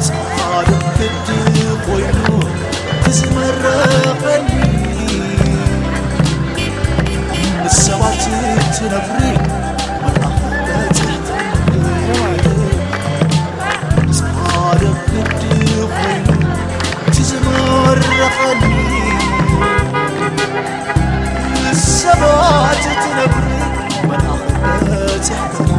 ጻድቕ ግዲ ኮይኑ ክዝመረቐኒ፣ ምስ ሰባት ትነብሪ መልኣኽ በጺሕትኒ። ጻድቕ ግዲ ኮይኑ ክዝመረቐኒ፣ ምስ ሰባት ትነብሪ መልኣኽ በጺሕትኒ።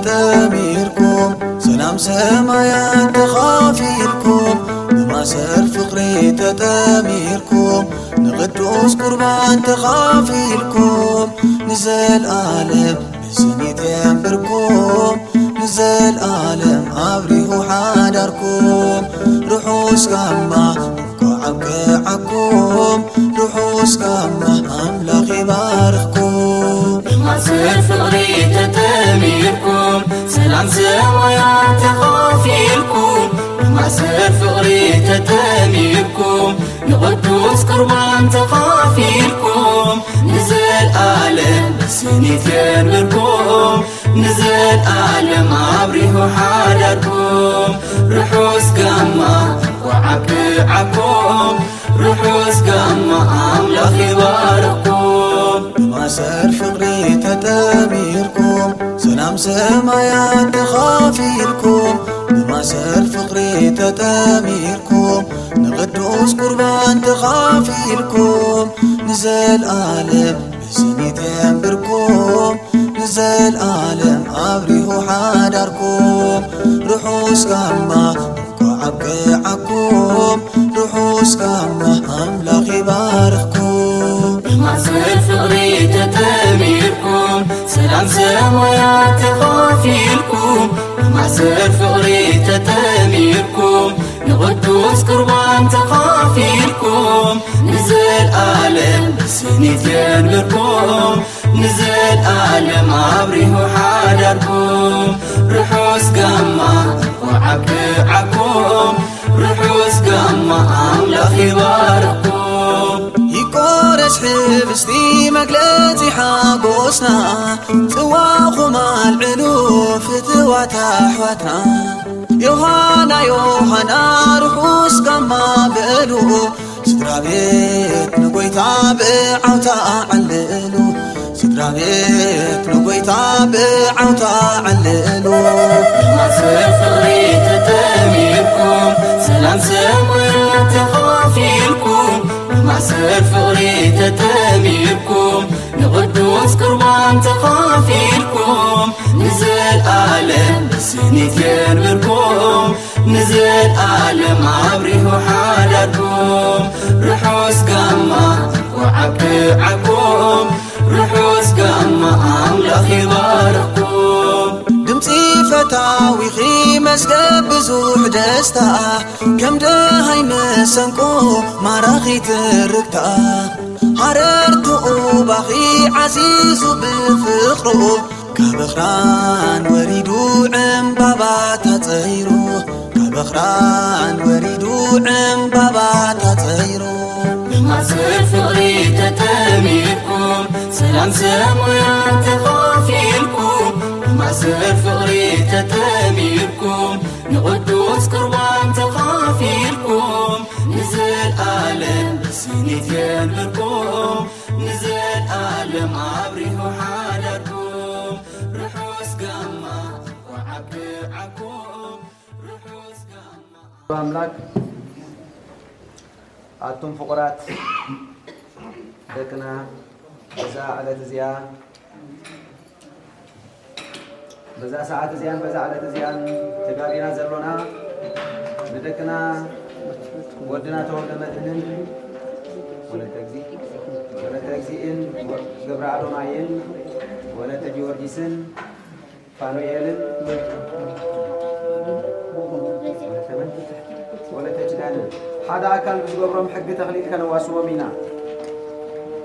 ተጠሚርኩም፣ ሰላም ሰማያት ተኻፊልኩም፣ ብማሰር ፍቕሪ ተጠሚርኩም፣ ንቕዱስ ቁርባን ተኻፊልኩም፣ ንዘልኣለም ብስኒት የንብርኩም፣ ንዘልኣለም ኣብሪሁ ሓዳርኩም። ርሑስ ጋማ እንኳዕ ኣብቅዓኩም፣ ርሑስ ጋማ ኣምላኽ ይባርኽኩም። ብማሰር ፍቕሪ ተጠሚርኩም፣ ሰላም ሰማያት ተኻፊልኩም፣ ብማሰር ፍቕሪ ተጠሚርኩም፣ ንቕዱስ ቁርባን ተኻፊልኩም፣ ንዘልኣለም ብስኒት የንብርኩም፣ ንዘልኣለም ኣብሪሁ ሓዳርኩም። ርሑስ ጋማ እንኳዕ ኣብቅዓኩም፣ ርሑስ ጋማ ኣምላኽ ይባርኽኩም። ብማሰር ፍቕሪ ተጠሚርኩም፣ ሰላም ሰማያት ተኻፊልኩም፣ ብማሰር ፍቕሪ ተጠሚርኩም፣ ንቕዱስ ቁርባን ተኻፊልኩም፣ ንዘልኣለም ብስኒት የንብርኩም፣ ንዘልኣለም ኣብሪሁ ሓዳርኩም። ርሑስ ጋማ እንኳዕ ኣብቅዓኩም፣ ርሑስ ጋማ ኣምላኽ ይባርኽኩም። ብማሰር ፍቕሪ ተጠሚርኩም፣ ሰላም ሰማያት ተኻፊልኩም፣ ብማሰር ፍቕሪ ተጠሚርኩም፣ ንቕዱስ ቁርባን ተኻፊልኩም፣ ንዘልኣለም ብስኒት የንብርኩም፣ ንዘልኣለም ኣብሪሁ ሓዳርኩም። ርሑስ ጋማ እንኳዕ ኣብቅዓኩም፣ ርሑስ ጋማ ኣምላኽ ይባርኽኩም። ይቆረስ ሕብስቲ መግለጺ ሓጎስና፣ ጽዋኹም ኣልዕሉ ፍትዋት ኣሕዋትና። ዮሃና ዮሃና ርሑስ ጋማ በሉ፣ ስድራ ቤት ንጎይታ ብዓውታ ዓልሉ፣ ስድራ ቤት ንጎይታ ብዓውታ ዓልሉ። ብማሰር ፍቕሪ ተጠሚርኩም፣ ሰላም ሰማያት ተኻፊልኩም፣ ብማሰር ፍቕሪ ተጠሚርኩም፣ ንቕዱስ ቁርባን ተኻፊልኩም፣ ንዘልኣለም ብስኒት የንብርኩም፣ ንዘልኣለም ኣብሪሁ ሓዳርኩም። ርሑስ ጋማ እንኳዕ ኣብቅዓኩም፣ ርሑስ ጋማ ኣምላኽ ይባርኽኩም። ድምፂ ፈታዊኺ መዝገብ ብዙሕ ደስታ፣ ከም ደሃይ መሰንቆ ማራኺ ትርግታ። ሃረር ትኡባኺ ዓዚዙ ብፍቕሩ፣ ካብ ኣኽራን ወሪዱ ዕምባባ ታጸይሩ፣ ካብ ኣኽራን ወሪዱ ዕምባባ ታጸይሩ። ብማሰር ፍቕሪ ተጠሚርኩም፣ ሰላም ሰማያት ተኻፊልኩም፣ ብማሰር ፍቕሪ ተጠሚርኩም፣ ንቕዱስ ቁርባን ተኻፊልኩም፣ ንዘልኣለም ብስኒት የንብርኩም፣ ንዘልኣለም ኣብሪሁ ሓዳርኩም። ርሑስ ጋማ እንኳዕ ኣብቅዓኩም፣ ርሑስ ጋማ። ኣምላክ፣ ኣቱም ፍቑራት ደቅና፣ በዛ ዕለት እዚኣ፣ በዛ ሰዓት እዚኣን በዛ ዕለት እዚኣን ተጋቢና ዘሎና፣ ንደቅና ወድና ተወልደ መድህንን ወለተ እግዚ-፣ ወለተ እግዚእን ገብረ ኣዶናይን ወለተ ጊዮርጊስን ፋኑኤልን ወለተ ኪዳንን ሓደ ኣካል ብዝገብሮም ሕጊ ተኽሊል ከነዋስቦም ኢና።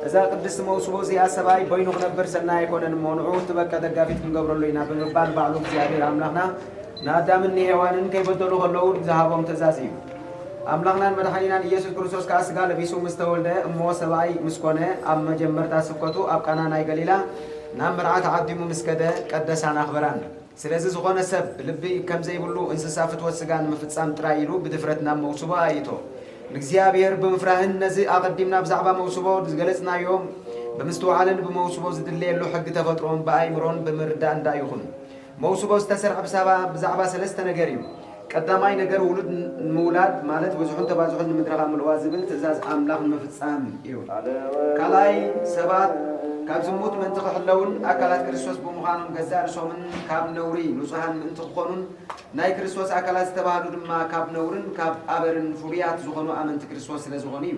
እዛ ቅድስቲ መውስቦ እዚኣ ሰብኣይ በይኑ ክነብር ሰናይ ኣይኮነን እሞ፣ ንዑ እቲ በቃ ደጋፊት ክንገብረሉ ኢና ብምባል ባዕሉ እግዚኣብሔር ኣምላኽና ንኣዳምን ንሄዋንን ከይበደሉ ከለዉ ዝሃቦም ትእዛዝ እዩ። ኣምላኽናን መድሓኒናን ኢየሱስ ክርስቶስ ከኣ ስጋ ለቢሱ ምስ ተወልደ እሞ ሰብኣይ ምስ ኮነ፣ ኣብ መጀመርታ ስብከቱ ኣብ ቃና ናይ ገሊላ ናብ መርዓ ተዓዲሙ ምስ ከደ ቀደሳን ኣኽበራን። ስለዚ ዝኾነ ሰብ ልቢ ከም ዘይብሉ እንስሳ ፍትወት ስጋ ንምፍጻም ጥራይ ኢሉ ብድፍረት ናብ መውስቦ ኣእይቶ። ንእግዚኣብሔር ብምፍራህን ነዚ ኣቐዲምና ብዛዕባ መውስቦ ዝገለጽናዮም ብምስትውዓልን ብመውስቦ ዝድለየሉ ሕጊ ተፈጥሮን ብኣእምሮን ብምርዳእ እንዳ ይኹን። መውስቦ ዝተሰርዐ ብሳባ-፣ ብዛዕባ ሰለስተ ነገር እዩ። ቀዳማይ ነገር ውሉድ ን-፣ ንምውላድ ማለት ብዝሑን ተባዝሑን ንምድረኻ ምልዋ ዝብል ትእዛዝ ኣምላኽ ንምፍጻም እዩ። ካልኣይ ሰባት ካብ ዝሙት ምእንቲ ክሕለውን ኣካላት ክርስቶስ ብምዃኖም ገዛእ ርእሶምን ካብ ነውሪ ንጹሃን ምእንቲ ክኾኑን ናይ ክርስቶስ ኣካላት ዝተባህሉ ድማ ካብ ነውርን ካብ ኣበርን ፍሉያት ዝኾኑ ኣመንቲ ክርስቶስ ስለ ዝኾኑ እዩ።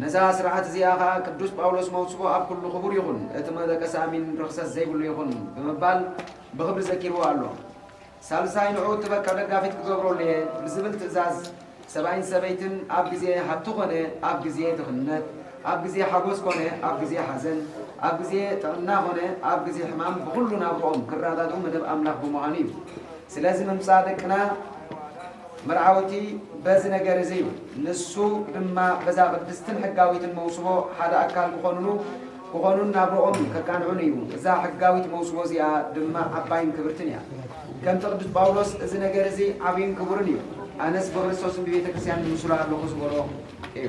ነዛ ስርዓት እዚኣ ኸኣ ቅዱስ ጳውሎስ መውስቦ ኣብ ኩሉ ክቡር ይኹን፣ እቲ መደቀሲ ኣሚን ርኽሰት ዘይብሉ ይኹን ብምባል ብኽብሪ ዘኪርዎ ኣሎ። ሳልሳይ ንዑ እትበቅዕ ደጋፊት ክገብረሉ እየ ብዝብል ትእዛዝ ሰብኣይን ሰበይትን ኣብ ግዜ ሃብቲ ኾነ ኣብ ግዜ ድኽነት፣ ኣብ ግዜ ሓጎስ ኮነ ኣብ ግዜ ሓዘን፣ ኣብ ግዜ ጥዕና ኾነ ኣብ ግዜ ሕማም ብኹሉ ናብርኦም ክረዳድኡ መደብ ኣምላኽ ብምዃኑ እዩ። ስለዚ ምምጻእ ደቅና መርዓውቲ በዚ ነገር እዚ እዩ። ንሱ ድማ በዛ ቅድስትን ሕጋዊትን መውስቦ ሓደ ኣካል ክኾኑኑ ክኾኑን ናብርኦም ከቃንዑን እዩ። እዛ ሕጋዊት መውስቦ እዚኣ ድማ ዓባይን ክብርትን እያ። ከምቲ ቅዱስ ጳውሎስ እዚ ነገር እዚ ዓብይን ክቡርን እዩ፣ ኣነስ ብክርስቶስን ብቤተ ክርስቲያን ምስሉ ኣለኹ ዝበሎ እዩ።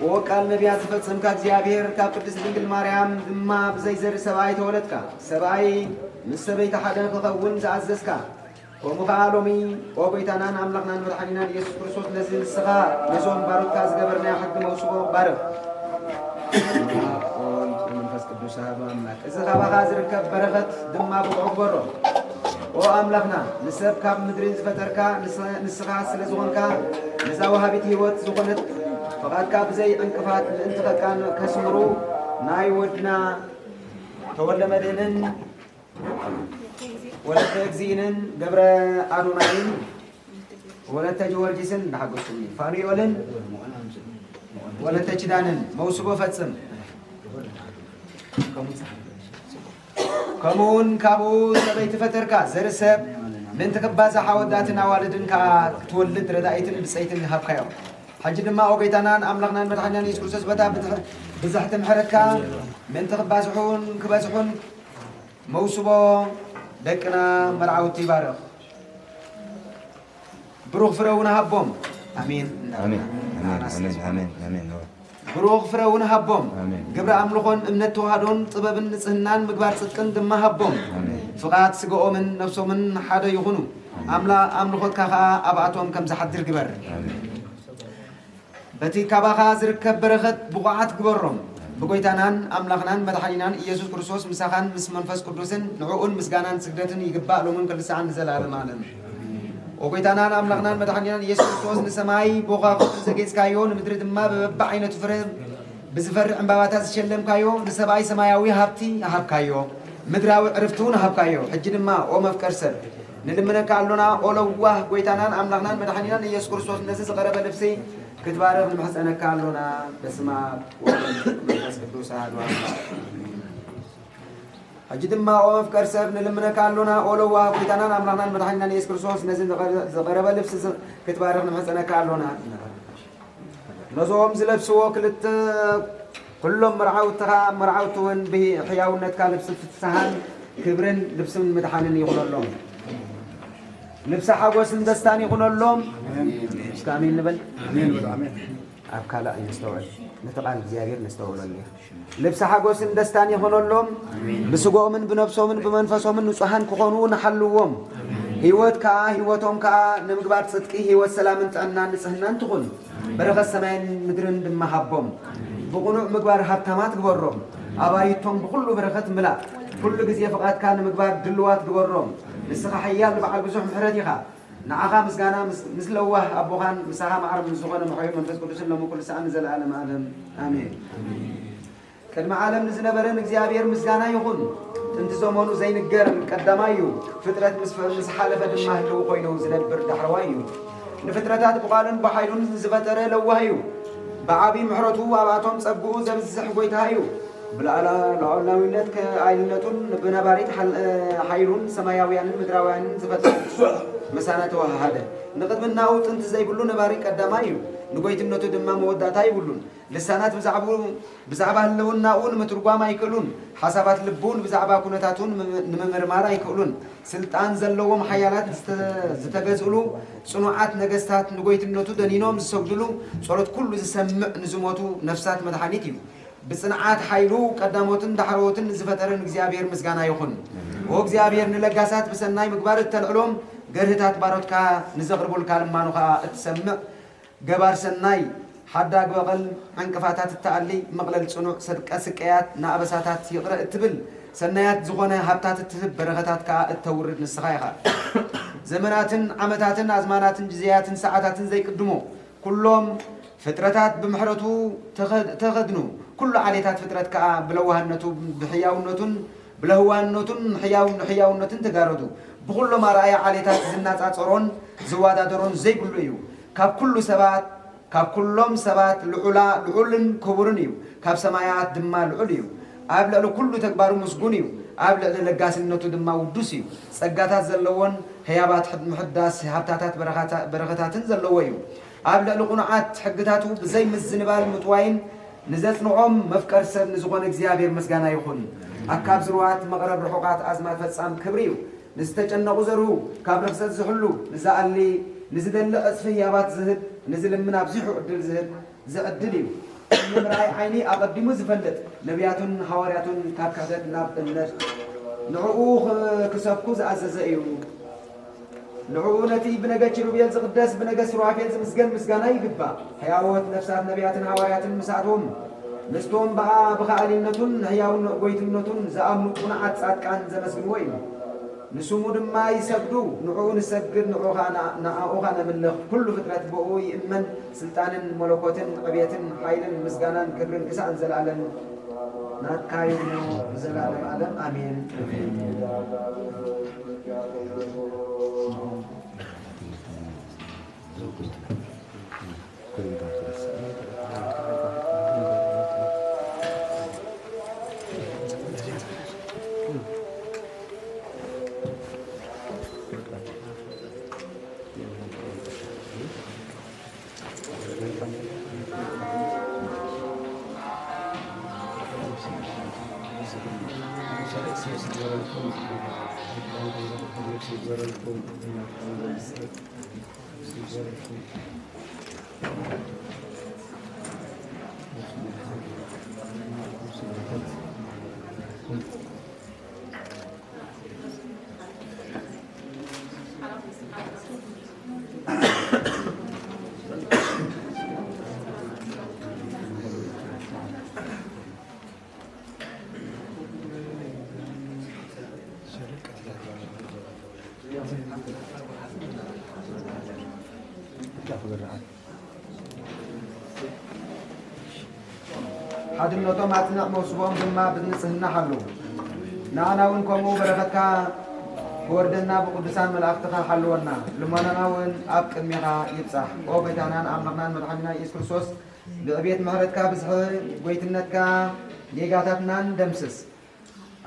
ኦ ቃል ነቢያት ዝፈጸምካ እግዚኣብሔር፣ ካብ ቅድስት ድንግል ማርያም ድማ ብዘይ ዘርኢ ሰብኣይ ተወለድካ። ሰብኣይ ምስ ሰበይቲ ሓደ ክኸውን ዝኣዘዝካ፣ ከምኡ ኸዓ ሎሚ ኦ ጐይታናን ኣምላኽናን መድሓኒናን ኢየሱስ ክርስቶስ፣ ነዚ ንስኻ ነዞም ባሮትካ ዝገበርናዮ ሕጊ መውስቦ ባርኽ። ኣብ ወልድ መንፈስ ቅዱስ ኣሐዱ ኣምላክ። እዚ ካባኻ ዝርከብ በረኸት ድማ ብቑዕ ግበሮ። ኦ ኣምላኽና፣ ንሰብ ካብ ምድሪ ዝፈጠርካ ንስ-፣ ንስኻ ስለ ዝኾንካ፣ ነዛ ወሃቢት ህይወት ዝኾነት ፍቓድካ ብዘይ ዕንቅፋት ምእንቲ ከቃን-፣ ከስምሩ ናይ ወድና ተወልደ መድህንን ወለተ እግዚእንን ገብረ ኣዶናይን ወለተ ጊዮርጊስን እንዳሓጎስኩምኒ፣ ፋኑኤልን ወለተ ኪዳንን መውስቦ ፈጽም። ከምኡውን ካብኡ ሰበይቲ ፈጠርካ፣ ዘርኢ ሰብ ምእንቲ ክባዛሕ ኣወዳትን ኣዋልድን ከኣ ክትወልድ ረዳኢትን ብጸይትን ሃብካዮም። ሕጂ ድማ ኦ ጐይታናን ኣምላኽናን መድሓኒናን የሱስ ክርስቶስ በታ ብትሕ-፣ ብዝሕቲ ምሕረትካ ምእንቲ ክባዝሑን ክበዝሑን መውስቦ ደቅና መርዓውቲ ባርኽ። ብሩኽ ፍረ እውን ሃቦም። ኣሜን። ኣሜን። ኣሜን። ኣሜን። ኣሜን። ኣሜን። ብሩኽ ፍረ እውን ሃቦም። ኣሜን። ግብረ ኣምልኾን እምነት ተዋህዶን ጥበብን ንጽህናን ምግባር ጽድቅን ድማ ሃቦም። ኣሜን። ፍቓድ ስጋኦምን ነፍሶምን ሓደ ይኹኑ። ኣሜን። ኣምላ-፣ ኣምልኾትካ ኸኣ ኣብኣቶም ከም ዝሓድር ግበር። ኣሜን። በቲ ካባኻ ዝርከብ በረኸት ብቑዓት ግበሮም። ብጐይታናን ኣምላኽናን መድሓኒናን ኢየሱስ ክርስቶስ ምሳኻን ምስ መንፈስ ቅዱስን ንዕኡን ምስጋናን ስግደትን ይግባእ ሎምን ኩሉ ሰዓን ንዘለኣለም ዓለም። ኦ ጐይታናን ኣምላኽናን መድሓኒናን ኢየሱስ ክርስቶስ፣ ንሰማይ ብኸዋኽብቲ ዘጌጽካዮ፣ ንምድሪ ድማ ብበብዓይነቱ ፍረ ብዝፈሪ ዕምባባታት ዝሸለምካዮ፣ ንሰብኣይ ሰማያዊ ሃብቲ ሃብካዮ፣ ምድራዊ ዕርፍቲ እውን ሃብካዮ። ሕጂ ድማ ኦ መፍቀር ሰብ፣ ንልምነካ ኣሎና። ኦ ለዋህ ጐይታናን ኣምላኽናን መድሓኒናን ኢየሱስ ክርስቶስ፣ ነዚ ዝቐረበ ልብሲ ክትባርኽ ንምሕጸነካ ኣሎና። በስመ ኣብ ወወልድ ወመንፈስ ቅዱስ ኣሐዱ ኣምላክ። ሕጂ ድማ ኦ መፍቀር ሰብ፣ ንልምነካ ኣሎና። ኦ ለዋህ ጐይታናን ኣምላኽናን መድሓኒናን ኢየሱስ ክርስቶስ፣ ነዚ ዝቐረ-፣ ዝቐረበ ልብሲ ዝ-፣ ክትባርኽ ንምሕጸነካ ኣሎና። ነዞም ዝለብስዎ ክልተ ኩሎም መርዓውትኻ መርዓውቲ እውን ብህያውነትካ ልብሲ ፍስሃን ክብርን ልብስን ምድሓንን ይኹነሎም። ልብሲ ሓጎስን ደስታን ይኹነሎም። እስከ ኣሜን ንበል። ኣሜን በሉ፣ ኣሜን። ኣብ ካልእ ኣይነስተውዕል፣ ነቲ ቃል እግዚኣብሔር ነስተውዕለሉ። ልብሲ ሓጎስን ደስታን ይኹነሎም። ብስጋኦምን ብነብሶምን ብመንፈሶምን ንጹሃን ክኾኑ ንሓልዎም። ህይወት ከኣ፣ ህይወቶም ከኣ ንምግባር ጽድቂ፣ ህይወት ሰላምን ጥዕናን ንጽህናን ትኹን። በረኸት ሰማይን ምድርን ድማ ሃቦም። ብቕኑዕ ምግባር ሃብታማት ግበሮም። ኣባይቶም ብኹሉ በረኸት ምላእ። ኩሉ ግዜ ፍቓድካ ንምግባር ድልዋት ግበሮም። ንስኻ ሓያል በዓል ብዙሕ ምሕረት ኢኻ። ንዓኻ ምስጋና ምስ፣ ምስ ለዋህ ኣቦኻን ምሳኻ ማዕረ ምስ ዝኾነ መሕዮ መንፈስ ቅዱስን ሎሚ ኩሉ ሰዓት ንዘለኣለም ዓለም። ኣሜን። ቅድሚ ዓለም ንዝነበረ ንእግዚኣብሔር ምስጋና ይኹን። ጥንቲ ዘመኑ ዘይንገር ቀዳማይ እዩ። ፍጥረት ምስ፣ ምስ ሓለፈ ድማ ህልው ኮይኑ ዝነብር ዳሕረዋይ እዩ። ንፍጥረታት ብቓሉን ብሓይሉን ዝፈጠረ ለዋህ እዩ። ብዓቢ ምሕረቱ ኣብኣቶም ጸግኡ ዘብዝሕ ጐይታ እዩ። ብልኣላ-፣ ልዑላዊነት ከ-፣ ኣይልነቱን ብነባሪት ሓል-፣ ሓይሉን ሰማያውያንን ምድራውያንን ዝፈጠረ ንሱ ምሳና ተወሃሃደ። ንቕድሚ ናኡ ጥንቲ ዘይብሉ ነባሪ ቀዳማይ እዩ። ንጐይትነቱ ድማ መወዳእታ ይብሉን። ልሳናት ብዛዕባኡ፣ ብዛዕባ ህልውናኡ ንምትርጓም ኣይክእሉን። ሓሳባት ልቡን ብዛዕባ ኩነታቱን ምም-፣ ንምምርማር ኣይክእሉን። ስልጣን ዘለዎም ሓያላት ዝተ-፣ ዝተገዝእሉ፣ ጽኑዓት ነገስታት ንጐይትነቱ ደኒኖም ዝሰግድሉ፣ ጸሎት ኩሉ ዝሰምዕ ንዝሞቱ ነፍሳት መድሓኒት እዩ። ብጽንዓት ሓይሉ ቀዳሞትን ዳሕረዎትን ንዝፈጠረን እግዚኣብሔር ምስጋና ይኹን። ኦ እግዚኣብሔር፣ ንለጋሳት ብሰናይ ምግባር እተልዕሎም ገርህታት ባሮትካ ንዘቕርቡልካ ልማኑ ኸኣ እትሰምዕ፣ ገባር ሰናይ ሓዳግ በቐል ዕንቅፋታት እትኣሊ፣ መቕለል ጽኑዕ ሰድቀ ስቀያት ንኣበሳታት ይቕረ እትብል፣ ሰናያት ዝኾነ ሃብታት እትህብ፣ በረኸታት ከኣ እተውርድ ንስኻ ኢኻ። ዘመናትን ዓመታትን ኣዝማናትን ግዜያትን ሰዓታትን ዘይቅድሞ፣ ኩሎም ፍጥረታት ብምሕረቱ ተኸ-፣ ተኸድኑ። ኩሉ ዓሌታት ፍጥረት ከኣ ብለዋህነቱ፣ ብሕያውነቱን ብለህዋንነቱን ሕያው-፣ ሕያውነትን ተጋረዱ። ብኹሎም ኣርኣያ ዓሌታት ዝነጻጸሮን ዝወዳደሮን ዘይብሉ እዩ። ካብ ኩሉ ሰባት፣ ካብ ኩሎም ሰባት ልዑላ-፣ ልዑልን ክቡርን እዩ። ካብ ሰማያት ድማ ልዑል እዩ። ኣብ ልዕሊ ኩሉ ተግባሩ ምስጉን እዩ። ኣብ ልዕሊ ለጋስነቱ ድማ ውዱስ እዩ። ጸጋታት ዘለዎን ህያባት ሕድ-፣ ምሕዳስ ሃብታታት በረኻታ-፣ በረኸታትን ዘለዎ እዩ። ኣብ ልዕሊ ቁኑዓት ሕግታቱ ብዘይ ምዝንባል ምጥዋይን ንዘጽንዖም መፍቀር ሰብ ንዝኾነ እግዚኣብሔር ምስጋና ይኹን። ኣካብ ዝርዋት መቕረብ ርሑቓት ኣዝማድ ፈጻም ክብሪ እዩ። ንዝተጨነቑ ዘርሁ ካብ ርኽሰት ዝሕሉ፣ ንዝኣሊ ንዝደሊ ዕጽፊ ህያባት ዝህብ፣ ንዝልምን ኣብዚሑ ዕድል ዝህብ፣ ዝዕድል እዩ። ንምርኣይ ዓይኒ ኣቐዲሙ ዝፈልጥ፣ ነቢያቱን ሃዋርያቱን ካብ ክሕደት ናብ እምነት ንዕኡ ኽ-፣ ክሰብኩ ዝኣዘዘ እዩ። ንዕኡ ነቲ ብነገ ኪሩቤል ዝቕደስ፣ ብነገ ሱራፌል ዝምስገን ምስጋና ይግባእ። ሕያዎት ነፍሳት ነቢያትን ሃዋርያትን ምስኣቶም፣ ምስቶም ብኣ ብኸኣሊነቱን ንሕያውን ጎይትነቱን ዝኣምኑ ጽኑዓት ጻድቃን ዘመስግንዎ እዩ። ንስሙ ድማ ይሰግዱ። ንዕኡ ንሰግድ፣ ንዕኡ ኸኣ ንኣ-፣ ንኣኡ ኸኣ ነምልኽ። ኩሉ ፍጥረት ብኡ ይእመን። ስልጣንን መለኮትን ዕቤትን ሓይልን ምስጋናን ክብርን ክሳዕ ንዘለኣለም ናትካ ይኹኑ፣ ንዘለኣለም ዓለም ኣሜን። ሓድነቶም ኣጽንዕ፣ መውስቦኦም ድማ ብንጽህና ሓሉ። ንኣና እውን ከምኡ በረኸትካ ክወርደና ብቅዱሳን መላእኽትኻ ሓልወና። ልመናና እውን ኣብ ቅድሜኻ ይብጻሕ። ኦ ጎይታናን ኣምላኽናን መድሓኒና ኢየሱስ ክርስቶስ፣ ብዕቤት ምሕረትካ ብዝሒ ጎይትነትካ ጌጋታትናን ደምስስ።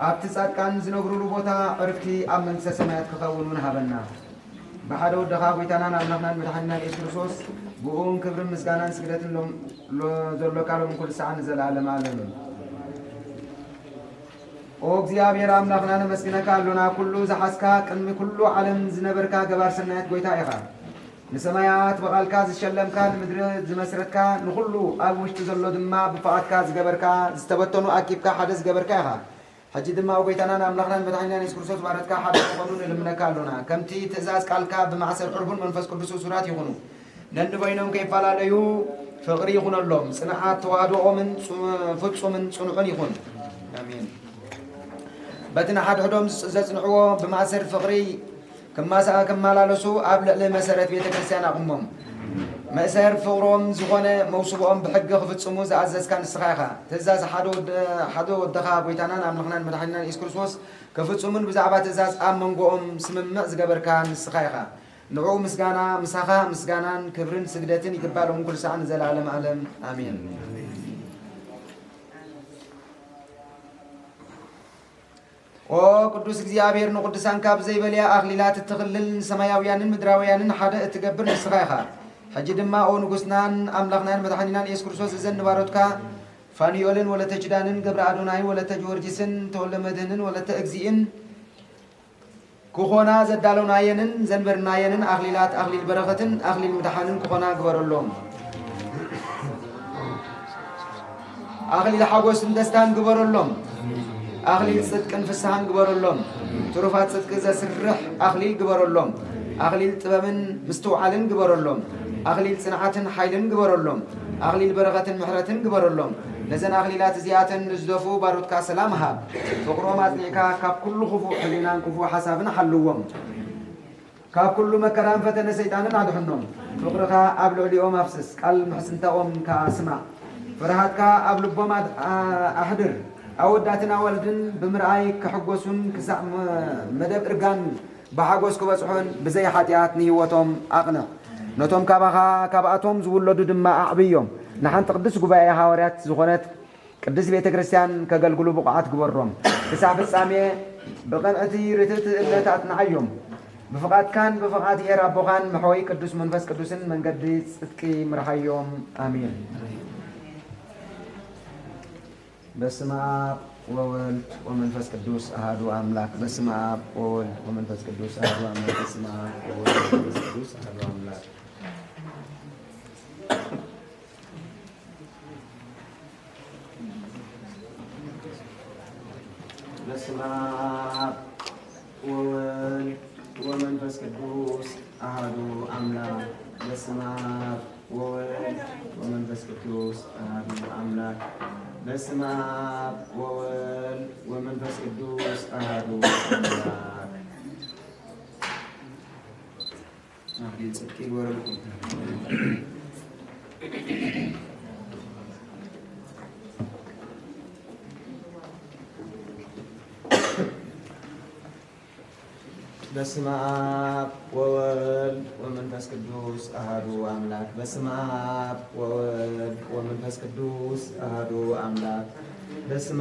ኣብቲ ጻድቃን ዝነብሩሉ ቦታ ዕርፍቲ ኣብ መንግስተ ሰማያት ክኸውን እውን ሃበና። ብሓደ ወድኻ ጎይታናን ኣምላኽናን መድሓኒናን ኢየሱስ ክርስቶስ፣ ብእኡን ክብርን ምስጋናን ስግደትን ሎም-፣ ሎ-፣ ዘሎካ ሎም ኩሉ ሰዓት ንዘለዓለም ዓለም። ኦ እግዚኣብሔር ኣምላኽና ነመስግነካ ኣሎና። ኩሉ ዝሓዝካ፣ ቅድሚ ኩሉ ዓለም ዝነበርካ ገባር ሰናያት ጎይታ ኢኻ። ንሰማያት ብቓልካ ዝሸለምካ፣ ንምድሪ ዝመስረትካ፣ ንኹሉ ኣብ ውሽጢ ዘሎ ድማ ብፍቓድካ ዝገበርካ፣ ዝተበተኑ ኣኪብካ ሓደ ዝገበርካ ኢኻ። ሕጂ ድማ ኣብ ጎይታናን ኣምላኽናን መድሓኒናን የሱስ ክርስቶስ ባረትካ ሓደ ክኾኑ ንልምነካ ኣሎና። ከምቲ ትእዛዝ ቃልካ ብማእሰር ዕርቡን መንፈስ ቅዱስ እሱራት ይኹኑ። ነንበይኖም ከይፈላለዩ ፍቕሪ ይኹነሎም። ጽንዓት ተዋህዶኦምን ጽ-፣ ፍጹምን ጽኑዕን ይኹን። ኣሜን። በቲ ንሓድሕዶም ዝጽ-፣ ዘጽንዕዎ ብማእሰር ፍቕሪ ክማሳ-፣ ክመላለሱ ኣብ ልዕሊ መሰረት ቤተ ክርስቲያን ኣቑሞም። መእሰር ፍቕሮም ዝኾነ መውስቦኦም ብሕጊ ክፍጽሙ ዝኣዘዝካ ንስኻ ኢኻ። ትእዛዝ ሓደ ወደ-፣ ሓደ ወደኻ ጎይታናን ኣምላኽናን መድሓኒናን የሱስ ክርስቶስ ክፍጽሙን ብዛዕባ ትእዛዝ ኣብ መንጎኦም ስምምዕ ዝገበርካ ንስኻ ኢኻ። ንዕኡ ምስጋና፣ ምሳኻ ምስጋናን ክብርን ስግደትን ይግባእ ሎም ኩሉ ሰዓት ንዘለዓለም ዓለም። ኣሜን። ኦ ቅዱስ እግዚኣብሔር፣ ንቅዱሳን ካብ ዘይበልያ ኣኽሊላት እትኽልል፣ ንሰማያውያንን ምድራውያንን ሓደ እትገብር ንስኻ ኢኻ። ሕጂ ድማ ኦ ንጉስናን ኣምላኽናን መድሓኒናን የሱስ ክርስቶስ፣ እዘን ንባሮትካ ፋኑኤልን ወለተ ኪዳንን፣ ገብረ ኣዶናይ ወለተ ጊዮርጊስን፣ ተወልደ መድህንን ወለተ እግዚእን፣ ክኾና ዘዳለውናየንን ዘንበርናየንን ኣኽሊላት፣ ኣኽሊል በረኸትን ኣኽሊል ምድሓንን ክኾና ግበረሎም። ኣኽሊል ሓጎስን ደስታን ግበረሎም። ኣኽሊል ጽድቅን ፍስሓን ግበረሎም። ትሩፋት ጽድቂ ዘስርሕ ኣኽሊል ግበረሎም። ኣኽሊል ጥበብን ምስትውዓልን ግበረሎም። ኣኽሊል ጽንዓትን ሓይልን ግበረሎም። ኣኽሊል በረኸትን ምሕረትን ግበረሎም። ነዘን ኣኽሊላት እዚኣተን ንዝደፉ ባሮትካ ሰላም ሃብ። ፍቕሮም ኣጽኒዕካ ካብ ኩሉ ክፉእ ሕሊናን ክፉእ ሓሳብን ሓልዎም። ካብ ኩሉ መከራን ፈተነ ሰይጣንን ኣድሕኖም። ፍቕርኻ ኣብ ልዕሊኦም ኣፍስስ፣ ቃል ምሕጽንታኦም ከኣ ስማዕ። ፍርሃትካ ኣብ ልቦም ኣድ-፣ ኣ-፣ ኣሕድር። ኣወዳትን ኣዋልድን ብምርኣይ ክሕጎሱን ክሳዕ መ-፣ መደብ እርጋን ብሓጎስ ክበጽሑን ብዘይ ሓጢኣት ንህይወቶም ኣቕንዕ። ነቶም ካባኻ ካብኣቶም ዝውለዱ ድማ ኣዕብዮም። ንሓንቲ ቅድስት ጉባኤ ሃዋርያት ዝኾነት ቅድስት ቤተ ክርስቲያን ከገልግሉ ብቑዓት ግበሮም። ክሳብ ፍጻሜ ብቕንዕቲ ርትዕቲ እምነት ኣጽንዓዮም። ብፍቓድካን ብፍቓድ ኄር ኣቦኻን መሕወይ ቅዱስ መንፈስ ቅዱስን መንገዲ ጽድቂ ምርሓዮም። ኣሜን። በስመ አብ ወወልድ ወመንፈስ ቅዱስ አሐዱ አምላክ። በስመ አብ ወወልድ ወመንፈስ ቅዱስ አሐዱ አምላክ። በስመ አብ ወወልድ ወመንፈስ ቅዱስ አሐዱ አምላክ። በስመ አብ ወወልድ ወመንፈስ ቅዱስ አሐዱ አምላክ። በስመ አብ ወወልድ ወመንፈስ ቅዱስ አሐዱ አምላክ። በስመ አብ ወወልድ ወመንፈስ ቅዱስ አሐዱ አምላክ። አሜን። ጽድቅ ይግበረልኩም። በስመ አብ ወወልድ ወመንፈስ ቅዱስ አሐዱ አምላክ። በስመ አብ ወወልድ ወመንፈስ ቅዱስ አሐዱ አምላክ። በስመ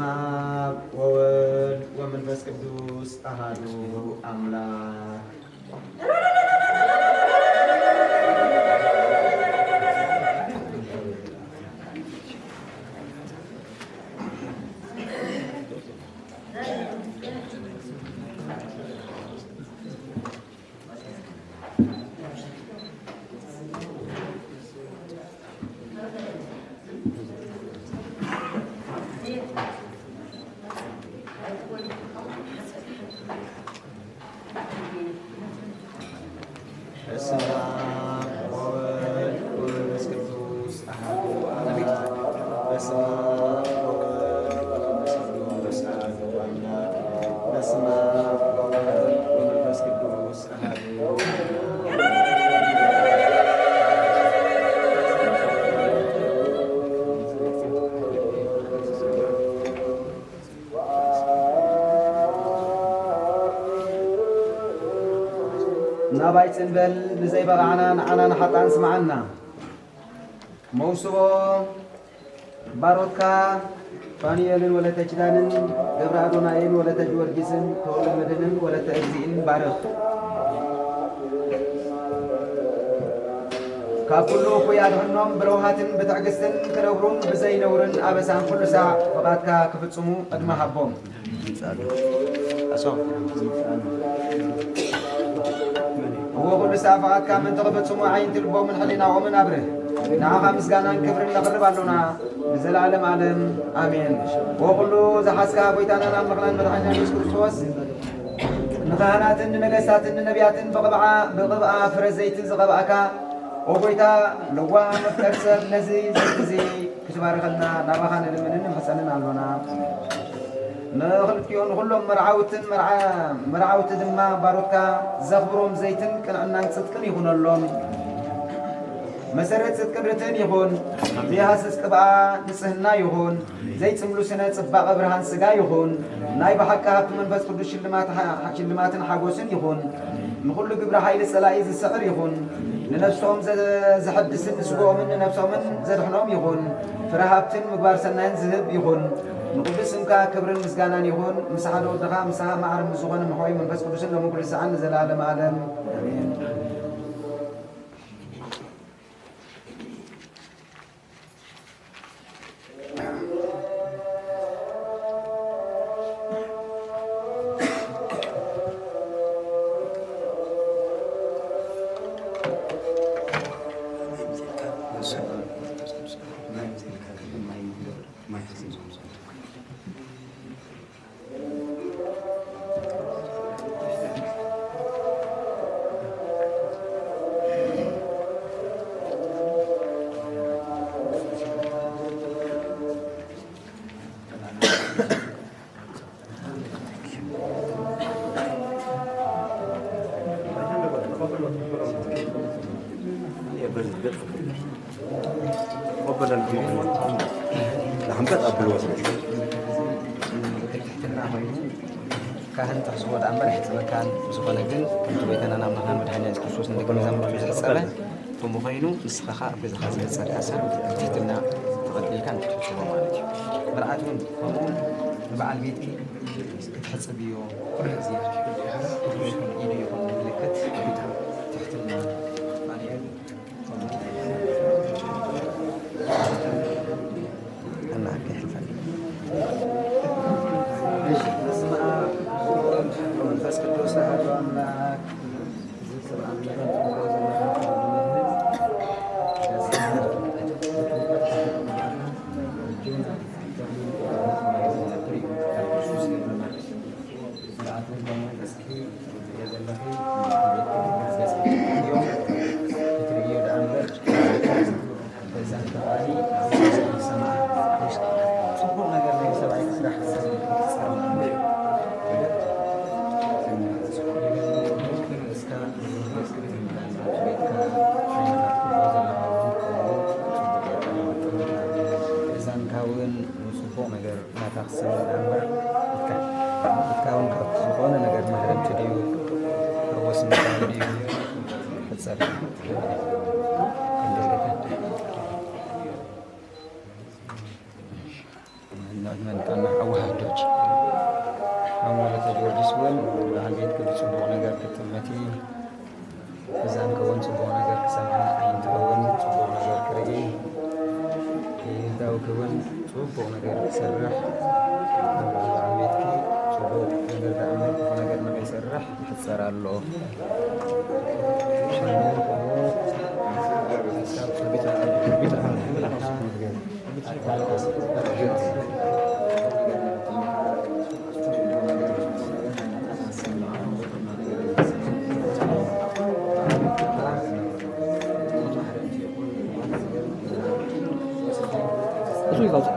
አብ ወወልድ ወመንፈስ ቅዱስ አሐዱ አምላክ። በስመ አብ ወወልድ ወመንፈስ ቅዱስ አሐዱ አምላክ። በስመ አብ ወወልድ ወመንፈስ ቅዱስ አሐዱ አምላክ። በስመ አብ ወወልድ ወመንፈስ ቅዱስ አሐዱ አምላክ። ናባይ ጽን በል፣ ንዘይበቓዕና ንዓና ንሓጣን ስምዓና። መውስቦ ባሮትካ ፋኑኤልን ወለተ ኪዳንን፣ ገብረ ኣዶናይን ወለተ ጊዮርጊስን፣ ተወልደ መድህንን ወለተ እግዚእን ባርኽ። ካብ ኩሉ እኩይ ኣድሕኖም፣ ብለውሃትን ብትዕግስትን ክነብሩን ብዘይ ነውርን ኣበሳን ኩሉ ሳዕ ፍቓድካ ክፍጽሙ ዕድመ ሃቦም። እዎ ኩሉ ሳዕ ፍቓድካ ምእንቲ ክፍጽሙ ኣዒንቲ ልቦምን ሕሊናኦምን ኣብርህ። ንዓኻ ምስጋናን ክብርን ነቕርብ ኣሎና ንዘለኣለም ዓለም። ኣሜን። እዎ ኩሉ ዝሓዝካ ጎይታናን ኣምላኽናን መድሓኒና የሱስ ክርስቶስ፣ ንካህናትን ንነገስታትን ንነቢያትን ብቕብዓ-፣ ብቕብኣ ፍረ ዘይቲ ዝቐብኣካ፣ ኦ ጎይታ፣ ለዋህ መፍቀር ሰብ፣ ነዚ ዘይቲ እዚ ክትባርኸልና ናባኻ ንልምንን ንምሕጸንን ኣሎና። ንኽልቲኦን ንኹሎም መርዓውትን መርዓ-፣ መርዓውቲ ድማ ባሮትካ ዘኽብሮም ዘይትን ቅንዕናን ጽድቅን ይኹነሎም። መሰረት ጽድቅን ርትዕን ይኹን። ዘይሃስስ ቅብኣ ንጽህና ይኹን። ዘይጽምሉ ስነ ጽባቐ ብርሃን ስጋ ይኹን። ናይ ብሓቂ ሃብቲ መንፈስ ቅዱስ ሽልማት ሓ-፣ ሽልማትን ሓጎስን ይኹን። ንኹሉ ግብሪ ሓይሊ ጸላኢ ዝስዕር ይኹን። ንነፍሶም ዘ-፣ ዘሐድስን ንስግኦምን ንነፍሶምን ዘድሕኖም ይኹን። ፍረ ሃብትን ምግባር ሰናይን ዝህብ ይኹን። ንቕዱስ ስምካ ክብርን ምስጋናን ይኹን። ምስ ሓደ ወድኻ፣ ምስ ማዕረ ምስ ዝኾነ ምሕዋይ መንፈስ ቅዱስን ሎምን ኩሉ ሰዓን ንዘለዓለም ዓለም። ኣሜን። ማይ ሒዞም ዝመጹ። ትሕትና ኮይኑ ካህን ትሕዝቦ ደኣ እምበር ኣይሕጽበካን። ብዝኾነ ግን ከምቲ ጎይታናን ኣምላኽናን መድሓኒና የሱስ ክርስቶስ ንደቀ መዛሙርቱ ዝሕጸበ፣ ከምኡ ኮይኑ ንስኻ ኸኣ ኣብ ገዛኻ ዝሕጸ ደኣ ሰብ ብትሕትና ተቐቢልካ ንክትሕጽቦ ማለት እዩ። መርዓት እውን ከምኡ ንበዓል ቤትኪ ክትሕጽብዮ ኩሉ ግዜ እግሩ ይኹን ኢዱ ይኹን ምልክት ትሕትና ማለት እዩ። ኣና ከይሕልፈኒ። እሺ፣ በስመ አብ ወወልድ ወመንፈስ ቅዱስ አሐዱ አምላክ። ስርዓት ወልደ መንፈስ ክትርእዮ ደኣ እምበር፣ በዛን ከባቢ ሰማዕ ጽቡቕ ነገር ናይ ሰብኣይ ክስራሕ ዝጸርም እስካ ቤትካ ዘለካ እውን ጽቡቕ ነገር ናታ ክሰምዕ ደኣ እምበር፣ ኢድካ፣ ኢድካ እውን ካብ ዝኾነ ነገር ማህረምቲ ድዩ፣ ካብ ወስንካ ድዩ፣ ሕጸር። ንዕድመን ጥዕና ኣወሃህዶች። ኣብ ወለተ ጊዮርጊስ እውን በዓል ቤትኪ ብጽቡቕ ነገር ክትጥመቲ፣ እዛን ከውን ጽቡቕ ነገር ክሰምዓ፣ ዓይንቲ ከውን ጽቡቕ ነገር ክርኢ፣ ይህታው ከውን ጽቡቕ ነገር ክሰርሕ፣ ኣብ ልዕሊ በዓል ቤትኪ ጽቡቕ ነገር ደኣ እምበር ክፉ ነገር ንኸይሰርሕ ይሕጸር ኣሎ። እሱ ይጋውጥ።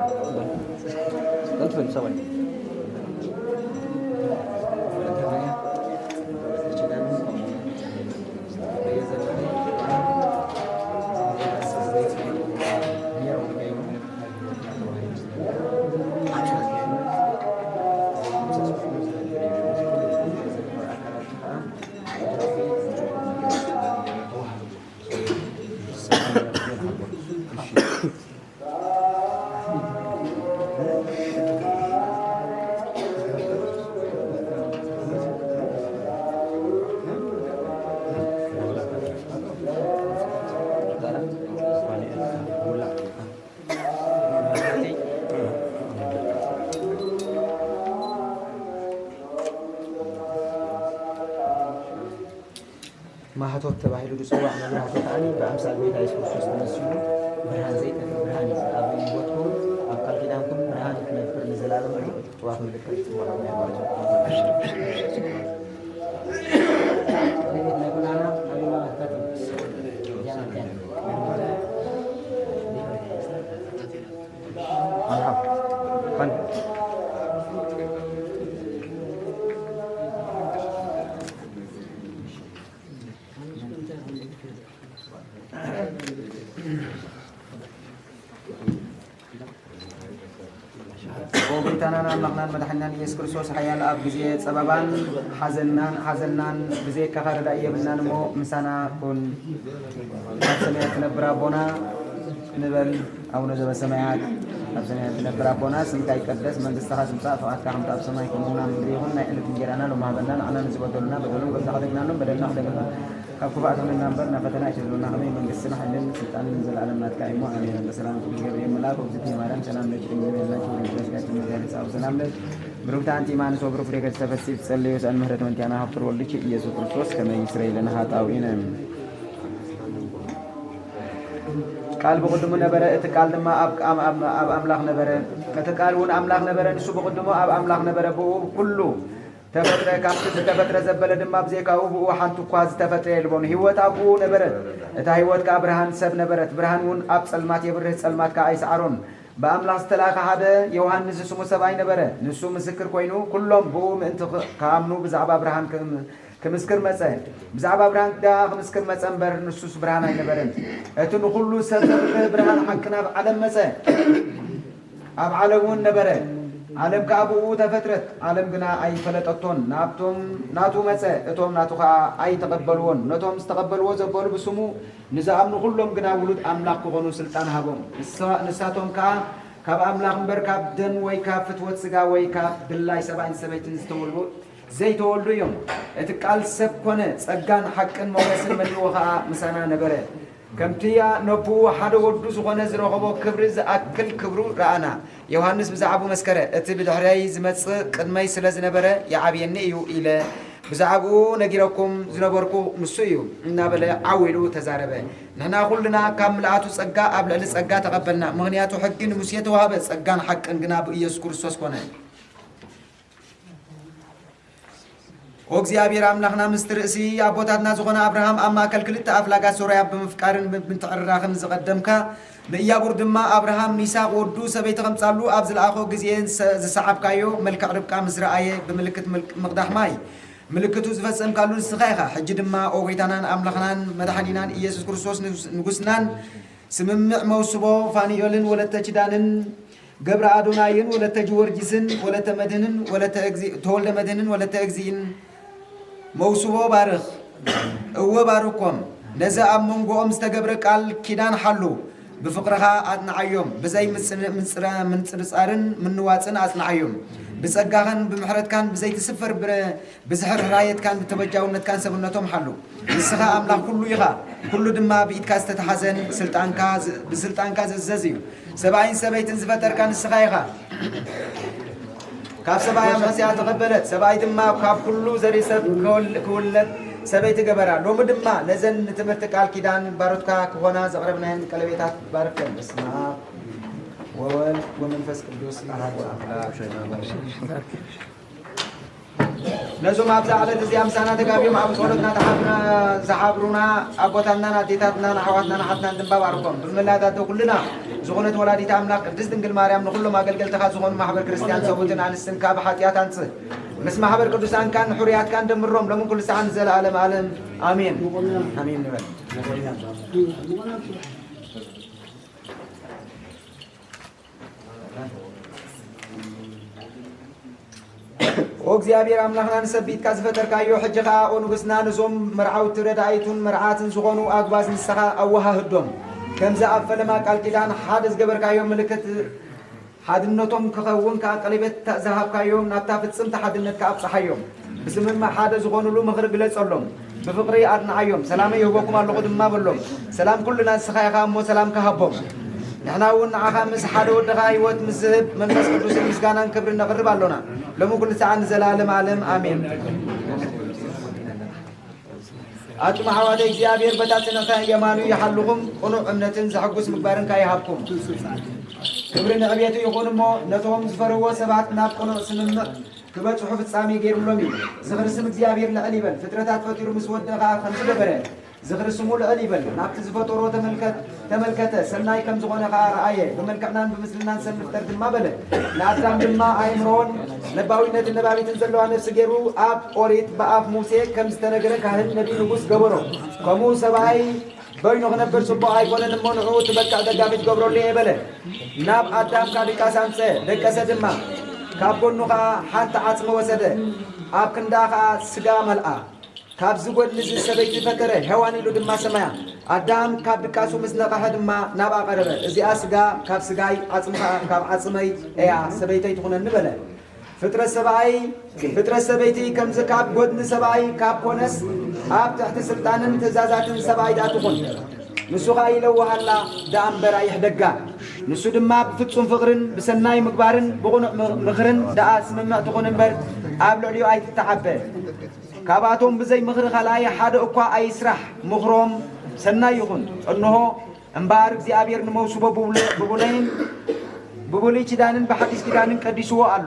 ማህቶት ተባሂሉ ዝጽዋዕ መብራህቲ ከዓኒ ብኣምሳል ጎይታ የሱስ ክርስቶስ ተመሲሉ ብርሃን ዘይጠፍእ ብርሃን እዩ። ኣብ ህይወትኩም ኣብ ቃል ኪዳንኩም ብርሃን ክነብር ንዘለኣለም እዩ። ጥዋፍ ምልክት ጽዋዕ ናይ ጎዳና ኣበባ ከጥብስ ጎይታናን ኣምላኽናን መድሓኒናን ኢየሱስ ክርስቶስ ሓያል ኣብ ግዜ ጸበባን ሓዘንናን ሓዘንናን ብዘይካኻ ረዳኢ የብልናን እሞ ምሳና ኩን። ኣብ ሰማያት ትነብር ኣቦና ንበል። ኣቡነ ዘበሰማያት፣ ኣብ ሰማያት ትነብር ኣቦና፣ ስምካ ይቀደስ፣ መንግስትኻ ትምጻእ፣ ፍቓድካ ከምቲ ኣብ ሰማይ ከምኡ እውን ኣብ ምድሪ ይኹን። ናይ ዕለት እንጀራና ሎሚ ሃበና፣ ንዓና ንዝበደሉና በደሎም ከም ዝሓደግናሎም በደልና ክደግና፣ ካብ ክፉእ ኣድሕነና እምበር፣ ናብ ፈተና ኣይተእትወና፣ ከመይ መንግስትን ሓይልን ስልጣንን ንዘለኣለም ናትካ እዩ እሞ፣ ኣሜን። በሰላም ቅዱስ ገብርኤል መልኣክ፣ እግዝእትየ ማርያም፣ ሰላም ለኪ፣ ድንግል ነሽ፣ ጸጋኪ ምስሌኪ፣ ጸብእ ሰላም ለኪ፣ ብሩክቲ ኣንቲ እም ኣንስቶ፣ ብሩክ ፍሬ ከርሥኪ ተፈሥሒ፣ ትጸልዩ ሰን ምህረት መንቲያና ሀብቱር ወልድኪ ኢየሱስ ክርስቶስ ከመ ይስረይ ለነ ኃጣውኢነ። ቃል ብቕድሙ ነበረ፣ እቲ ቃል ድማ ኣብ፣ ኣብ፣ ኣብ፣ ኣብ ኣምላኽ ነበረ፣ እቲ ቃል እውን ኣምላኽ ነበረ። ንሱ ብቕድሙ ኣብ ኣምላኽ ነበረ። ብእኡ ኩሉ ተፈጥረ፣ ካብቲ ዝተፈጥረ ዘበለ ድማ ብዘይካኡ ብእኡ ሓንቲ እኳ ዝተፈጥረ የልቦን። ህይወት ኣብኡ ነበረት፣ እታ ህይወት ከኣ ብርሃን ሰብ ነበረት። ብርሃን እውን ኣብ ጸልማት የብርህ፣ ጸልማት ከኣ ኣይሰዓሮን። ብኣምላኽ ዝተላእከ ሓደ ዮሃንስ ዝስሙ ሰብኣይ ነበረ። ንሱ ምስክር ኮይኑ፣ ኩሎም ብእኡ ምእንቲ ኽ-፣ ክኣምኑ ብዛዕባ ብርሃን ክም-፣ ክምስክር መጸ። ብዛዕባ ብርሃን ደኣ ክምስክር መጸ እምበር፣ ንሱስ ብርሃን ኣይነበረን። እቲ ንኹሉ ሰብ ዘብርህ ብርሃን ሓቂ ናብ ዓለም መጸ። ኣብ ዓለም እውን ነበረ። ዓለም ከኣ ብእኡ ተፈጥረት፣ ዓለም ግና ኣይፈለጠቶን። ናብቶም ናቱ መጸ፣ እቶም ናቱ ከኣ ኣይተቐበልዎን። ነቶም ዝተቐበልዎ ዘበሉ ብስሙ ንዝኣምኑ ኩሎም ግና ውሉድ ኣምላኽ ክኾኑ ስልጣን ሃቦም። ንሳ-፣ ንሳቶም ከኣ ካብ ኣምላኽ እምበር ካብ ደም ወይ ካብ ፍትወት ስጋ ወይ ካብ ድላይ ሰብኣይን ሰበይትን ዝተወልዱ ዘይተወልዱ እዮም። እቲ ቃል ሰብ ኮነ፣ ጸጋን ሓቅን ሞገስን መሊእዎ ኸኣ ምሳና ነበረ። ከምቲ ነብኡ ሓደ ወዱ ዝኾነ ዝረኸቦ ክብሪ ዝኣክል ክብሩ ረኣና። ዮሃንስ ብዛዕባኡ መስከረ፣ "እቲ ብድሕረይ ዝመጽእ ቅድመይ ስለ ዝነበረ ይዓብየኒ እዩ" ኢለ ብዛዕባኡ ነጊረኩም ዝነበርኩ ንሱ እዩ እናበለ ዓው ኢሉ ተዛረበ። ንሕና ኩልና ካብ ምልኣቱ ጸጋ ኣብ ልዕሊ ጸጋ ተቐበልና፣ ምኽንያቱ ሕጊ ንሙሴ ተዋህበ፣ ጸጋን ሓቅን ግና ብኢየሱስ ክርስቶስ ኮነ። ኦ እግዚኣብሔር ኣምላኽና፣ ምስቲ ርእሲ ኣቦታትና ዝኾነ ኣብርሃም ኣብ ማእከል ክልተ ኣፍላጋት ሶርያ ብምፍቃርን ብምትዕርራኽን ዝቐደምካ፣ ንእያቡር ድማ ኣብርሃም ንይስሐቅ ወዱ ሰበይቲ ከምጻሉ ኣብ ዝለኣኾ ግዜ ዝሰ-፣ ዝሰዓብካዮ፣ መልክዕ ርብቃ ምስ ረኣየ ብምልክት ምልክ-፣ ምቕዳሕ ማይ ምልክቱ ዝፈጸምካሉ ንስኻ ኢኻ። ሕጂ ድማ ኦ ጎይታናን ኣምላኽናን መድሓኒናን ኢየሱስ ክርስቶስ ንጉስ-፣ ንጉስናን ስምምዕ መውስቦ ፋኑኤልን ወለተ ኪዳንን ገብረ ኣዶናይን ወለተ ጊዮርጊስን ወለተ መድህንን ወለተ እግዚ-፣ ተወልደ መድህንን ወለተ እግዚእን መውስቦ ባርኽ። እወ ባርኮም። ነዚ ኣብ መንጎኦም ዝተገብረ ቃል ኪዳን ሓሉ። ብፍቕርኻ ኣጽንዓዮም። ብዘይ ምጽን-፣ ምንጽረ-፣ ምንጽርጻርን ምንዋጽን ኣጽንዓዮም። ብጸጋኻን ብምሕረትካን ብዘይትስፈር ብረ-፣ ብዝሕርሕራየትካን ብተበጃውነትካን ሰብነቶም ሓሉ። ንስኻ ኣምላኽ ኩሉ ኢኻ፣ ኩሉ ድማ ብኢድካ ዝተተሓዘን ስልጣንካ ዝ-፣ ብስልጣንካ ዝእዘዝ እዩ። ሰብኣይን ሰበይትን ዝፈጠርካ ንስኻ ኢኻ። ካብ ሰብኣይ ኣምሕስያ ተቐበለት፣ ሰብኣይ ድማ ካብ ኩሉ ዘርኢ ሰብ ክወል-፣ ክውለድ ሰበይቲ ገበራ። ሎሚ ድማ ነዘን ንትምህርቲ ቃል ኪዳን ባሮትካ ክኾና ዘቕረብናየን ቀለቤታት ባርከን። በስመ ኣብ ወወልድ ወመንፈስ ቅዱስ ኣሐዱ ኣምላክ። ነዞም ኣብዛ ዕለት እዚኣ ምሳና ተጋቢዮም ኣብ ጸሎትና ተሓብና-፣ ዝሓብሩና ኣቦታትናን ኣዴታትናን ኣሕዋትናን ኣሓትናን ድማ ባርኮም። ብመላእ ኣደ ኩልና ዝኾነት ወላዲት ኣምላኽ ቅድስት ድንግል ማርያም ንኹሎም ኣገልገልትኻ ዝኾኑ ማሕበር ክርስትያን ሰብኡትን ኣንስትን ካብ ሓጢኣት ኣንጽህ። ምስ ማሕበር ቅዱሳንካን ሕሩያትካን ደምሮም ሎምን ኩሉ ሰዓን ንዘለኣለም ኣለም ኣሜን። ኣሜን ንበል። ኦ እግዚኣብሔር ኣምላኽና ንሰብ ብኢድካ ዝፈጠርካዮ፣ ሕጂ ኸኣ ኦ ንጉስና ነዞም መርዓውቲ ረዳኢቱን መርዓትን ዝኾኑ ኣጉባዝ ንስኻ ኣወሃህዶም። ከምዚ ኣብ ፈለማ ቃል ኪዳን ሓደ ዝገበርካዮ ምልክት ሓድነቶም ክኸውን ከኣ ቀለቤት ዝሃብካዮም ናብታ ፍጽምቲ ሓድነትካ ኣብጽሓዮም። ብስምምዕ ሓደ ዝኾኑሉ ምኽሪ ግለጸሎም። ብፍቕሪ ኣጽንዓዮም። ሰላመይ ይህበኩም ኣለኹ ድማ በሎም። ሰላም ኩልና ንስኻ ኢኻ እሞ ሰላምካ ሃቦም። ንሕና እውን ንዓኻ ምስ ሓደ ወድኻ ህይወት ምስ ዝህብ መንፈስ ቅዱስን ምስጋናን ክብርን ነቕርብ ኣሎና። ሎሚ ኩሉ ሰዓት ንዘለኣለም ኣለም ኣሜን። ኣቱም ኣሕዋተይ እግዚኣብሔር በታ ጽንዕቲ የማኑ ይሓልኹም፣ ቅኑዕ እምነትን ዘሐጉስ ምግባርን ከኣ ይሃብኩም። ክብሪ ንዕቤቱ ይኹን እሞ ነቶም ዝፈርህዎ ሰባት ናብ ቅኑዕ ስምምዕ ክበጽሑ ፍጻሜ ገይሩሎም እዩ። ዝኽሪ ስም እግዚኣብሔር ልዕል ይበል። ፍጥረታት ፈጢሩ ምስ ወደኣ ኸኣ ከምዚ ገበረ። ዝኽሪ ስሙ ልዕል ይበል። ናብቲ ዝፈጠሮ ተመልከት-፣ ተመልከተ፣ ሰናይ ከም ዝኾነ ኸኣ ረኣየ። ብመልክዕናን ብምስልናን ሰብ ንፍጠር ድማ በለ። ንኣዳም ድማ ኣእምሮን ለባዊነትን ነባቢትን ዘለዋ ነፍሲ ገይሩ ኣብ ኦሪት ብኣፍ ሙሴ ከም ዝተነገረ ካህን ነቢይ ንጉስ ገበሮ። ከምኡ ሰብኣይ በይኑ ክነብር ጽቡቕ ኣይኮነን እሞ ንዕኡ ትበቅዕ ደጋፊት ገብረሉ እየ በለ። ናብ ኣዳም ካብ ድቃስ ኣምጸ፣ ደቀሰ ድማ። ካብ ጎኑ ኸኣ ሓንቲ ዓጽሚ ወሰደ፣ ኣብ ክንዳ ኸኣ ስጋ መልኣ። ካብዚ ጐድኒ እዚ ሰበይቲ ፈጠረ፣ ሄዋን ኢሉ ድማ ሰመያ። ኣዳም ካብ ድቃሱ ምስ ነቕሐ ድማ ናብኣ ቀረበ። እዚኣ ስጋ ካብ ስጋይ፣ ዓጽሚ ኸኣ ካብ ዓጽመይ እያ፣ ሰበይተይ ትኹነኒ በለ። ፍጥረት ሰብኣይ፣ ፍጥረት ሰበይቲ ከምዚ ካብ ጐድኒ ሰብኣይ ካብ ኮነስ፣ ኣብ ትሕቲ ስልጣንን ትእዛዛትን ሰብኣይ ደኣ ትኹን። ንሱ ኸኣ ኢለውሃላ ደኣ እምበር ኣይሕደጋ። ንሱ ድማ ብፍጹም ፍቕርን ብሰናይ ምግባርን ብቕኑዕ ም-፣ ምኽርን ደኣ ስምምዕ ትኹን እምበር፣ ኣብ ልዕሊኡ ኣይትተዓበ። ካብኣቶም ብዘይ ምኽሪ ካልኣይ ሓደ እኳ ኣይስራሕ፣ ምኽሮም ሰናይ ይኹን። እንሆ፣ እምበኣር እግዚኣብሔር ንመውስቦ ብብሉ-፣ ብብሉይን ብብሉይ ኪዳንን ብሓዲስ ኪዳንን ቀዲስዎ ኣሎ።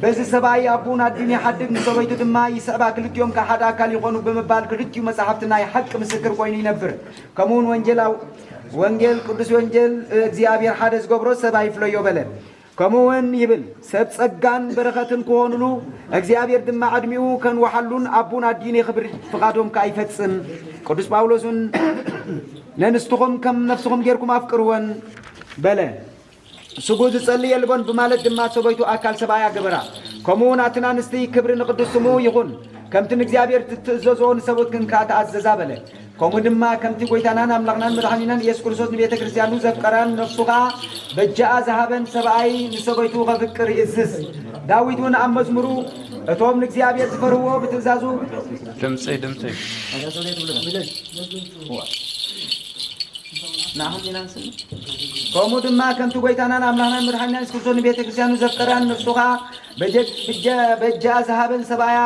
በዚ ሰብኣይ ኣቡን ኣዲን ይሓድግ፣ ንሰበይቱ ድማ ይስዕባ፣ ክልቲኦም ከኣ ሓደ ኣካል ይኾኑ ብምባል ክልቲኡ መጻሕፍቲ ናይ ሓቂ ምስክር ኮይኑ ይነብር። ከምኡውን ወንጌል ኣው-፣ ወንጌል ቅዱስ ወንጌል እግዚኣብሔር ሓደ ዝገብሮ ሰብ ኣይፍለዮ በለ። ከምኡውን ይብል፣ ሰብ ጸጋን በረኸትን ክኾኑሉ፣ እግዚኣብሔር ድማ ዕድሚኡ ከንውሓሉን ኣቡን ኣዲን የኽብር፣ ፍቓዶም ከኣ ይፈጽም። ቅዱስ ጳውሎስ እውን ነንስትኹም ከም ነፍስኹም ጌርኩም ኣፍቅርወን በለ። ስጉ ዝጸሊ የልቦን ብማለት ድማ ሰበይቱ ኣካል ሰብኣያ ገበራ። ከምኡውን ኣትን ኣንስቲ ክብሪ ንቅዱስ ስሙ ይኹን፣ ከምቲ ንእግዚኣብሔር ትትእዘዞ ንሰብኡትክን ከኣ ተኣዘዛ በለ። ከምኡ ድማ ከምቲ ጐይታናን ኣምላኽናን መድሓኒናን ኢየሱስ ክርስቶስ ንቤተ ክርስቲያኑ ዘፍቀራን ነፍሱ ኸኣ በጃኣ ዝሃበን ሰብኣይ ንሰበይቱ ኸፍቅር ይእዝዝ። ዳዊት እውን ኣብ መዝሙሩ እቶም ንእግዚኣብሔር ዝፈርህዎ ብትእዛዙ ድምፂ፣ ድምፂ። ንዓኹም ኢና ንስምዕ። ከምኡ ድማ ከምቲ ጐይታናን ኣምላኽናን መድሓኒናን የሱስ ክርስቶስ ንቤተ ክርስቲያኑ ዘፍቀራን ነፍሱ ኸኣ በጀ-፣ ብጀ-፣ በጃኣ ዝሃበን ሰብኣያ፣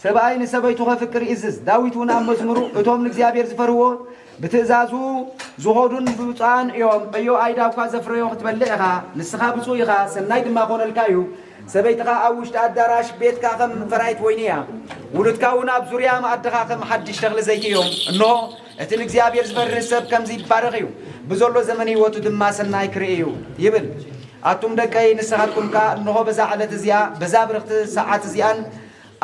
ሰብኣይ ንሰበይቱ ኸፍቅር ይእዝዝ። ዳዊት እውን ኣብ መዝሙሩ እቶም ንእግዚኣብሔር ዝፈርህዎ ብትእዛዙ ዝኸዱን ብፁዓን እዮም። ዕዮ ኣይዳ እኳ ዘፍረዮ ክትበልዕ ኢኻ፣ ንስኻ ብፁዕ ኢኻ፣ ሰናይ ድማ ኮነልካ እዩ። ሰበይትኻ ኣብ ውሽጢ ኣዳራሽ ቤትካ ኸም ፈራይት ወይኒ እያ፣ ውሉድካ እውን ኣብ ዙርያ መኣድኻ ኸም ሓድሽ ተኽሊ ዘይቲ እዮም። እንሆ፣ እቲ ንእግዚኣብሔር ዝፈርህ ሰብ ከምዚ ይባረኽ እዩ፣ ብዘሎ ዘመን ህይወቱ ድማ ሰናይ ክርኢ እዩ ይብል። ኣቱም ደቀይ፣ ንስኻትኩም ከኣ እንሆ በዛ ዕለት እዚኣ፣ በዛ ብርኽቲ ሰዓት እዚኣን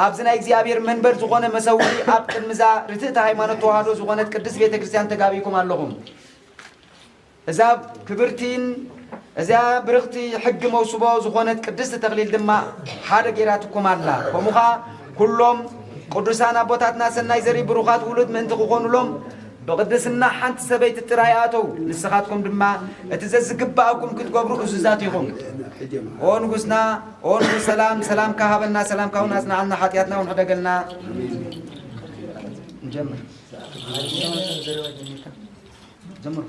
ኣብዚ ናይ እግዚኣብሔር መንበር ዝኾነ መሰውኢ ኣብ ቅድሚ እዛ ርትዕቲ ሃይማኖት ተዋህዶ ዝኾነት ቅድስት ቤተ ክርስቲያን ተጋቢእኩም ኣለኹም። እዛ ክብርቲን እዚኣ ብርኽቲ ሕጊ መውስቦ ዝኾነት ቅድስቲ ተኽሊል ድማ ሓደ ገይራትኩም ኣላ። ከምኡ ኸኣ ኩሎም ቅዱሳን ኣቦታትና ሰናይ ዘርኢ ብሩኻት ውሉድ ምእንቲ ክኾኑሎም ብቅድስና ሓንቲ ሰበይቲ ጥራይ ኣተው። ንስኻትኩም ድማ እቲ ዘዝግብኣኩም ክትገብሩ እዙዛት ኢኹም። ኦ ንጉስና፣ ኦ ንጉስ ሰላም፣ ሰላምካ ሃበና፣ ሰላምካ እውን ኣጽንዓልና፣ ሓጢኣትና እውን ሕደገልና። ንጀምር። ጀምሩ።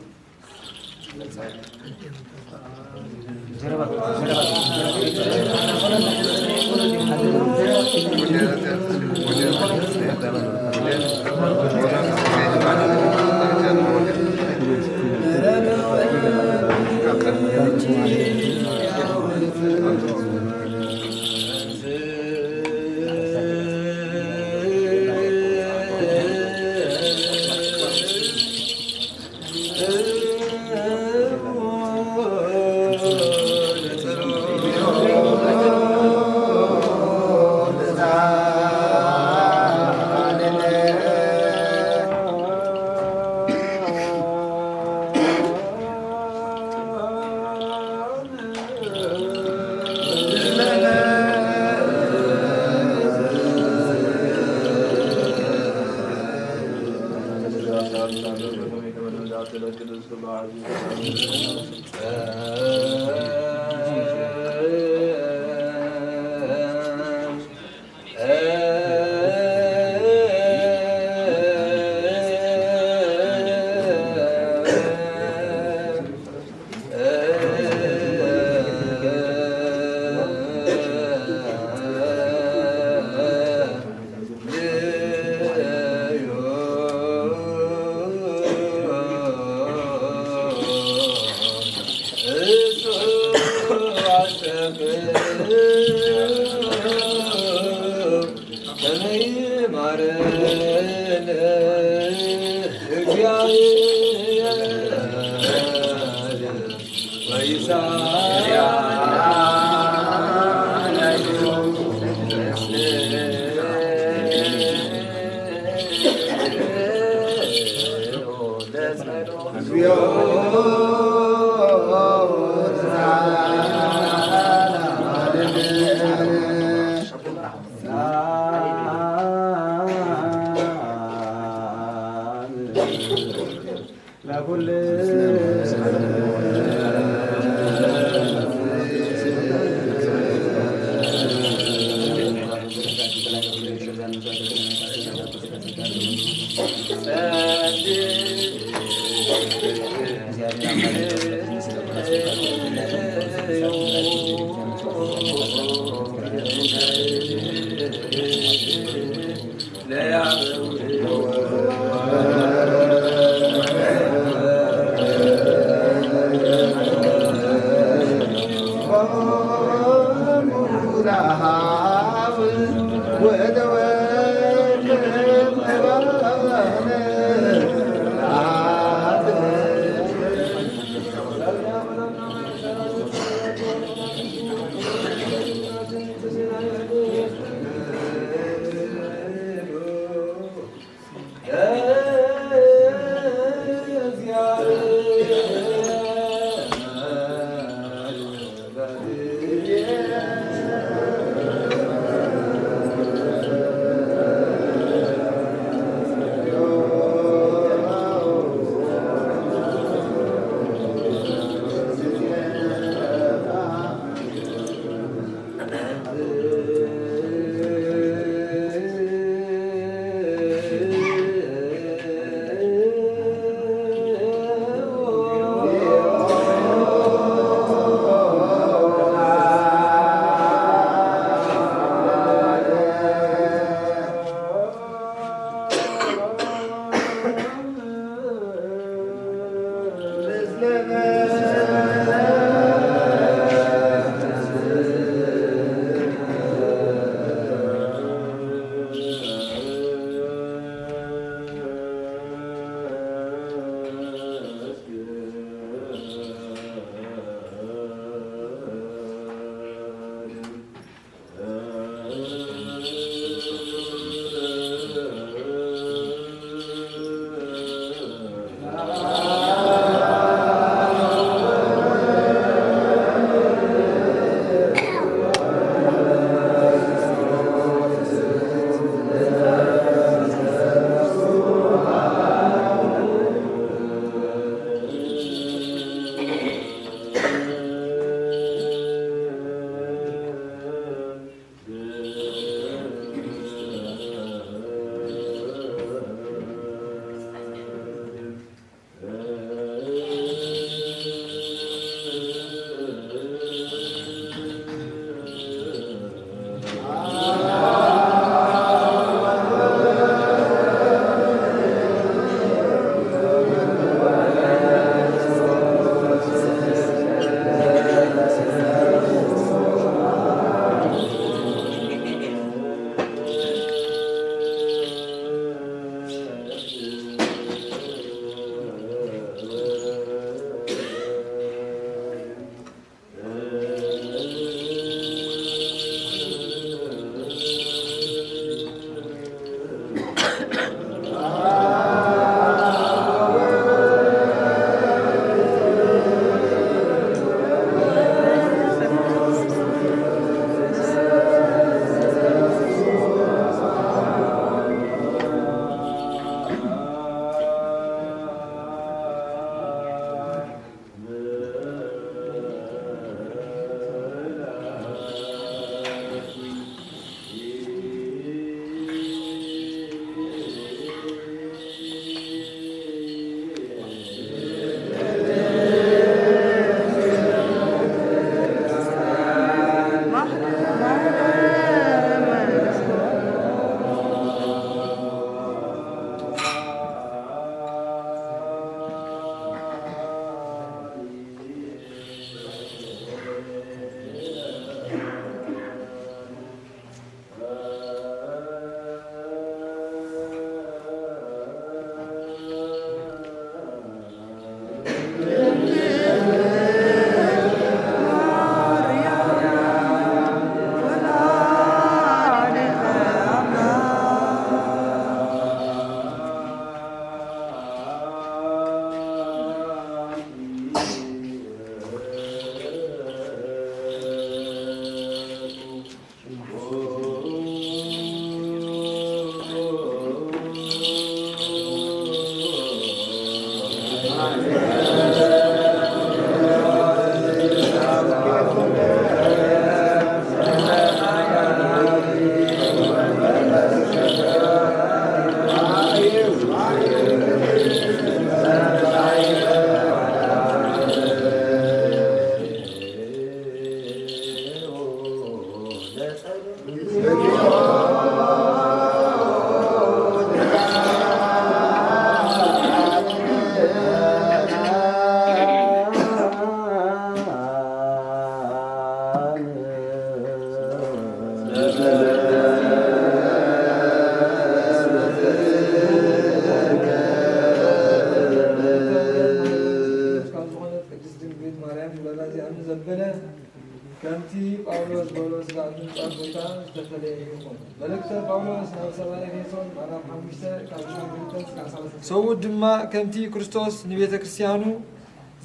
ከምቲ ጳውሎስ ዝበሎ፣ ስጋ ኣፍንጫ ጎይታ ዝተፈለየ ይኹን። መልእክተ ጳውሎስ ናብ ሰብኣይ ኤፌሶን ምዕራፍ ሓሙሽተ ካብ ዕስራን ክልተን እስካብ ሰላሳን። ሰብኡት ድማ ከምቲ ክርስቶስ ንቤተ ክርስቲያኑ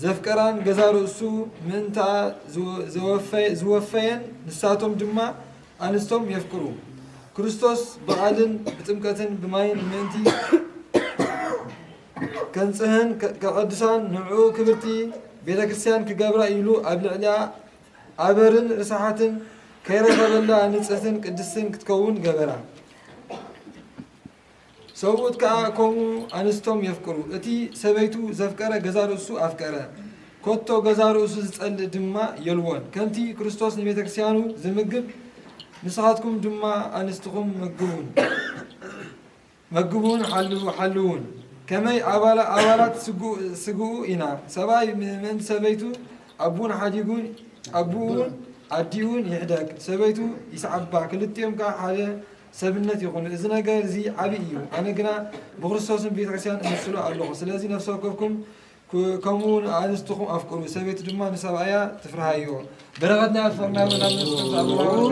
ዘፍቀራን ገዛ ርእሱ ምእንታ ዝወ-፣ ዝወፈ-፣ ዝወፈየን፣ ንሳቶም ድማ ኣንስቶም የፍቅሩ። ክርስቶስ ብቓልን ብጥምቀትን ብማይን ምእንቲ ከንጽህን ከ-፣ ከቐድሳን ንዕኡ ክብርቲ ቤተ ክርስቲያን ክገብራ ኢሉ ኣብ ልዕሊኣ ኣበርን ርሳሓትን ከይረኸበላ ንጽህትን ቅድስትን ክትከውን ገበራ። ሰብኡት ከኣ ከምኡ ኣንስቶም የፍቅሩ። እቲ ሰበይቱ ዘፍቀረ ገዛ ርእሱ ኣፍቀረ። ኮቶ ገዛ ርእሱ ዝጸልእ ድማ የልቦን። ከምቲ ክርስቶስ ንቤተ ክርስቲያኑ ዝምግብ፣ ንስኻትኩም ድማ ኣንስትኹም መግቡን። መግቡን ሓልዉ-፣ ሓልዉን። ከመይ ኣባላ-፣ ኣባላት ስጉ-፣ ስግኡ ኢና። ሰብኣይ ም-፣ ምእንቲ ሰበይቱ ኣቡን ሓዲጉን፣ ኣቡኡን ኣዲኡን ይሕደግ፣ ሰበይቱ ይስዓባ፣ ክልቲኦም ከኣ ሓደ ሰብነት ይኹኑ። እዚ ነገር እዚ ዓቢ እዩ። ኣነ ግና ብክርስቶስን ቤተክርስትያን እመስሎ ኣለኹ። ስለዚ ነፍሲ ወከፍኩም ክ-፣ ከምኡ ንኣንስትኹም ኣፍቅሩ፣ ሰበይቲ ድማ ንሰብኣያ ትፍርሃዮ። በረኸትና ያስፈርና ይበል።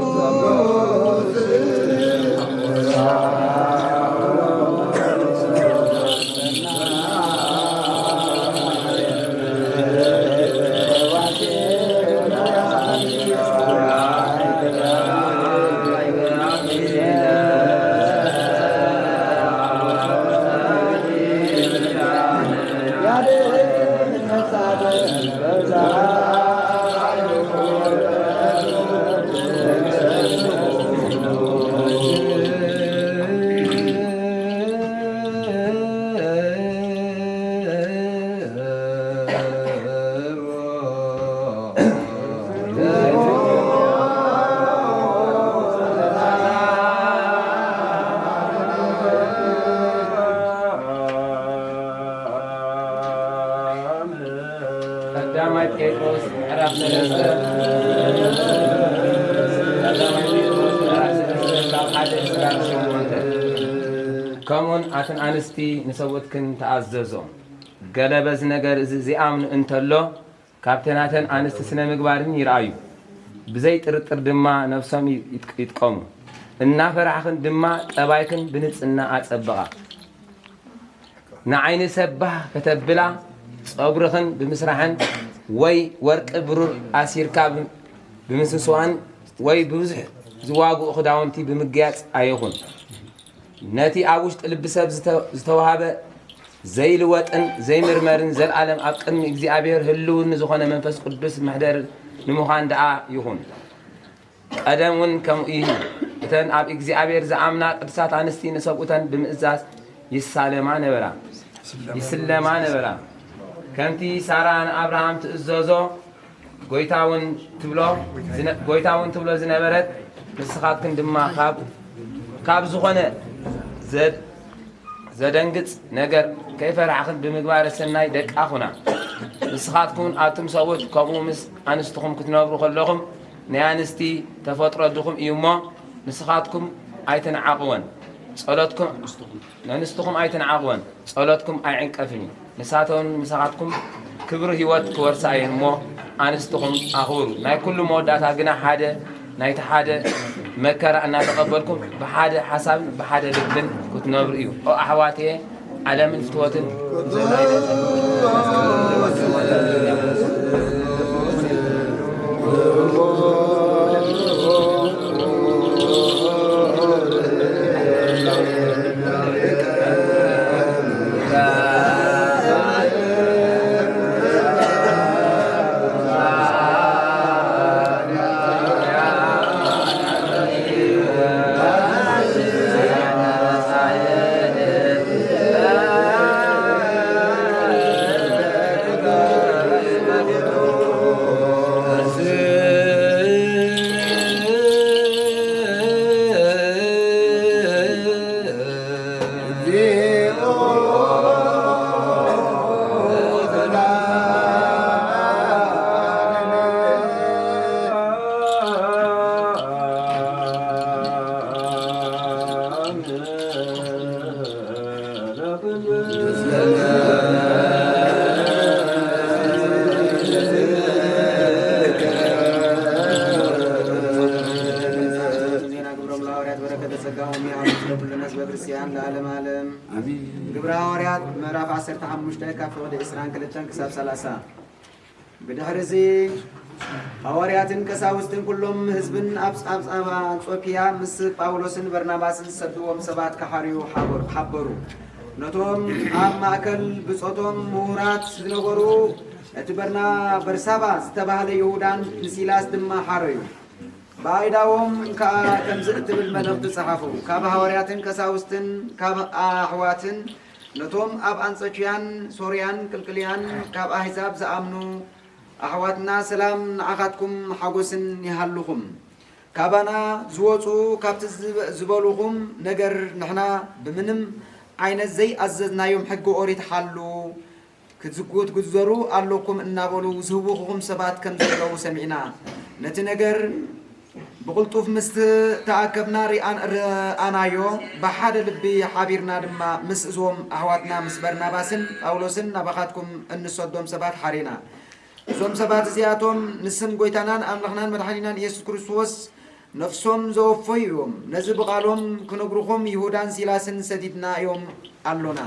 ቀዳማይ ጴጥሮስ ምዕራፍ ሰለስተ፣ ቀዳማይ ጴጥሮስ ምዕራፍ ሰለስተ ካብ ሓደ እስካብ ሸሞንተ። ከምኡውን ኣትን ኣንስቲ ንሰብኡትክን ተኣዘዞ። ገለ በዚ ነገር እዚ ዚኣምኑ እንተሎ፣ ካብቲ ናተን ኣንስቲ ስነ ምግባርን ይርኣዩ። ብዘይ ጥርጥር ድማ ነፍሶም ይጥ-፣ ይጥቀሙ። እናፈራሕኽን ድማ ጠባይክን ብንጽህና ኣጸብቓ። ንዓይኒ ሰብ ባህ ከተብላ ጸጉርኽን ብምስራሕን ወይ ወርቂ ብሩር ኣሲርካ ብ-፣ ብምስስዋን ወይ ብብዙሕ ዝዋግኡ ክዳውንቲ ብምግያጽ ኣይኹን። ነቲ ኣብ ውሽጢ ልቢ ሰብ ዝተ-፣ ዝተዋህበ ዘይልወጥን ዘይምርመርን ዘልኣለም ኣብ ቅድሚ እግዚኣብሔር ህልው ንዝኾነ መንፈስ ቅዱስ መሕደር ንምዃን ደኣ ይኹን። ቀደም እውን ከምኡ እዩ። እተን ኣብ እግዚኣብሔር ዝኣምና ቅዱሳት ኣንስቲ ንሰብኡተን ብምእዛዝ ይሳለማ ነበራ፣ ይስለማ ነበራ። ከምቲ ሳራ ንኣብርሃም ትእዘዞ፣ ጎይታ እውን ትብሎ ዝነ-፣ ጎይታ እውን ትብሎ ዝነበረት፣ ንስኻትክን ድማ ካብ፣ ካብ ዝኾነ ዘድ-፣ ዘደንግጽ ነገር ከይፈራሕኽን ብምግባረ ሰናይ ደቃ ኩና። ንስኻትኩምን ኣቱም ሰብኡት ከምኡ ምስ ኣንስትኹም ክትነብሩ ከለኹም፣ ናይ ኣንስቲ ተፈጥሮ ድኹም እዩ እሞ፣ ንስኻትኩም ኣይትንዓቕወን። ጸሎትኩም፣ ነንስትኹም ኣይትንዓቕወን። ጸሎትኩም ኣይዕንቀፍን እዩ። ንሳተውን ምሳኻትኩም ክብሪ ህይወት ክወርሳ እየን እሞ፣ ኣንስትኹም ኣኽብሩ። ናይ ኩሉ መወዳእታ ግና ሓደ፣ ናይቲ ሓደ መከራ እናተቐበልኩም ብሓደ ሓሳብን ብሓደ ልብን ክትነብሩ እዩ። ኦ ኣሕዋትየ፣ ዓለምን ፍትወትን ኩሉ ህዝበ ክርስቲያን ለዓለም ዓለም። ኣሜን። ግብረ ሃዋርያት ምዕራፍ ዓሰርተ ሓሙሽተ ካብ ፍቕዲ ዕስራን ክልተን ክሳብ ሰላሳ። ብድሕሪ እዚ ሃዋርያትን ቀሳውስትን ኩሎም ህዝብን ኣብ ኣብ ኣብ ኣንጾኪያ ምስ ጳውሎስን በርናባስን ዝሰድዎም ሰባት ክሓርዩ ሓበሩ ሓበሩ። ነቶም ኣብ ማእከል ብጾቶም ምሁራት ዝነበሩ እቲ በርና በርሳባ ዝተባህለ ይሁዳን ንሲላስ ድማ ሓረዩ። ብኣይዳዎም ከኣ ከምዚ እትብል መልእኽቲ ጸሓፉ። ካብ ሃዋርያትን ቀሳውስትን ካብ ኣሕዋትን ነቶም ኣብ ኣንጾችያን ሶርያን ቅልቅልያን ካብ ኣህዛብ ዝኣምኑ ኣሕዋትና ሰላም ንዓኻትኩም ሓጎስን ይሃልኹም። ካባና ዝወጹ ካብቲ ዝበ ዝበሉኹም ነገር ንሕና ብምንም ዓይነት ዘይኣዘዝናዮም ሕጊ ኦሪት ሓሉ ክትዝጉ ትግዘሩ ኣለኩም እናበሉ ዝህውኹኹም ሰባት ከም ዘለዉ ሰሚዕና። ነቲ ነገር ብቕልጡፍ ምስ ተኣከብና ርኣን ርኣናዮ። ብሓደ ልቢ ሓቢርና ድማ ምስ እዞም ኣሕዋትና ምስ በርናባስን ጳውሎስን ናባኻትኩም እንሰዶም ሰባት ሓሪና። እዞም ሰባት እዚኣቶም ንስም ጎይታናን ኣምላኽናን መድሓኒናን ኢየሱስ ክርስቶስ ነፍሶም ዘወፈዩ እዮም። ነዚ ብቓሎም ክነግሩኹም ይሁዳን ሲላስን ሰዲድናዮም ኣሎና።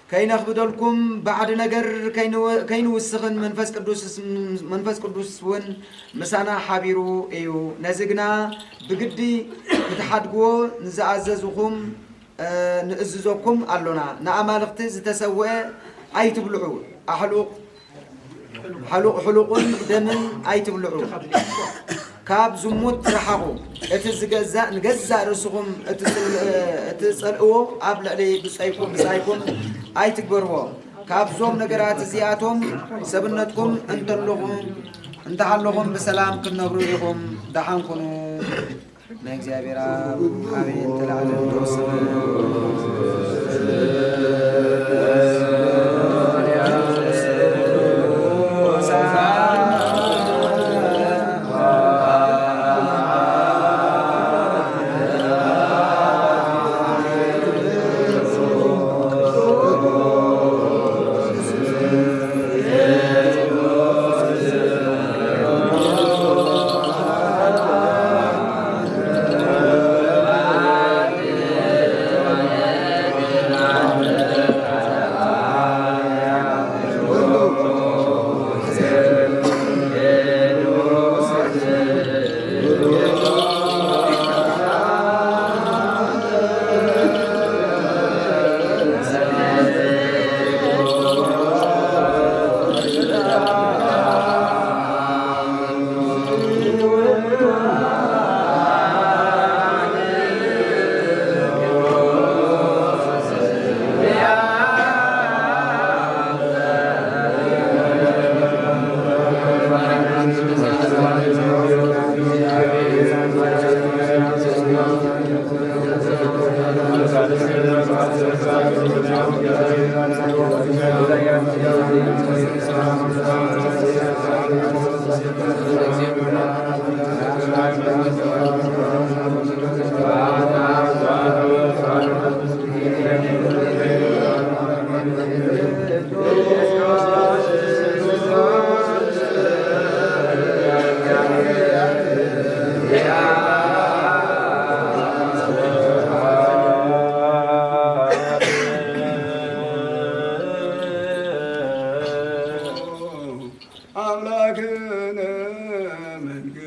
ከይነኽብደልኩም ባዕዲ ነገር ከይንወ ከይንውስኽን መንፈስ ቅዱስ መንፈስ ቅዱስ እውን ምሳና ሓቢሩ እዩ። ነዚ ግና ብግዲ ክትሓድግዎ ንዝኣዘዝኹም ንእዝዘኩም ኣሎና። ንኣማልኽቲ ዝተሰውአ ኣይትብልዑ። ኣሕሉቕ ሕሉቕ ሕሉቕን ደምን ኣይትብልዑ። ካብ ዝሙት ርሓቑ። እቲ ዝገዛእ ንገዛእ ርእስኹም እትጽል እትጸልእዎ ኣብ ልዕሊ ብጻይኩም ብጻይኩም ኣይትግበርዎ። ካብዞም ነገራት እዚኣቶም ሰብነትኩም እንተለኹም እንተሃለኹም ብሰላም ክትነብሩ ኢኹም። ደሓን ኩኑ። ናይ እግዚኣብሔር ኣብ ዓብይን ተላዕልን ተወሰነ። ኣምላክነ መንግስት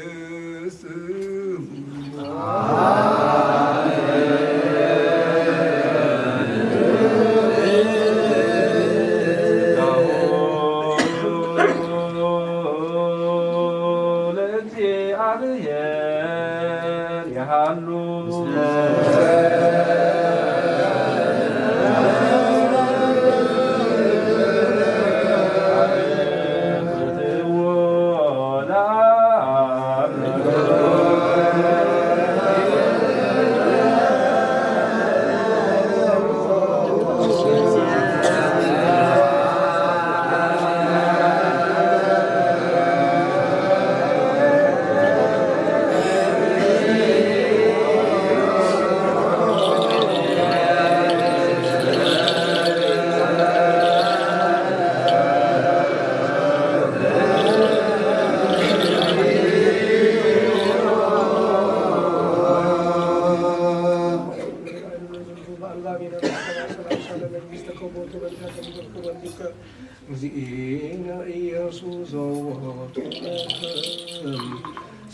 ኢነ ኢየሱስ ዘወቱ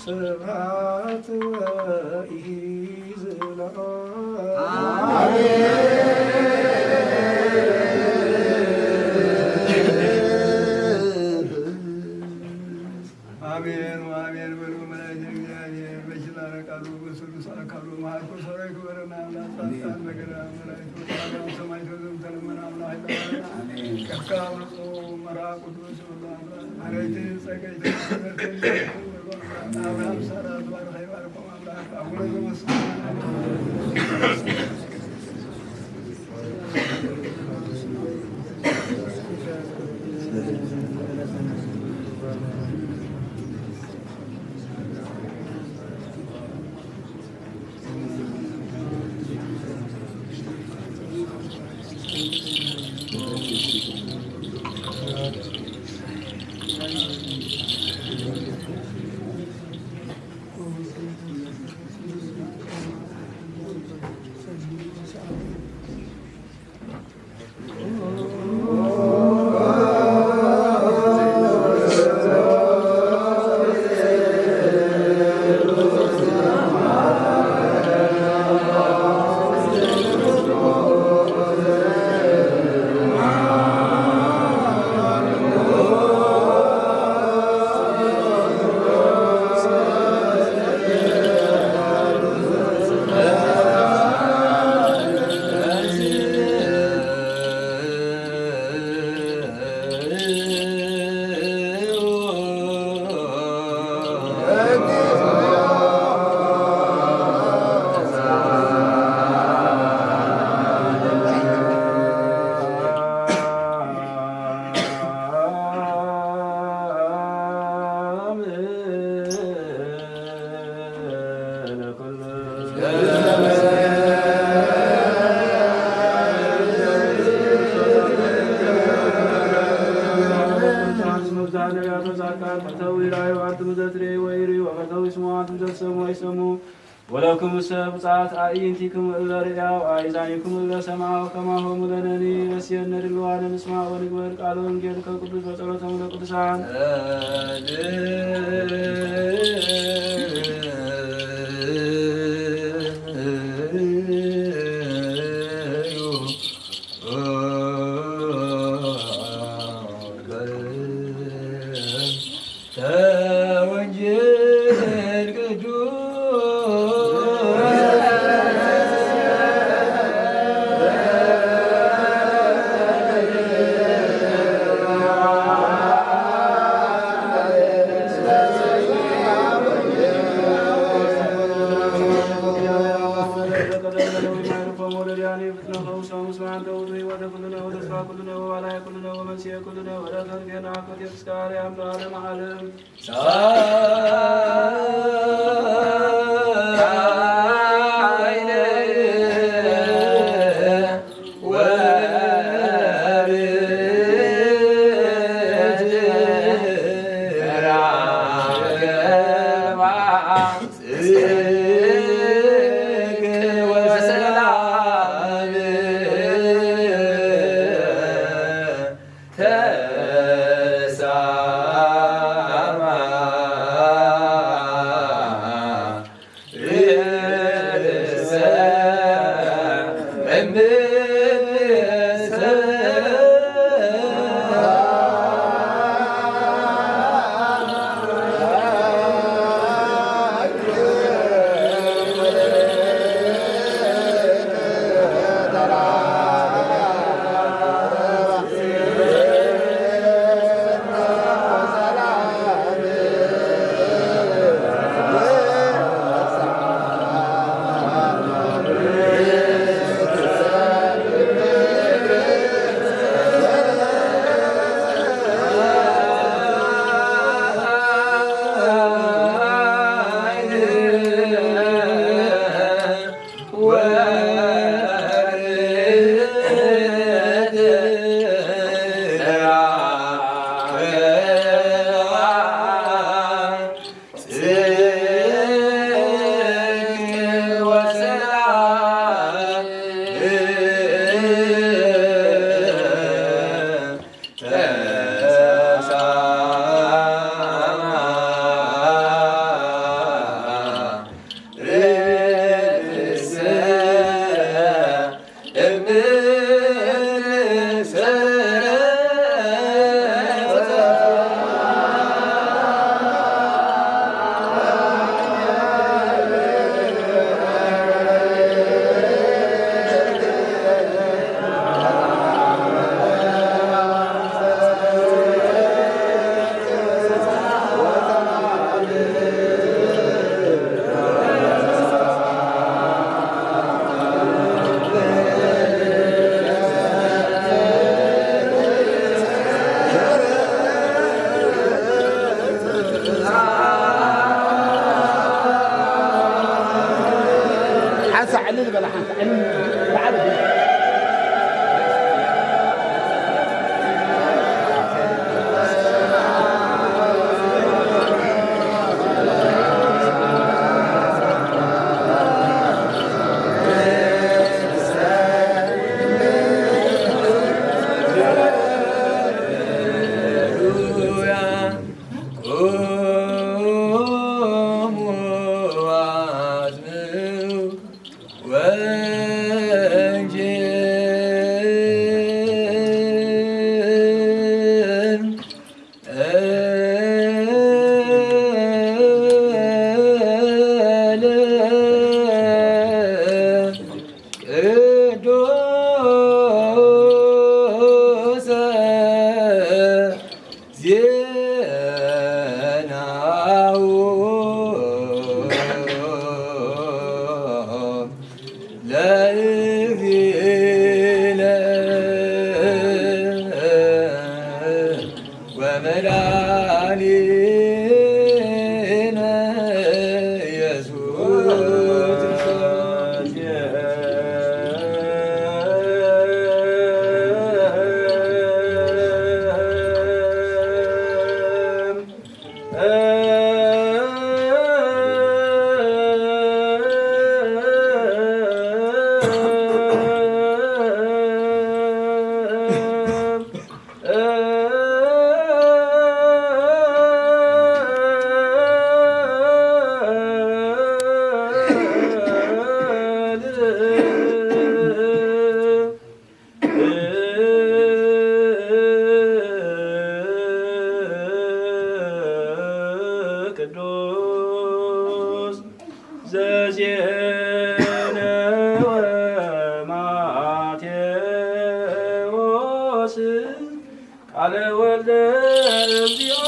ስብሐት ወኢዝና። አሜን ወአሜን በሉ። መላእክተ እግዚአብሔር በኪዳነ ቃሉ በስሉስ አካሉ መሐልኮ ሰራዊት በረና አምላክ ጻድቃን በገዳም መላእክት በሰማይ ተዘምተ ልመና አምላክ ይጠራና። አሜን። ከፍታ አብልጦ መርሃ ቅዱስ በሉ አምላክ። አረይት ጸገይት አብርሃም ሳራ ባርካ ይባርኮ አምላክ። አቡነ ዘበሰማያት ወለክሙሰ ብፅዓት ኣዕይንቲክሙ እለ ርእያ ወኣእዛኒክሙ እለ ሰምዓ ከማሆሙ ለነኒ ረስየነ ድልዋነ ንስማዕ ወንግበር ቃለ ወንጌል ከቅዱስ በጸሎተሙ ለቅዱሳን። ተወንጌል ቅዱስ ቅዱስ ዜናሁ ለእግዚእነ ወመድኃኒነ ኢየሱስ ክርስቶስ። ቅዱስ ዘዜነወ ማቴዎስ ቃለ ወልደ እግዚኦ።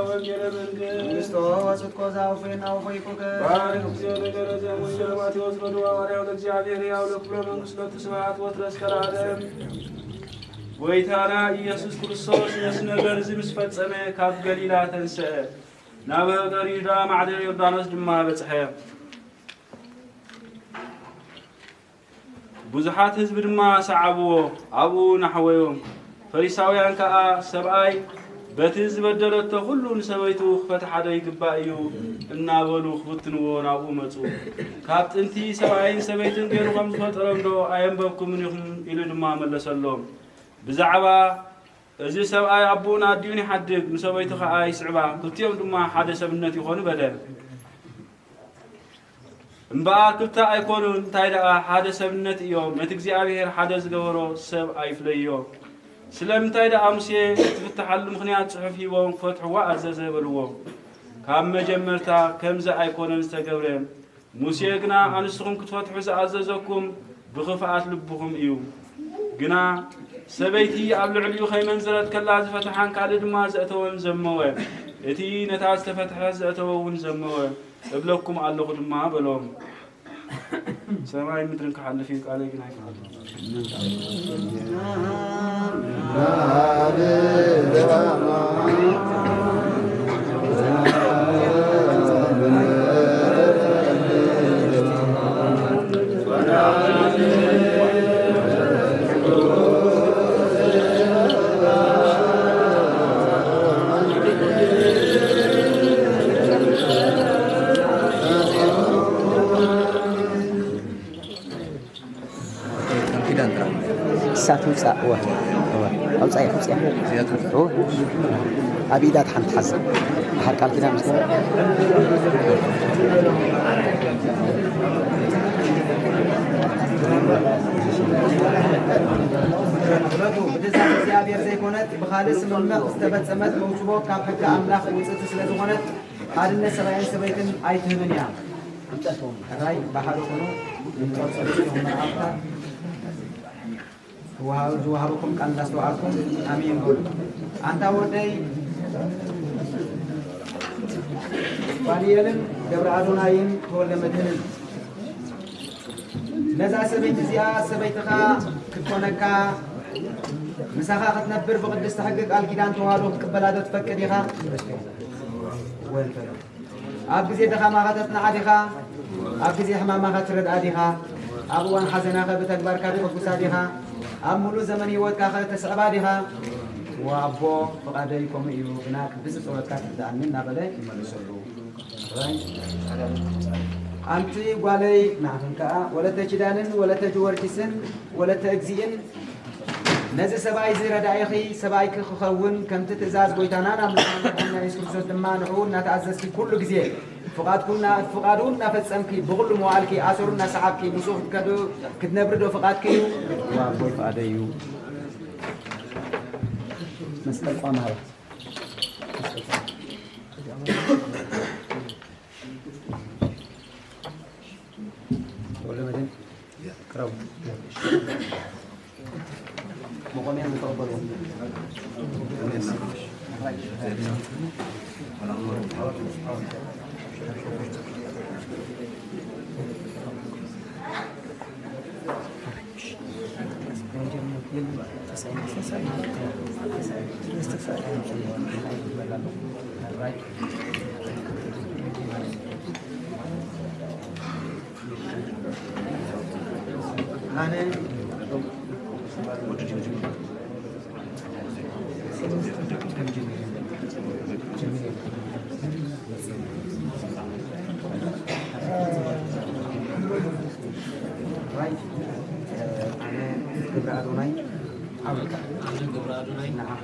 መንግስቶ ወጽድቆ ዘአውፌና ወፈይኩከ። ባርክ እግዚኦ ነገረ ዘእሙን ማቴዎስ በዱ ሐዋርያው ለእግዚአብሔር ያው ለኩሎ መንግስት ለቱ ስብሐት ወትረ እስከ ለዓለም። ጎይታና ኢየሱስ ክርስቶስ ነዚ ነገር እዚ ምስ ፈጸመ ካብ ገሊላ ተንስአ፣ ናብ ሃገር ይሁዳ ማዕደ ዮርዳኖስ ድማ በጽሐ። ብዙሓት ህዝቢ ድማ ሰዓብዎ፣ ኣብኡ ናሕወዮም። ፈሪሳውያን ከኣ፣ ሰብኣይ በቲ ዝበደለቶ ኹሉ ንሰበይቱ ክፈትሓ ዶ ይግባእ እዩ? እናበሉ ክፍትንዎ ናብኡ መጹ። ካብ ጥንቲ ሰብኣይን ሰበይትን ገይሩ ከም ዝፈጠሮም ዶ ኣየንበብኩምን ኢኹም? ኢሉ ድማ መለሰሎም። ብዛዕባ እዚ ሰብኣይ ኣቦኡን ኣዲኡን ይሓድግ፣ ንሰበይቱ ኸኣ ይስዕባ፣ ክልቲኦም ድማ ሓደ ሰብነት ይኾኑ በለ። እምበኣር ክልተ ኣይኮኑን፣ እንታይ ደኣ ሓደ ሰብነት እዮም። ነቲ እግዚኣብሔር ሓደ ዝገበሮ ሰብ ኣይፍለዮ። ስለምንታይ ደኣ ሙሴ እትፍትሓሉ ምኽንያት ጽሑፍ ሂቦም ክፈትሕዋ ኣዘዘ በልዎ። ካብ መጀመርታ ከምዚ ኣይኮነን ዝተገብረ። ሙሴ ግና ኣንስኹም ክትፈትሑ ዝኣዘዘኩም ብኽፍኣት ልብኹም እዩ። ግና ሰበይቲ ኣብ ልዕሊኡ ከይመንዝረት ከላ ዝፈትሓን ካልእ ድማ ዘእተወን ዘመወ። እቲ ነታ ዝተፈትሐት ዘእተወ እውን ዘመወ። እብለኩም ኣለኹ ድማ በሎም። ሰማይ ምድርን ክሓልፍ እዩ፣ ቃለይ ግን ኣይክሓልፍ። ኪዳን ጥራሕ። እሳ ትውፃእ። እወ፣ እወ። ኣውፃኢ፣ ኣውፅያ። እዚኣ ትውፃእ። እወ። ኣብ ኢዳ ትሓንቲ ሓዛ። ድሓር ቃል ኪዳን ምስ ገበረ። ምሕረቱ ብትእዛዝ እግዚኣብሔር ዘይኮነት ብኻልእ ስምምዕ ዝተፈጸመት መውስቦ ካብ ሕጊ ኣምላኽ ውፅእቲ ስለ ዝኾነት ሓድነት ሰብኣይን ሰበይትን ኣይትህብን እያ። ሕራይ ብሓደ ኮኑ ንጸርጸሩ ኢኹም መርዓውታ። ዝወሃበኩም ቃል እንዳስተውዓልኩም ኣሜን በሉ። ኣንታ ወደይ ፋኒኤልን ገብረ ኣዶናይን ተወልደ መድህንን፣ ነዛ ሰበይቲ እዚኣ ሰበይትኻ ክትኮነካ፣ ምሳኻ ክትነብር ብቕድስቲ ሕጊ ቃል ኪዳን ተዋህዶ ክትቅበላ ዶ ትፈቅድ ኢኻ? ወንፈል ኣብ ግዜ ድኻማኻ ተጽንዓ ዲኻ? ኣብ ግዜ ሕማማኻ ትረድኣ ዲኻ? ኣብ እዋን ሓዘናኸ ብተግባርካ ተበጉሳ ዲኻ? ኣብ ምሉእ ዘመን ህይወትካኸ ተስዕባ ዲኻ? እወ ኣቦ፣ ፍቓደይ ከምኡ እዩ፣ ግና ቅድስቲ ጸሎትካ ትርድኣኒ እናበለ ይመልሰሉ። ኣንቲ ጓለይ፣ ንዓኽን ከኣ ወለተ ኪዳንን ወለተ ጊዮርጊስን ወለተ እግዚእን ነዚ ሰብኣይ እዚ ረዳኢኺ ሰብኣይኪ ክኸውን፣ ከምቲ ትእዛዝ ጐይታናን ኣምላኽናን መድሓኒና የሱስ ክርስቶስ ድማ ንዕኡ እናተኣዘዝኪ ኩሉ ግዜ ፍቓድኩ እና-፣ ፍቓዱ እናፈጸምኪ ብኹሉ መዋእልኪ ኣሰሩ እናሰዓብኪ ምስኡ ክትከዱ ክትነብሪ ዶ ፍቓድኪ እዩ? እዋ፣ ኣቦይ ፍቓደይ እዩ። መስቀል ቋም ሃባ። ወልደመድህን ቅረቡ። መቆሚያ ንተቐበልዎ። ኣነ ኣነ ገብረ ኣዶናይ ዓወታ። ኣነ ገብረ ኣዶናይ ንዓኺ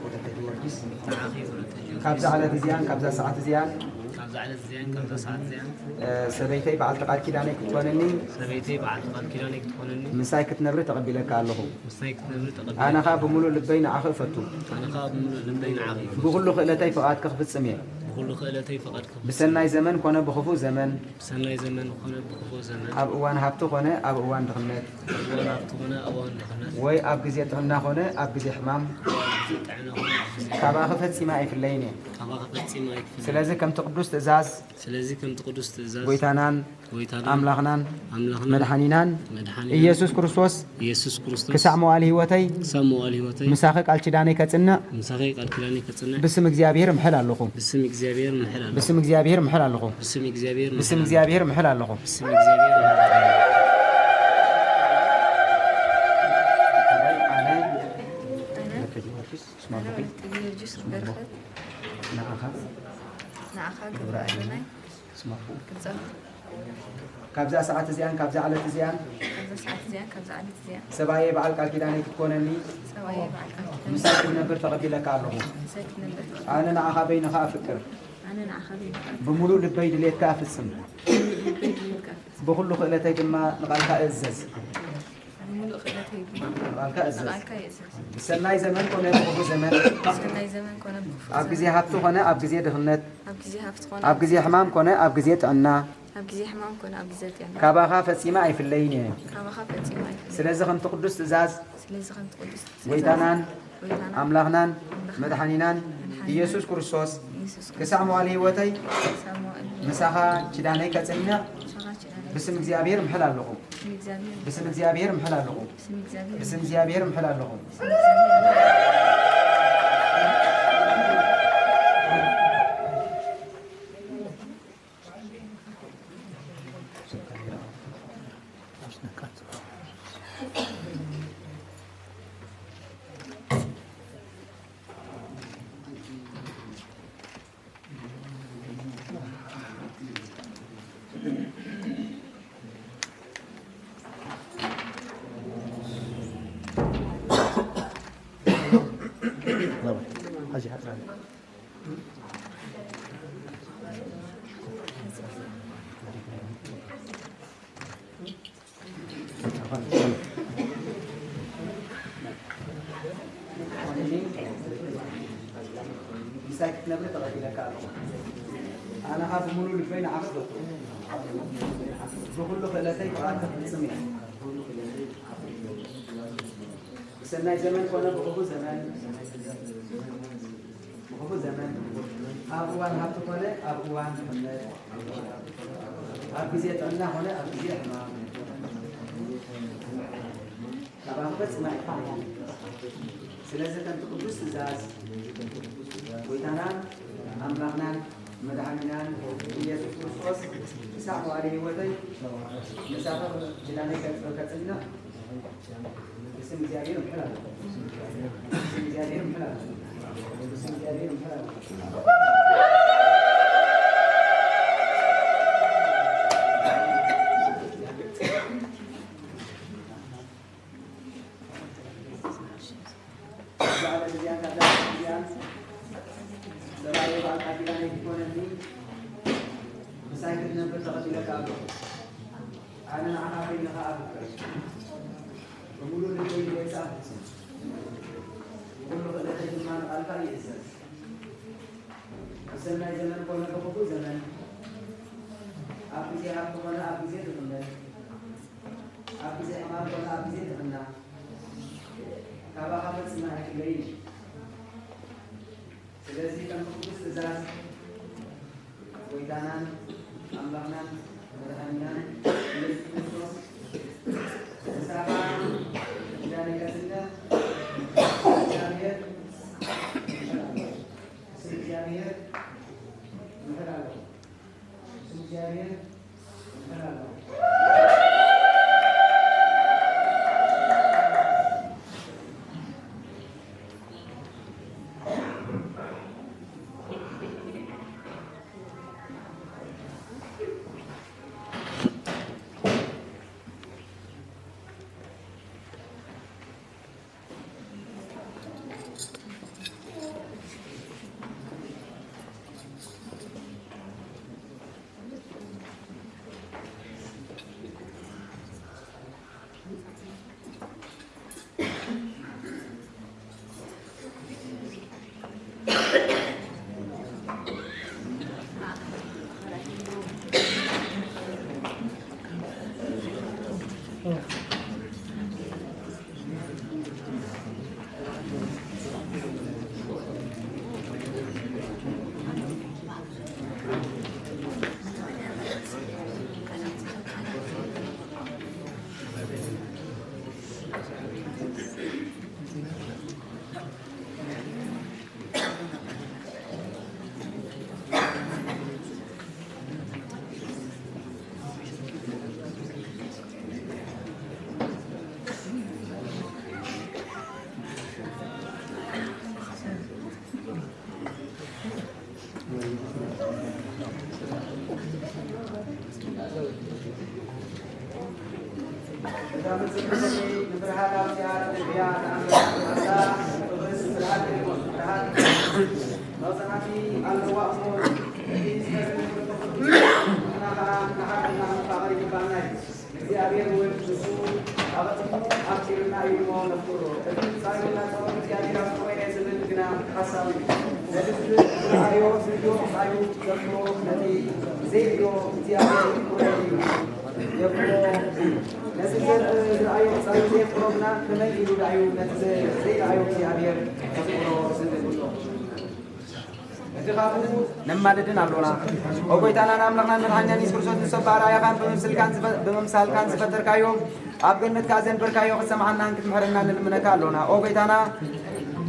ወለተ ጊዮርጊስ ንዓኺ ወለተ ጊዮርጊስ ካብዛ ዕለት እዚኣን ካብዛ ሰዓት እዚኣን ካብዛ ዕለት እዚኣን ካብዛ ሰዓት እዚኣን እ፣ ሰበይተይ በዓልቲ ቃል ኪዳነይ ክትኮነኒ ሰበይተይ በዓልቲ ቃል ኪዳነይ ክትኮነኒ ምሳይ ክትነብሪ ተቐቢለካ ኣለኹ። ምሳይ ክትነብሪ ተቐቢለካ ኣነ ኸኣ ኣለኹ። ብምሉእ ልበይ ንዓኺ እፈቱ። ኣነ ኸኣ ብምሉእ ልበይ ንዓኺ እፈቱ። ብኹሉ ክእለተይ ፍቓድኪ ክፍጽም እየ። ብኹሉ ክእለተይ ፍቓድኪ ክፍጽም ብሰናይ እየ። ዘመን ኮነ ብኽፉእ ዘመን ብሰናይ ዘመን ኮነ ብኽፉእ ዘመን ኣብ እዋን ሃብቲ ኮነ ኣብ እዋን ድኽነት ኣብ እዋን ሃብቲ ኮነ ኣብ እዋን ድኽነት ወይ ኣብ ግዜ ጥዕና ኮነ ኣብ ግዜ ሕማም ወይ ኣብ ግዜ ጥዕና ኮነ ኣብ ግዜ ካባኺ ፈጺመ ኣይፍለይን እየ። ካባኺ ፈጺመ ኣይፍለይን። ስለዚ ከምቲ ቅዱስ ትእዛዝ ስለዚ ከምቲ ቅዱስ ትእዛዝ ጐይታናን ጐይታናን ኣምላኽናን ኣምላኽናን መድሓኒናን መድሓኒናን ኢየሱስ ክርስቶስ ኢየሱስ ክርስቶስ ክሳዕ መዋል ህይወተይ ክሳብ መዋል ህይወተይ ምሳኺ ቃል ኪዳነይ ከጽንዕ ምሳኺ ቃል ኪዳነይ ከጽንዕ ብስም እግዚኣብሔር እምሕል ኣለኹ። ብስም እግዚኣብሔር እምሕል ኣለኹ። ብስም እግዚኣብሔር እምሕል ኣለኹ። ብስም እግዚኣብሔር ብስም እምሕል እግዚኣብሔር እምሕል ኣለኹ። ብስም እግዚኣብሔር እምሕል ኣለኹ። ኣነ ኣነ ጊዮርጊስ ስማርኩ ጊዮርጊስ በረኸት ንዓኻ ንዓኻ ገብረ ኣዶናይ ስማርኩ ግብጻዊ ካብዛ ሰዓት እዚኣን ካብዛ ዕለት እዚኣን ካብዛ ሰዓት እዚኣን ካብዛ ዕለት እዚኣን ሰብኣየ በዓል ቃል ኪዳነይ ክትኮነኒ ሰብኣየ በዓል ቃል ኪዳን ምሳይ ክትነብር ተቐቢለካ ኣለኹ። ምሳይ ክትነብር ተቐቢለካ ኣነ ንዓኻ በይንኻ ኣፍቅር ኣነ ንዓኻ በይንኻ ብምሉእ ልበይ ድሌትካ እፍጽም። ብኹሉ ክእለተይ ድማ ንቓልካ እእዘዝ። ብምሉእ ክእለተይ ድማ ንቓልካ እእዘዝ። ንቓልካ ይእዘዝ። ብሰናይ ዘመን ኮነ ብኽፉእ ዘመን፣ ብሰናይ ዘመን ኮነ ብኽፉእ ኣብ ግዜ ዘመን፣ ሃብቲ ኮነ ኣብ ግዜ ድኽነት፣ ኣብ ግዜ ሃብቲ ኮነ ኣብ ግዜ ሕማም ኮነ ኣብ ግዜ ጥዕና፣ ኣብ ግዜ ሕማም ኮነ ኣብ ግዜ ጥዕና፣ ካባኻ ፈጺመ ኣይፍለይን እየ። ካባኻ ፈጺመ ኣይፍለይን። ስለዚ ከምቲ ቅዱስ ትእዛዝ ስለዚ ከምቲ ቅዱስ ትእዛዝ ጐይታናን ጐይታናን ኣምላኽናን ኣምላኽናን መድሓኒናን መድሓኒናን ኢየሱስ ክርስቶስ ኢየሱስ ክርስቶስ ክሳዕ መዋል ህይወተይ ክሳዕ መዋል ምሳኻ ኪዳነይ ከጽንዕ ምሳኻ ኪዳነይ ብስም እግዚኣብሔር እምሕል ኣለኹ። ብስም እግዚኣብሔር ብስም እግዚኣብሔር እምሕል ኣለኹ። ብስም እግዚኣብሔር ብስም እግዚኣብሔር እምሕል ኣለኹ። ብስም እግዚኣብሔር ምሳይ ክትነብር ተቐቢለካ ኣለኹ። ኣነ ኸኣ ብምሉእ ልበይ ንዓኺ እፈቱ። ብኹሉ ክእለተይ ፍቓድኪ ክፍጽም እየ። ብሰናይ ዘመን ኮነ ብኽፉእ ዘመን ብኽፉእ ዘመን፣ ኣብ እዋን ሃብቲ ኮነ ኣብ እዋን ድኽነት፣ ኣብ ግዜ ጥዕና ኮነ ኣብ ግዜ ሕማም፣ ካባኺ ፈጺመ ኣይፋልን። ስለዚ ከምቲ ቅዱስ ትእዛዝ ጐይታናን ኣምላኽናን መድሓኒናን ኢየሱስ ክርስቶስ ክሳዕ መዋዕለ ህይወተይ ምሳኺ ኪዳነይ ከጽንዕ ብስም እግዚኣብሔር እምሕል ኣለኹ። ብስም እግዚኣብሔር እምሕል ኣለኹ። ብስም እግዚኣብሔር እምሕል ኣለኹ። በዓል እዚኣን ካልኣት እዚኣን ሰብኣይ በዓል ቃል ኪዳነይ ክትኮነኒ ምሳይ ክትነብር ተቐቢለካ ኣለኹ። ኣነ ንዓኻ ከይነ ከኣ ኣፍቅር። ብምሉእ ልበይ ንጎይታ እፍጽም። ብኹሉ ክእለተይ ድማ ንቓልካ ይእዘዝ። ብሰናይ ዘመን ኮነ ብክፉእ ዘመን፣ ኣብ ግዜ ሃብቲ ኮነ ኣብ ግዜ ድኽነት፣ ኣብ ግዜ ሕማም ኮነ ኣብ ግዜ ጥዕና፣ ካባኻ ፈጺመ ኣይፍለይን። ስለዚ ከም ቅዱስ ትእዛዝ ጎይታናን ኣምላኽናን መድሓኒናን ኢየሱስ ክርስቶስ ምሳኻ ኪዳን ይቀጽልነ። እግዚኣብሔር ይምሕር ኣሎ። ስም እግዚኣብሔር ይምሕር ኣሎ። ስም እግዚኣብሔር ይምሕር ኣሎ። እዛ ፍጽምቲ ንፍርሃት ኣውጺኣ፣ ንድሕሪኣ ተኣምራት ኣምጻ፣ ንፍቕሪ ስድራኣ ገሊሞም። ፍርሃት መቕጻዕቲ ኣለዋ እሞ፣ እቲ ዝተዘርግሐ ንሕና ኸኣ ንሓድሕድና ምፍቓር ይግባእና እዩ። እግዚኣብሔር እውን ንሱ ኣቐዲሙ ኣፍቂሩና እዩ እሞ ነፍቅሮ። እቲ ጻዩ እናጸወት እግዚኣብሔር ኣፍቅሮይ ናይ ዝብል ግና ሓሳዊ እዩ። ነቲ ዝርኣዮ ዝብሎ ጻዩ ዘፍቅሮ፣ ነቲ ዘይብሎ እግዚኣብሔር ይፍቅሮ እዩ የፍቅሮ እዩ። ነቲ ዘር-፣ ዝርኣዮ ጻዩ ዘየፍቅሮ ግና ከመይ ኢሉ ደኣዩ ነቲ ዘ-፣ ዘይረኣዮ እግዚኣብሔር ከፍቅሮ ዝብል እዩ? እቲ ካብኡ ነማልድን ኣሎና። ኦ ጎይታናን ኣምላኽናን መድሓኒናን የሱስ ክርስቶስ፣ ንሰብ ብኣርኣያኻን ብምምስልካን ዝፈ-፣ ብምምሳልካን ዝፈጠርካዮ፣ ኣብ ገነት ከኣ ዘንበርካዮ፣ ክትሰምዓናን ክትምሕረናን ንልምነካ ኣሎና። ኦ ጎይታና፣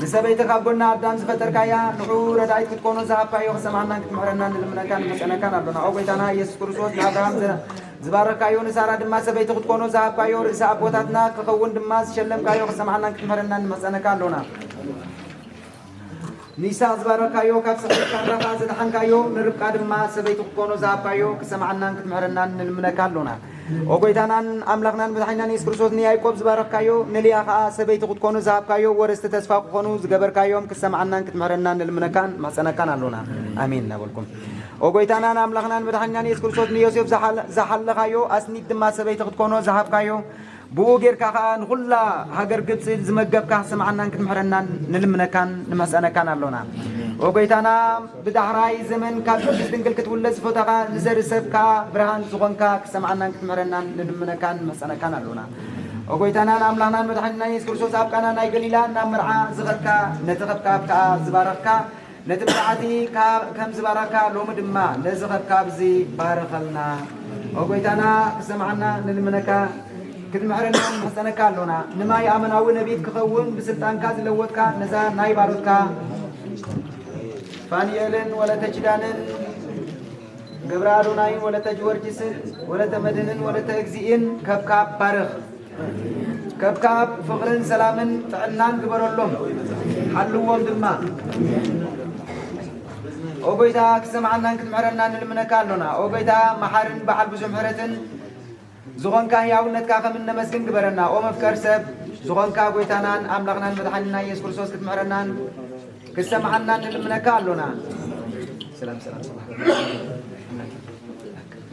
ንሰበይቲ ካብ ጎና ኣዳም ዝፈጠርካያ፣ ንዕኡ ረዳኢት ክትኮኖ ዝሃብካዮ፣ ክትሰምዓናን ክትምሕረናን ንልምነካን ንመጸነካን ኣሎና። ኦ ጎይታና የሱስ ክርስቶስ፣ ንኣብርሃም ዘ-፣ ዝባረኽካዮ፣ ንሳራ ድማ ሰበይቲ ክትኮኖ ዝሃብካዮ፣ ርእሲ ኣቦታትና ክኸውን ድማ ዝሸለምካዮ፣ ክትሰምዓናን ክትምሕረናን ንመጸነካ ኣሎና። ንይስሐቅ ዝባረኽካዮ፣ ካብ ስሕለት ሳራ ኸኣ ዘድሓንካዮ፣ ንርብቃ ድማ ሰበይቲ ክትኮኖ ዝሃብካዮ፣ ክትሰምዓናን ክትምሕረናን ንልምነካ ኣሎና። ኦ ጐይታናን ኣምላኽናን መድሓኒናን የሱስ ክርስቶስ፣ ንያዕቆብ ዝባረኽካዮ፣ ንልያ ኸኣ ሰበይቲ ክትኮኑ ዝሃብካዮ፣ ወረስቲ ተስፋ ክኾኑ ዝገበርካዮም፣ ክትሰምዓናን ክትምሕረናን ንልምነካን ንማሕጸነካን ኣሎና። ኣሜን እናበልኩም። ኦ ጐይታናን ኣምላኽናን መድሓኒናን የሱስ ክርስቶስ፣ ንዮሴፍ ዝሓለ-፣ ዝሓለኻዮ፣ ኣስኒት ድማ ሰበይቲ ክትኮኖ ዝሃብካዮ፣ ብኡ ጌርካ ኸኣ ንኹላ ሃገር ግብጺ ዝመገብካ ክትሰምዓናን ክትምሕረናን ንልምነካን ንማሕጸነካን ኣሎና። ኦ ጐይታና፣ ብዳሕራይ ዘመን ካብ ቅድስት ድንግል ክትውለድ ዝፈተኻ ንዘርኢ ሰብ ከኣ ብርሃን ዝኾንካ ክትሰምዓናን ክትምሕረናን ንልምነካን ንማሕጸነካን ኣሎና። ኦ ጐይታናን ኣምላኽናን መድሓኒናን የሱስ ክርስቶስ፣ ኣብ ቃና ናይ ገሊላ ናብ መርዓ ዝኸድካ፣ ነቲ ከብካብ ከኣ ዝባረኽካ፣ ነቲ መርዓቲ ከ-፣ ከም ዝባረኽካ፣ ሎሚ ድማ ነዚ ከብካብ እዚ ባርኸልና። ኦ ጐይታና፣ ክትሰምዓና ንልምነካ፣ ክትምሕረና ንማሕጸነካ ኣሎና። ንማይ ኣመናዊ ነቢት ክኸውን ብስልጣንካ ዝለወጥካ፣ ነዛ ናይ ባሮትካ ፋንኤልን ወለተ ኪዳንን፣ ገብረ ኣዶናይን ወለተ ጊዮርጊስን፣ ወለተ መድህንን ወለተ እግዚእን ከብካብ ባርኽ። ከብካብ ፍቕርን ሰላምን ጥዕናን ግበረሎም፣ ሓልዎም ድማ። ኦ ጐይታ፣ ክትሰምዓናን ክትምሕረናን ንልምነካ ኣሎና። ኦ ጐይታ፣ መሓርን በዓል ብዙሕ ምሕረትን ዝኾንካ፣ ህያውነትካ ከም እነመስግን ግበረና። ኦ መፍቀር ሰብ፣ ዝኾንካ ጎይታናን ኣምላኽናን መድሓኒና ኢየሱስ ክርስቶስ ክትምሕረናን ክትሰምዓናን ንልምነካ ኣሎና። ሰላም፣ ሰላም፣ ሰላም።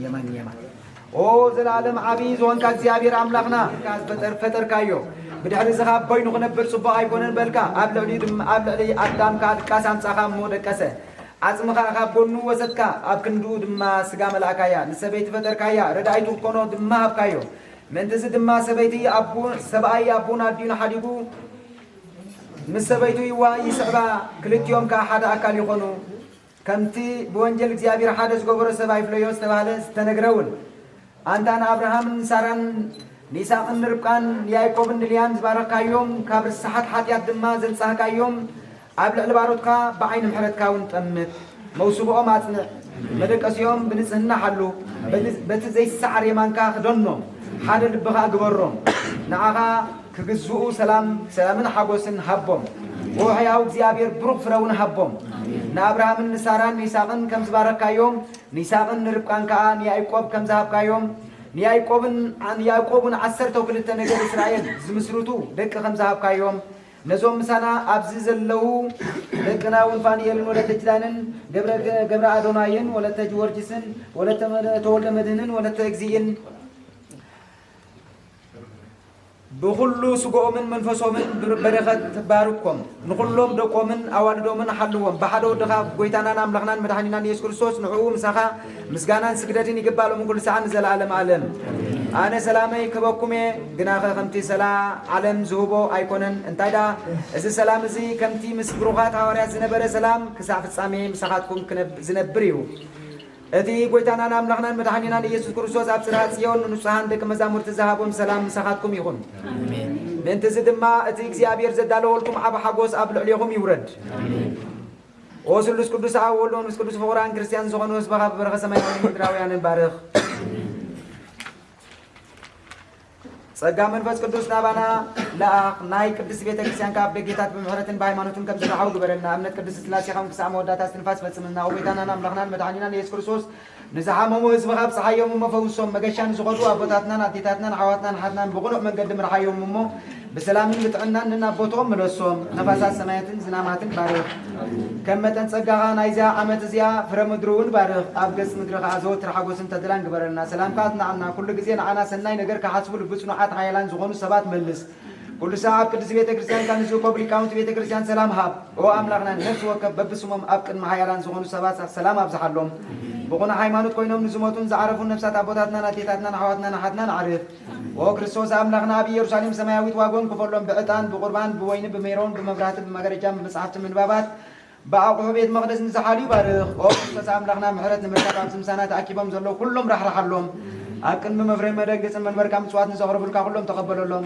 የማን፣ የማን። ኦ ዘላለም ዓቢ ዝኾንካ እግዚኣብሔር ኣምላኽና፣ ዝፈጠር-፣ ፈጠርካዮ። ብድሕሪ እዚ ኻብ በይኑ ክነብር ጽቡቕ ኣይኮነን በልካ። ኣብ ልዕሊ ድም-፣ ኣብ ልዕሊ ኣዳም ከኣ ድቃስ ኣምጻኻ እሞ ደቀሰ። ዓጽሚ ኸኣ ካብ ጎኑ ወሰድካ፣ ኣብ ክንድኡ ድማ ስጋ መላእካያ። ንሰበይቲ ፈጠርካያ፣ ረዳኢቱ ክኮኖ ድማ ሃብካዮ። ምእንትዚ ድማ ሰበይቲ ኣቡ-፣ ሰብኣይ ኣቡን ኣዲኡን ሓዲጉ ምስ ሰበይቱ ይዋ-፣ ይስዕባ፣ ክልቲኦም ከኣ ሓደ ኣካል ይኾኑ። ከምቲ ብወንጀል እግዚኣብሔር ሓደ ዝገበሮ ሰብ ኣይፍለዮ ዝተባህለ ዝተነግረ እውን፣ ኣንታ ንኣብርሃምን ንሳራን ንይስሐቅን ንርብቃን ንያዕቆብን ንልያን ዝባረኽካዮም፣ ካብ ርስሓት ሓጢኣት ድማ ዘንጻህካዮም፣ ኣብ ልዕሊ ባሮትካ ብዓይኒ ምሕረትካ እውን ጠምት። መውስቦኦም ኣጽንዕ፣ መደቀሲኦም ብንጽህና ሓሉ። በቲ፣ በቲ ዘይሰዓር የማንካ ክደኖም፣ ሓደ ልቢ ኸኣ ግበሮም። ንዓኻ ክግዝኡ ሰላም፣ ሰላምን ሓጎስን ሃቦም። ኦ ሕያው እግዚኣብሔር ብሩኽ ፍረ እውን ሃቦም። ንኣብርሃምን ንሳራን ንይስሐቅን ከም ዝባረኽካዮም፣ ንይስሐቅን ንርብቃን ከኣ ንያዕቆብ ከም ዝሃብካዮም፣ ንያዕቆብን፣ ንያዕቆብ እውን ዓሰርተው ክልተ ነገድ እስራኤል ዝምስርቱ ደቂ ከም ዝሃብካዮም፣ ነዞም ምሳና ኣብዚ ዘለዉ ደቅና እውን ፋንኤልን ወለተ ኪዳንን ገብረ፣ ገብረ ኣዶናይን ወለተ ጊዮርጊስን ወለተ መ-፣ ተወልደ መድህንን ወለተ እግዚእን ብኹሉ ስግኦምን መንፈሶምን ብር-፣ በረኸት ትባርኮም። ንኹሎም ደቆምን ኣዋልዶምን ሓልዎም። ብሓደ ወድኻ ጎይታናን ኣምላኽናን መድሓኒናን ኢየሱስ ክርስቶስ ንዕኡ ምሳኻ ምስጋናን ስግደትን ይግባእ ሎምን ኩሉ ሰዓት ንዘለዓለም ዓለም። ኣነ ሰላመይ ክህበኩም እየ፣ ግናኸ ከምቲ ሰላ ዓለም ዝህቦ ኣይኮነን። እንታይ ደኣ፣ እዚ ሰላም እዚ ከምቲ ምስ ብሩኻት ሃዋርያት ዝነበረ ሰላም ክሳዕ ፍጻሜ ምሳኻትኩም ክነብ-፣ ዝነብር እዩ። እቲ ጎይታናን ኣምላኽናን መድሓኒናን ኢየሱስ ክርስቶስ ኣብ ጽርሐ ጽዮን ንንጹሃን ደቂ መዛሙርቲ ዝሃቦም ሰላም ምሳኻትኩም ይኹን። ኣሜን። ምእንቲ እዚ ድማ እቲ እግዚኣብሔር ዘዳለወልኩም ዓቢ ሓጎስ ኣብ ልዕሌኹም ይውረድ። ኣሜን። ኦ ስሉስ ቅዱስ ኣብ ወልድ መንፈስ ቅዱስ ፍቑራን ክርስትያን ዝኾኑ ህዝብኻ ብበረኸ ሰማያውያን ምድራውያንን ባርኽ። ጸጋ መንፈስ ቅዱስ ናባና ለኣኽ። ናይ ቅድስት ቤተ ክርስቲያን ካብ ደጌታት ብምሕረትን ብሃይማኖትን ከም ዝረሓው ግበረልና። እምነት ቅድስት ስላሴኻም ክሳዕ መወዳእታ እስትንፋስ ፈጽምልና። ኦ ጎይታናን ኣምላኽናን መድሓኒናን ኢየሱስ ክርስቶስ፣ ንዝሓመሙ ህዝብኻ ኣብጽሓዮም እሞ ፈውሶም። መገሻ ንዝኸዱ ኣቦታትናን ኣዴታትናን ኣሕዋትናን ኣሓትናን ብቕኑዕ መንገዲ ምርሓዮም እሞ ብሰላምን ብጥዕናን ንናብ ቦትኦም ምለሶም። ነፋሳት ሰማያትን ዝናማትን ባርኽ። ከም መጠን ጸጋኻ ናይዚኣ ዓመት እዚኣ ፍረ ምድሪ እውን ባርኽ። ኣብ ገጽ ምድሪ ኸኣ ዘወትር ሓጎስን ተድላን ግበረልና። ሰላምካ ኣጽንዓልና። ኩሉ ግዜ ንዓና ሰናይ ነገር ክሓስቡ ልቢ ጽኑዓት ሓያላን ዝኾኑ ሰባት መልስ። ኩሉ ሳዕ ኣብ ቅድስቲ ቤተ ክርስቲያን ካብ ንዝእከቡ ሊቃውንቲ ቤተ ክርስቲያን ሰላም ሃብ። ኦ ኣምላኽና፣ ነፍሲ ወከፍ በብስሞም ኣብ ቅድሚ ሓያላን ዝኾኑ ሰባት ሰላም ኣብዝሓሎም። ብቑኑዕ ሃይማኖት ኮይኖም ንዝሞቱን ዝዓረፉን ነፍሳት ኣቦታትናን ኣዴታትናን ኣሕዋትናን ኣሓትናን ኣዕርፍ። ኦ ክርስቶስ ኣምላኽና፣ ኣብ ኢየሩሳሌም ሰማያዊት ዋጎም ክፈሎም፣ ብዕጣን፣ ብቁርባን፣ ብወይኒ፣ ብሜሮን፣ ብመብራህቲ፣ ብመጋረጃን ብመጻሕፍቲ ምንባባት፣ ብኣቑሑ ቤት መቕደስ ንዝሓልዩ ባርኽ። ኦ ክርስቶስ ኣምላኽና፣ ምሕረት ንምርካብ ኣብዚ ምሳና ተኣኪቦም ዘለዉ ኩሎም ራሕርሓሎም። ኣብ ቅድሚ መፍረይ መደንገጽን መንበርካ ምጽዋት ንዘቕርቡልካ ኩሎም ተቐበለሎም።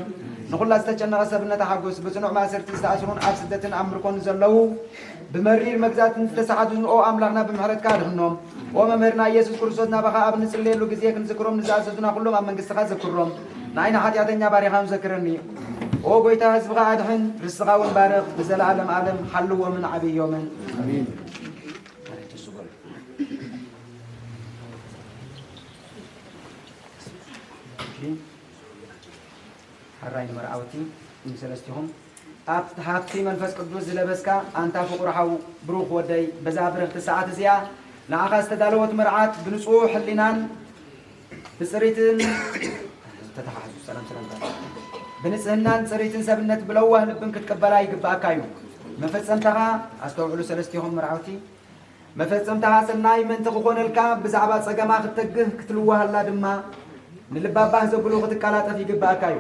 ንኹላ ዝተጨነቐ ሰብነታ ሓጉስ። ብጽኑዕ ማእሰርቲ ዝተኣስሩን ኣብ ስደትን ኣብ ምርኮን ዘለዉ፣ ብመሪር መግዛእትን ዝተሰሓቱን ኦ ኣምላኽና ብምሕረትካ ኣድሕኖም። ኦ መምህርና ኢየሱስ ክርስቶስ ናባኻ ኣብ ንጽልየሉ ግዜ ክንዝክሮም ንዝኣዘዙና ኩሎም ኣብ መንግስትኻ ዘክሮም። ንዓይኒ ሓጢኣተኛ ባሪኻን ዘክረኒ። ኦ ጎይታ ህዝብኻ ኣድሕን፣ ርስኻ እውን ባርኽ፣ ብዘለኣለም ኣለም ሓልዎምን ዓብዮምን። ኣሜን። ሕራይ ንመርዓውቲ ንሰለስቲኹም። ኣብ ሃብቲ መንፈስ ቅዱስ ዝለበስካ ኣንታ ፍቑር ሓው ብሩኽ ወደይ፣ በዛ ብርኽቲ ሰዓት እዚኣ ንዓኻ ዝተዳለወት መርዓት ብንጹህ ሕሊናን ብጽሪትን ተተሓሓዙ፣ ሰላም ሰላምታ፣ ብንጽህናን ጽሪትን ሰብነት ብለዋህ ልብን ክትቅበላ ይግብኣካ እዩ። መፈጸምታኻ ኣስተውዕሉ ሰለስቲኹም መርዓውቲ። መፈጸምታኻ ሰናይ ምእንቲ ክኾነልካ ብዛዕባ ጸገማ ክትተግህ ክትልዋሃላ ድማ ንልባ ባህ ዘብሉ ክትቀላጠፍ ይግብኣካ እዩ።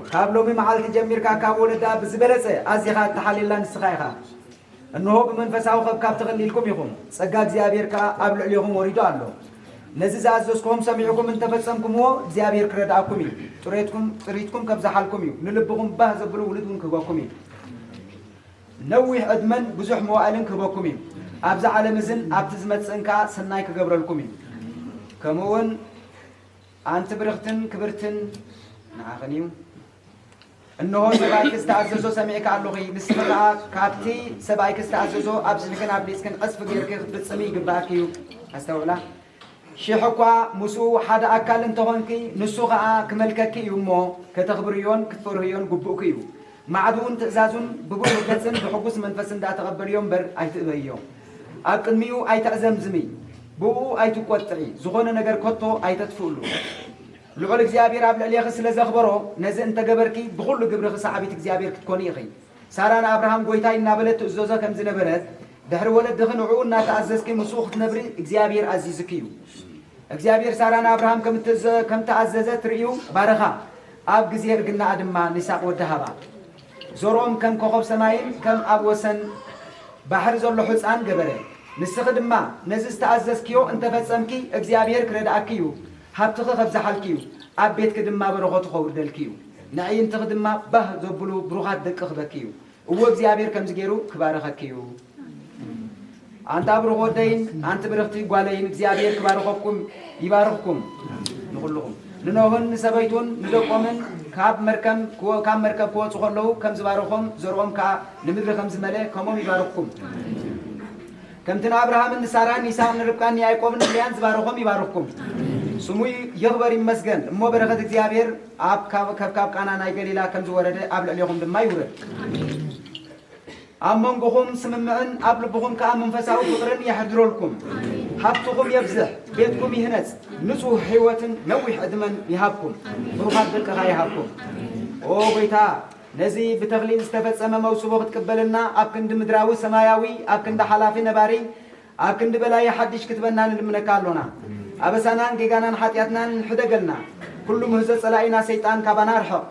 ካብ ሎሚ መዓልቲ ጀሚርካ ካብ ወለዳ ብዝበለጸ ኣዚኻ እተሓልየላ ንስኻ ኢኻ። እንሆ ብመንፈሳዊ ኸብካብ ተኸሊልኩም ኢኹም፣ ጸጋ እግዚኣብሔር ከኣ ኣብ ልዕሌኹም ወሪዱ ኣሎ። ነዚ ዝኣዘዝኩኹም ሰሚዕኩም እንተፈጸምኩምዎ እግዚኣብሔር ክረድኣኩም እዩ፣ ጥሬትኩም፣ ጥሪትኩም ከብዝሓልኩም እዩ፣ ንልብኹም ባህ ዘብሉ ውሉድ እውን ክህበኩም እዩ። ነዊሕ ዕድመን ብዙሕ መዋእልን ክህበኩም እዩ። ኣብዚ ዓለም እዝን ኣብቲ ዝመጽእን ከኣ ሰናይ ክገብረልኩም እዩ። ከምኡውን ኣንቲ ብርኽትን ክብርትን ንዓኽን እዩ። እንሆ ሰብኣይኪ ዝተኣዘዞ ሰሚዕኪ ኣለኺ። ንስኺ ከኣ ካብቲ ሰብኣይኪ ዝተኣዘዞ ኣብዚሕክን ኣብሊጽክን ዕጽፊ ጌርኪ ክትፍጽሚ ይግብኣኪ እዩ። ኣስተውዕላ። ሽሕ እኳ ምስኡ ሓደ ኣካል እንተኾንኪ፣ ንሱ ኸኣ ክመልከኪ እዩ እሞ፣ ከተኽብርዮን ክትፈርህዮን ግቡእኪ እዩ። ማዕድኡን ትእዛዙን ብብሩህ ገጽን ብሕጉስ መንፈስ እንዳተቐበልዮ እምበር ኣይትእበዮ። ኣብ ቅድሚኡ ኣይተዕዘምዝሚ፣ ብእኡ ኣይትቆጥዒ፣ ዝኾነ ነገር ከቶ ኣይተጥፍእሉ። ልዑል እግዚኣብሔር ኣብ ልዕሌኺ ስለ ዘኽበሮ፣ ነዚ እንተገበርኪ፣ ብኹሉ ግብርኺ ሰዓቢት እግዚኣብሔር ክትኮኒ ኢኺ። ሳራ ንኣብርሃም ጐይታይ እናበለት ትእዘዞ ከም ዝነበረት፣ ድሕሪ ወለድኺ ንዕኡ እናተኣዘዝኪ ምስኡ ክትነብሪ እግዚኣብሔር ኣዚዝኪ እዩ። እግዚኣብሔር ሳራ ንኣብርሃም ከም እትእዘ-፣ ከም ተኣዘዘት ርእዩ ባረኻ። ኣብ ግዜ እርግናኣ ድማ ንይስሓቅ ወዲ ሃባ። ዘርኦም ከም ኮኸብ ሰማይን ከም ኣብ ወሰን ባሕሪ ዘሎ ሑጻን ገበረ። ንስኺ ድማ ነዚ ዝተኣዘዝክዮ እንተፈጸምኪ እግዚኣብሔር ክረድኣኪ እዩ፣ ሃብትኺ ከብዝሓልኪ እዩ፣ ኣብ ቤትኪ ድማ በረኸቱ ከውርደልኪ እዩ። ንዕይንትኺ ድማ ባህ ዘብሉ ብሩኻት ደቂ ክበኪ እዩ። እወ እግዚኣብሔር ከምዚ ገይሩ ክባርኸኪ እዩ። ኣንታ ብሩኽ ወደይን ኣንቲ ብርኽቲ ጓለይን እግዚኣብሔር ክባርኸኩም ይባርኽኩም ንኹልኹም። ንኖህን ንሰበይቱን ንደቆምን ካብ መርከብ ክወ-፣ ካብ መርከብ ክወጹ ከለዉ ከም ዝባረኾም ዘርኦም ከኣ ንምድሪ ከም ዝመለ ከምኦም ይባርኽኩም። ከምቲ ንኣብርሃምን ንሳራን ንይስሓቅ ንርብቃን ንያዕቆብን ንልያን ዝባረኾም ይባርኽኩም። ስሙ ይኽበር ይመስገን። እሞ በረኸት እግዚኣብሔር ኣብ ካብ ከብካብ ቃና ናይ ገሊላ ከም ዝወረደ ኣብ ልዕሌኹም ድማ ይውረድ። ኣብ መንጎኹም ስምምዕን ኣብ ልብኹም ከኣ መንፈሳዊ ፍቕርን የሕድረልኩም። ሃብትኹም የብዝሕ፣ ቤትኩም ይህነጽ፣ ንጹህ ህይወትን ነዊሕ ዕድመን ይሃብኩም። ብሩኻት ደቅኻ ይሃብኩም። ኦ ጐይታ፣ ነዚ ብተኽሊል ዝተፈጸመ መውስቦ ክትቅበለና ኣብ ክንዲ ምድራዊ ሰማያዊ፣ ኣብ ክንዲ ሓላፊ ነባሪ፣ ኣብ ክንዲ በላዪ ሓድሽ ክትበና ንልምነካ ኣሎና። ኣበሳናን ጌጋናን ሓጢኣትናን ሕደገልና። ኩሉ ምህዞ ጸላኢና ሰይጣን ካባና ኣርሕቕ።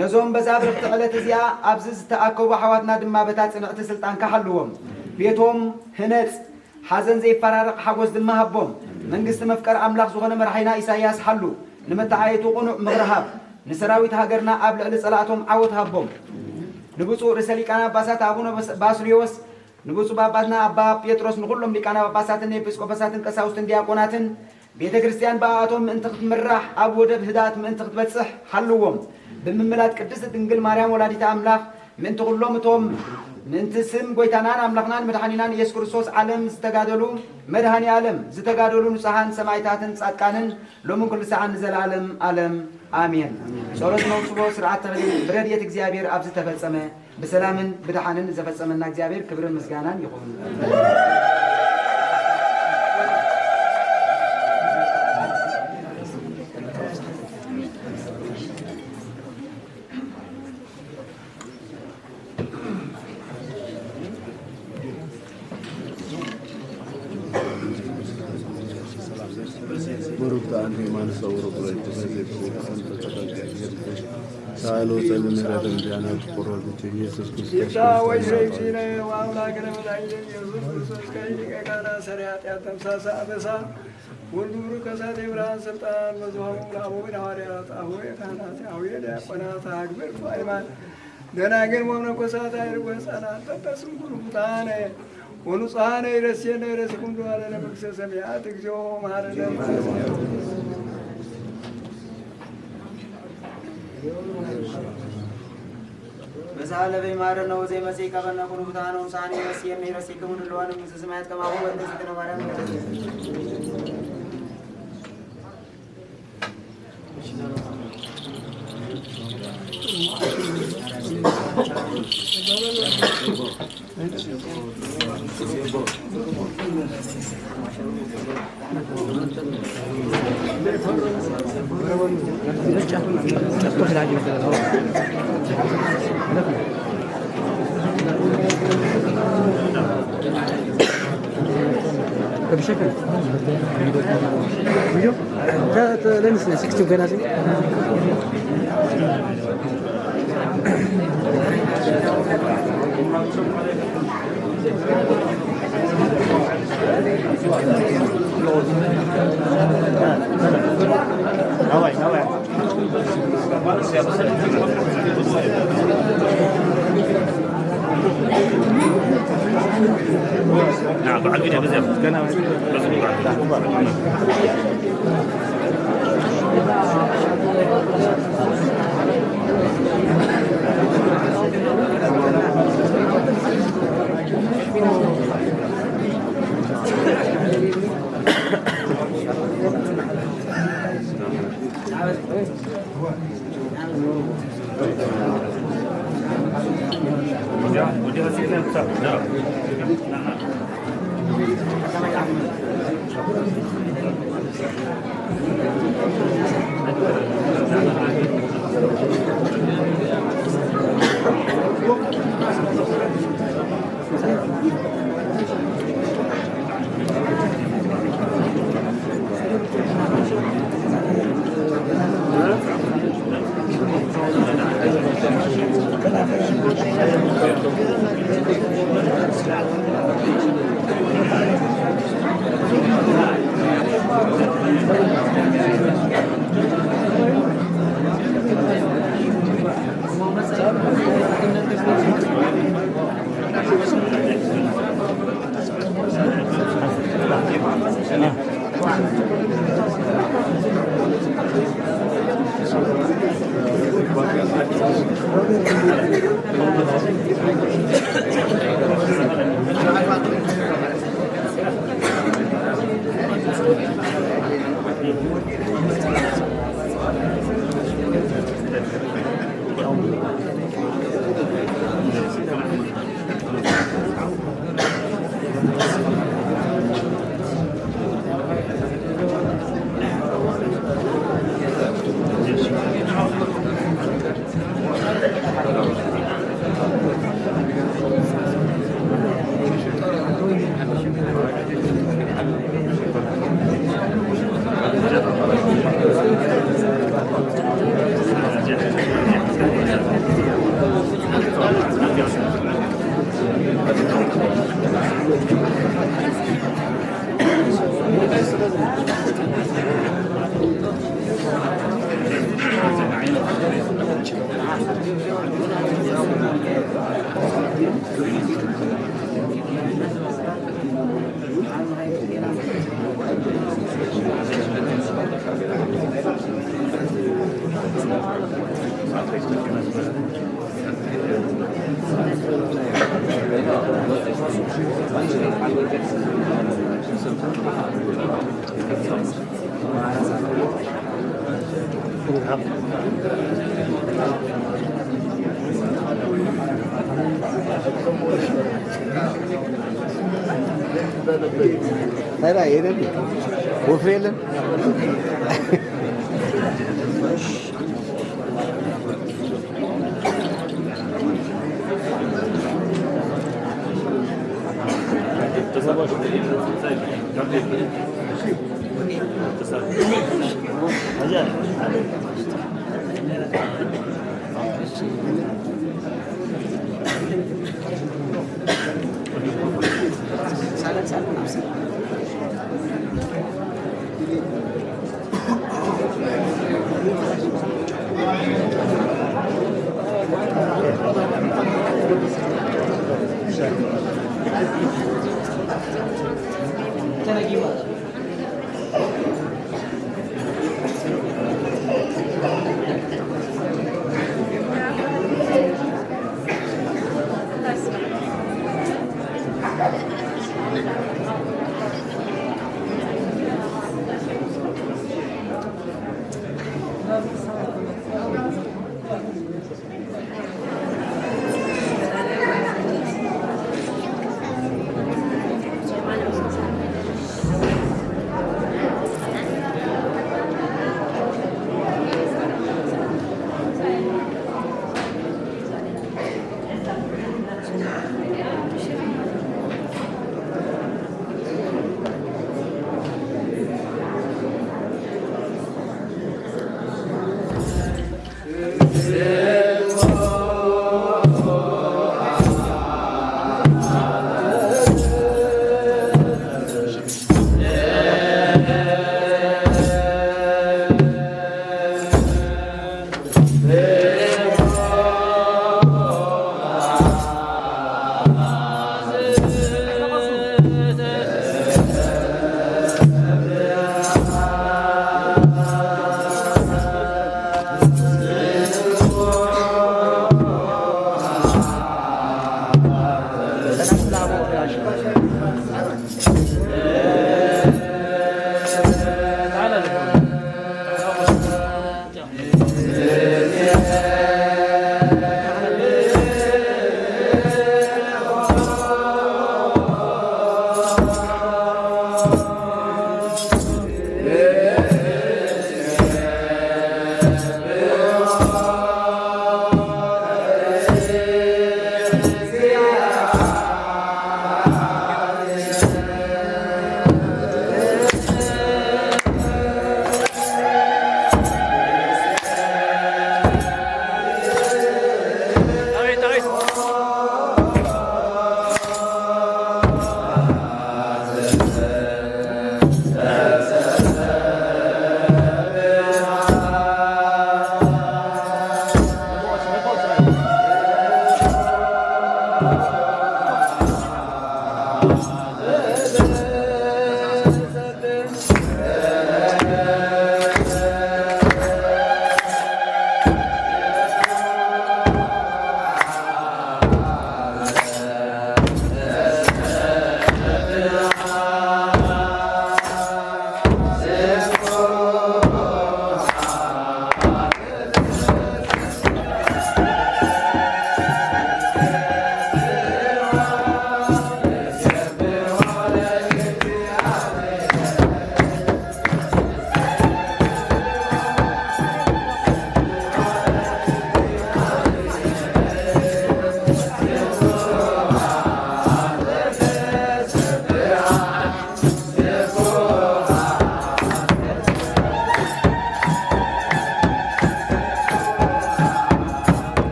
ነዞም በዛ ብርኽቲ ዕለት እዚኣ ኣብዚ ዝተኣከቡ ኣሕዋትና ድማ በታ ጽንዕቲ ስልጣንካ ሓልዎም። ቤቶም ህነጽ፣ ሓዘን ዘይፈራረቕ ሓጎስ ድማ ሃቦም። መንግስቲ መፍቀር ኣምላኽ ዝኾነ መራሒና ኢሳይያስ ሓሉ። ንመተዓየቱ ቅኑዕ ምኽሪ ሃብ። ንሰራዊት ሃገርና ኣብ ልዕሊ ጸላእቶም ዓወት ሃቦም። ንብፁዕ ርእሰ ሊቃነ ጳጳሳት ኣቡነ በስ-፣ ባስልዮስ፣ ንብፁዕ ጳጳስና ኣባ ጴጥሮስ፣ ንኹሎም ሊቃነ ጳጳሳትን ኤጲስቆጶሳትን ቀሳውስትን ዲያቆናትን፣ ቤተ ክርስቲያን ብኣቶም ምእንቲ ክትምራሕ፣ ኣብ ወደብ ህድኣት ምእንቲ ክትበጽሕ ሓልዎም። ብምምላጥ ቅድስት ድንግል ማርያም ወላዲተ ኣምላኽ ምእንቲ ኩሎም እቶም ምእንቲ ስም ጐይታናን ኣምላኽናን መድሓኒናን ኢየሱስ ክርስቶስ ዓለም ዝተጋደሉ፣ መድሃኔ ዓለም ዝተጋደሉ ንጹሃን ሰማዕታትን ጻድቃንን ሎምን ኩሉ ሰዓን ንዘለዓለም ዓለም ኣሜን። ጸሎት መውጽቦ ስርዓት ተኽሊል ብረድኤት እግዚኣብሔር ኣብዚ ተፈጸመ። ብሰላምን ብደሓንን ዘፈጸመና እግዚኣብሔር ክብርን ምስጋናን ይኹን። ቡሩክቲ ኣንቲ ማንስተ ውሩብ ሳሉ ጸልም ረድን ዲያና ትቆሮ ኢየሱስ ክርስቶስ ጌታ ወይ ዘይዚነ ወአምላክነ መድኃኒነ ኢየሱስ ክርስቶስ ከሊቀ ካህናት ሰሪያ ኃጢአት ተምሳሳ አበሳ ወልዱ ብሩክ ከሳቴ ብርሃን ስልጣን መዝሆሙ ለአበዊነ ሐዋርያት አቡነ ካህናት አቡነ ዲያቆናት አግብር ቱ አይማን ደናግል ወመነኮሳት አይርጎ ህፃናት ጠጠስም ኩሉ ሙታነ ወንጹሐነ ይረስየነ ይረስኩም ለዓለመ መንግሥተ ሰማያት እግዚኦ መሐረነ መሐረነ። በዛ ለበይ ማረነ ወዘይ መጽእ ይቀበልነ ኩሉ ብታነ ወምሳኔ ይረስየነ ይረስክሙ ንለዋነ መንግሥተ ሰማያት ከማሁ በእንተ ዝክነ ማርያም ታይ ዳ የደሊ ወፍሪ የለን።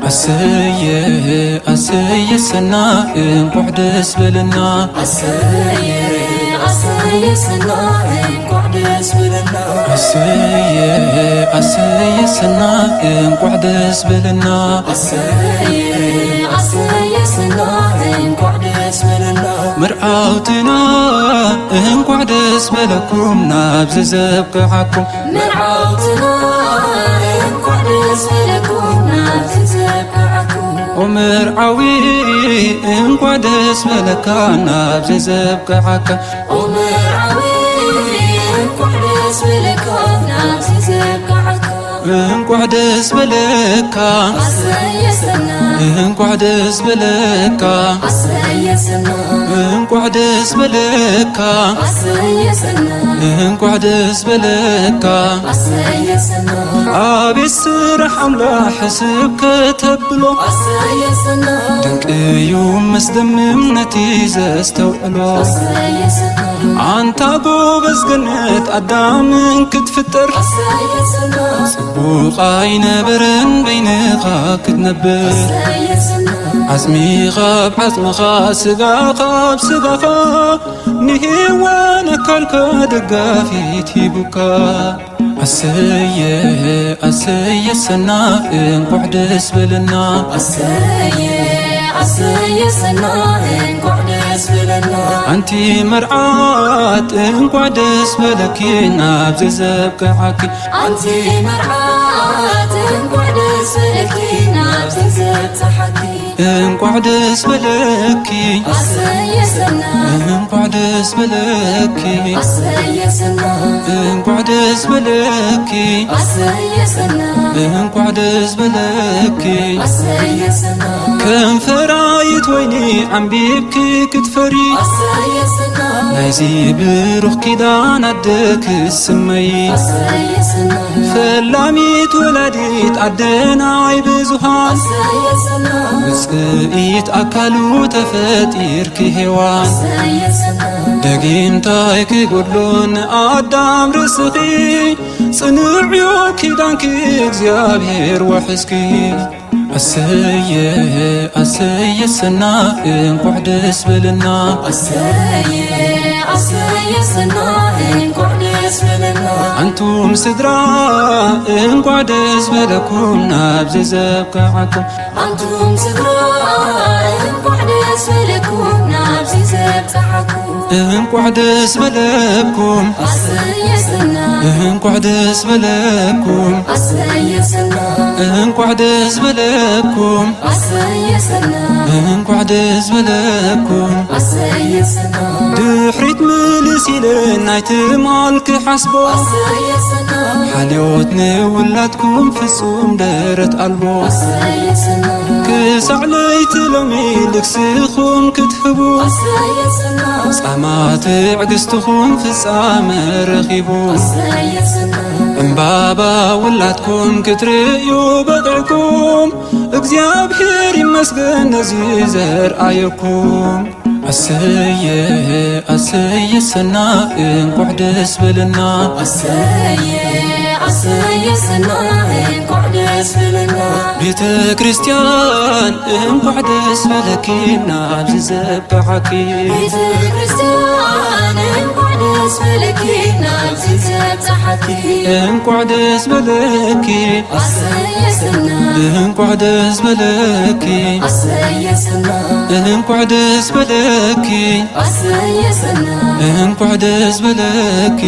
ኣሰየ ኣሰየ ሰና እንኳዕ ደስ በለና። ኣሰየ ኣሰየ ሰና እንኳዕ ደስ በለና። ኣሰየ ኣሰየ ሰና እንኳዕ ደስ በለና። ኣሰየ ኣሰየ ሰና እንኳዕ ደስ በለና። መርዓውትና እንኳዕ ደስ በለኩም ናብዚ ዘብቅዓኩም። መርዓውትና እንኳዕ ደስ በለኩም ናብዚ ዘብቅዓኩም። ኦ መርዓዊ እንኳዕ ደስ በለካ ናብዚ ዘብቅዓካ። ኦ መርዓዊ እንኳዕ ደስ በለካ ናብዚ ዘብቅዓካ። እንኳዕ ደስ በለካ። ኣሰየ ሰና። እንኳዕ ደስ በለካ። ኣሰየ ሰና። እንኳዕ ደስ በለካ። ኣሰየ ሰና። እንኳዕ ደስ በለካ። ኣሰየ ሰና። ኣቤት ስራሕ ኣምላኽ ሕስብ ከተብሎ። ኣሰየ ሰና። ድንቅ እዩ መስደምም ነቲ ዘስተውዕሎ። ኣሰየ ሰና። ኣንታ ጎበዝ ገነት ኣዳምን ክትፍጠር። ኣሰየ ሰና። ጽቡቕ ኣይነበረን በይንኻ ክትነብር። ኣሰየ ሰና። ዓጽሚ ካብ ዓጽምኻ ስጋ ካብ ስጋኻ ንሄዋን ኣካልካ ደጋፊት ሂቡካ። ኣሰየ ኣሰየ ሰና እንኳዕ ደስ በለና። ኣሰየ ኣሰየ ሰና እንኳዕ ደስ በለና። ኣንቲ መርዓት እንኳዕ ደስ በለኪ ናብዚ ዘብቅዓኪ። ኣንቲ መርዓት እንኳዕ ደስ በለኪ ናብዚ ዘብጽሓኪ። እንኳዕ ደስ በለኪ። ኣሰየ ሰናይ። እንኳዕ ደስ በለኪ። ኣሰየ ሰናይ። እንኳዕ ደስ በለኪ። ኣሰየ ሰናይ። እንኳዕ ደስ በለኪ። ኣሰየ ሰናይ። ከንፈራ ይትወይኒ ዓምቢብኪ ክትፈሪ። ኣሰየ ሰናይ። ናይዚ ብሩኽ ኪዳን ኣደ ክትስመይ። ኣሰየ ሰናይ። ፈላሚት ወላዲት ኣደ ናይ ብዙሃን። ኣሰየ ሰናይ። ውፅኢት ኣካሉ ተፈጢርኪ ሄዋን። ኣሰየ ሰናይ። ደጊም ታይ ክጎድሎ ንኣዳም ርእስኺ። ጽንዕዮ ኪዳንኪ እግዚኣብሔር ዋሕስኪ። ኣሰየ ኣሰየ ሰና እንኳዕ ደስ በለና። ኣሰየ ኣሰየ ሰና እንኳዕ ደስ በለና። ኣንቱም ስድራ እንኳዕ ደስ በለኩም ናብዚ ዘብቅዓኩም። ኣንቱም ስድራ እንኳዕ ደስ በለኩም ናብዚ ዘብጽሓኩም። እንኳዕ ደስ በለኩም። ኣሰየ ሰና። እንኳዕ ደስ በለኩም። ኣሰየ ሰና። እንኳዕ ደስ በለኩም። ኣሰየ ሰና። እንኳዕ ደስ በለኩም። ኣሰየ ሰና። ድሕሪት ምልስ ኢለ ናይ ትማል ክሓስቦ። ኣሰየ ሰና። ሓልዮት ንውላድኩም ፍጹም ደረት ኣልቦ። ኣሰየ ሰና። ክሳዕ ለይቲ ሎሚ ልግስኹም ክትህቡ። ኣሰየ ሰና። ጻማ ትዕግስትኹም ፍጻመ ረኺቡ። ኣሰየ ሰና። ዕምባባ ውላድኩም ክትርእዩ በቒዕኩም። እግዚኣብሔር ይመስገን ነዚ ዘርኣየኩም። ኣሰየ ኣሰየ ሰና እንኳዕ ደስ በለና። ኣሰየ ኣሰየ ሰና እንኳዕ ደስ በለና። ቤተ ክርስቲያን እንኳዕ ደስ በለኪ ናብዚ ዘብቅዓኪ። ቤተ ክርስቲያን እንኳዕ ደስ በለኪ ናብዚ ዘብጽሓኪ። እንኳዕ ደስ በለኪ። ኣሰየ ሰና። እንኳዕ ደስ በለኪ። ኣሰየ ሰና። እንኳዕ ደስ በለኪ። ኣሰየ ሰና። እንኳዕ ደስ በለኪ።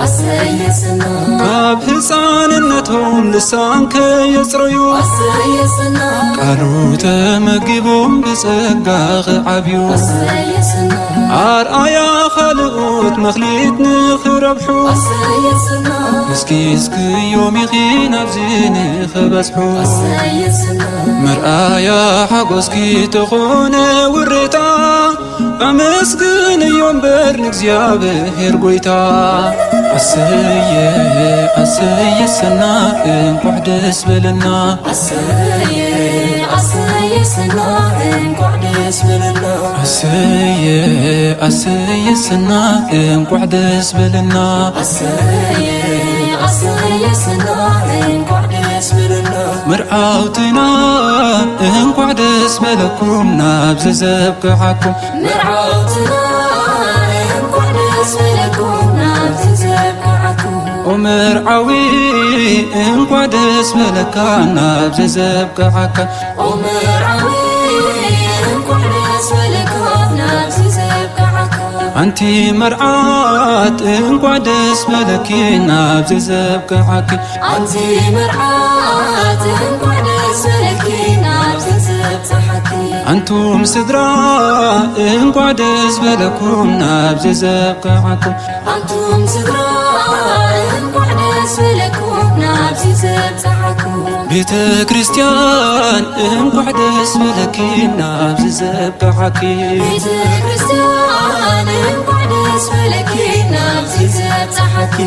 ኣሰየ ሰና። ካብ ህፃንነቶም ልሳን ከየፅረዩ። ኣሰየ ሰና። ቃሉ ተመጊቦም ብጸጋ ክዓብዩ። ኣሰየ ሰና። ኣርኣያ ካልኦት መኽሊት ንኽረብሑ። ኣሰየ ሰና። እስኪ እስክዮም ኢኺ ናብዚ ንኽበጽሑ። ኣሰየ ሰና። መርኣያ ሓጎስኪ ተኾነ ውሬታ። ኣመስግንዮ እምበር ንእግዚኣብሔር ጎይታ። ኣሰየ ኣሰየ ሰና እንኳዕ ደስ በለና። ኣሰየ ኣሰየ ሰና እንኳዕ ደስ በለና። ኣሰየ ኣሰየ ሰና እንኳዕ ደስ በለና። ኣሰየ ኣሰየ ሰና እንኳዕ ደስ በለና። መርዓውትና እንኳዕ ደስ በለኩም ናብዚ ዘብቅዓኩም። መርዓውትና እንኳዕ ደስ በለኩም ናብዚ ዘብቅዓኩም። ኦ መርዓዊ እንኳዕ ደስ በለካ ናብዚ ዘብቅዓካ። ኦ መርዓዊ እንኳዕ ደስ በለካ ናብዚ ዘብቅዓካ። ኣንቲ መርዓት እንኳዕ ደስ በለኪ ናብዚ ዘብቅዓኪ። ኣንቲ መርዓት እንኳዕ ደስ በለኪ ናብዚ ዘብጽሓኪ። ኣንቱም ስድራ እንኳዕ ደስ በለኩም ናብዚ ዘብቅዓኩም። ኣንቱም ስድራ እንኳዕ ደስ በለኩም ናብዚ ዘብጽሓኩም። ቤተ ክርስቲያን እንኳዕ ደስ በለኪ ናብዚ ዘብቅዓኪ። ቤተ ክርስቲያን እንኳዕ ደስ በለኪ ናብዚ ዘብጽሓኪ።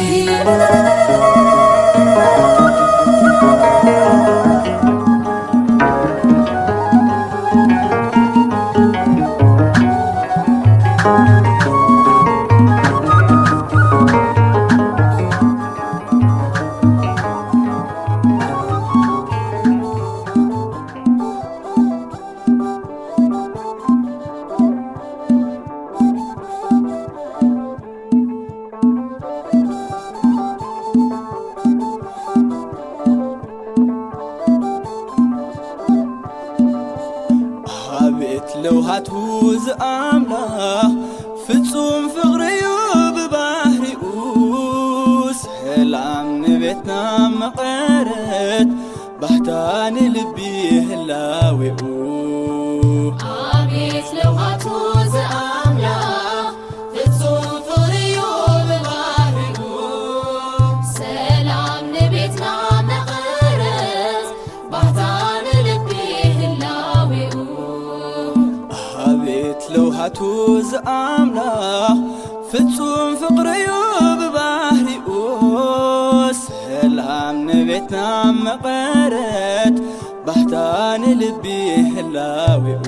ኣቤት ለውሃቱ ዝኣምላኽ ፍጹም ፍቕሪ'ዩ ብባህሪኡ። ሰላም ንቤትና መቐረት ዳኒ ልቢ ህላዌኡ። ኣቤት ለውሃቱ ዝኣምላኽ ፍጹም ፍቕሪዩ ብባህሪኡ። ሰላም ንቤትና መቐረት ባህታ ንልቢ ህላዌኡ። ኣቤት ለውሃቱ ዝኣምላኽ ፍጹም ፍቕሪዩ ብባህሪኡ። ሰላም ንቤትና መቐረት ባህታ ንልቢ ህላዌኡ።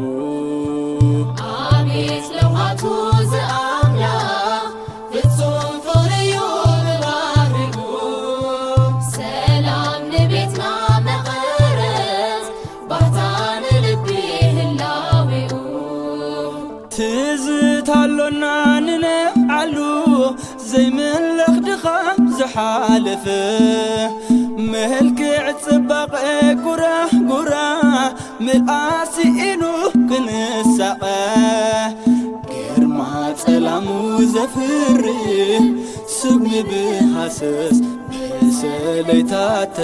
ኣቤት ለውሃቱ ዝኣምላኽ ፍጹም ፍቕሪዩ ብባህሪኡ። ሰላም ንቤትና መቐረት ባህታ ንልቢ ህላዌኡ። ትዝታ ኣሎና ንነብዓሉ ዘይምለኽ ድኻም ዝሓለፈ። መልክዕ ጽባቐ ጉራ ጉራ ምልኣት ስኢኑ ክንሳቐ። ግርማ ጸላሙ ዘፍርህ ስጉሚ ብሃሰስ ብሰለይታተ።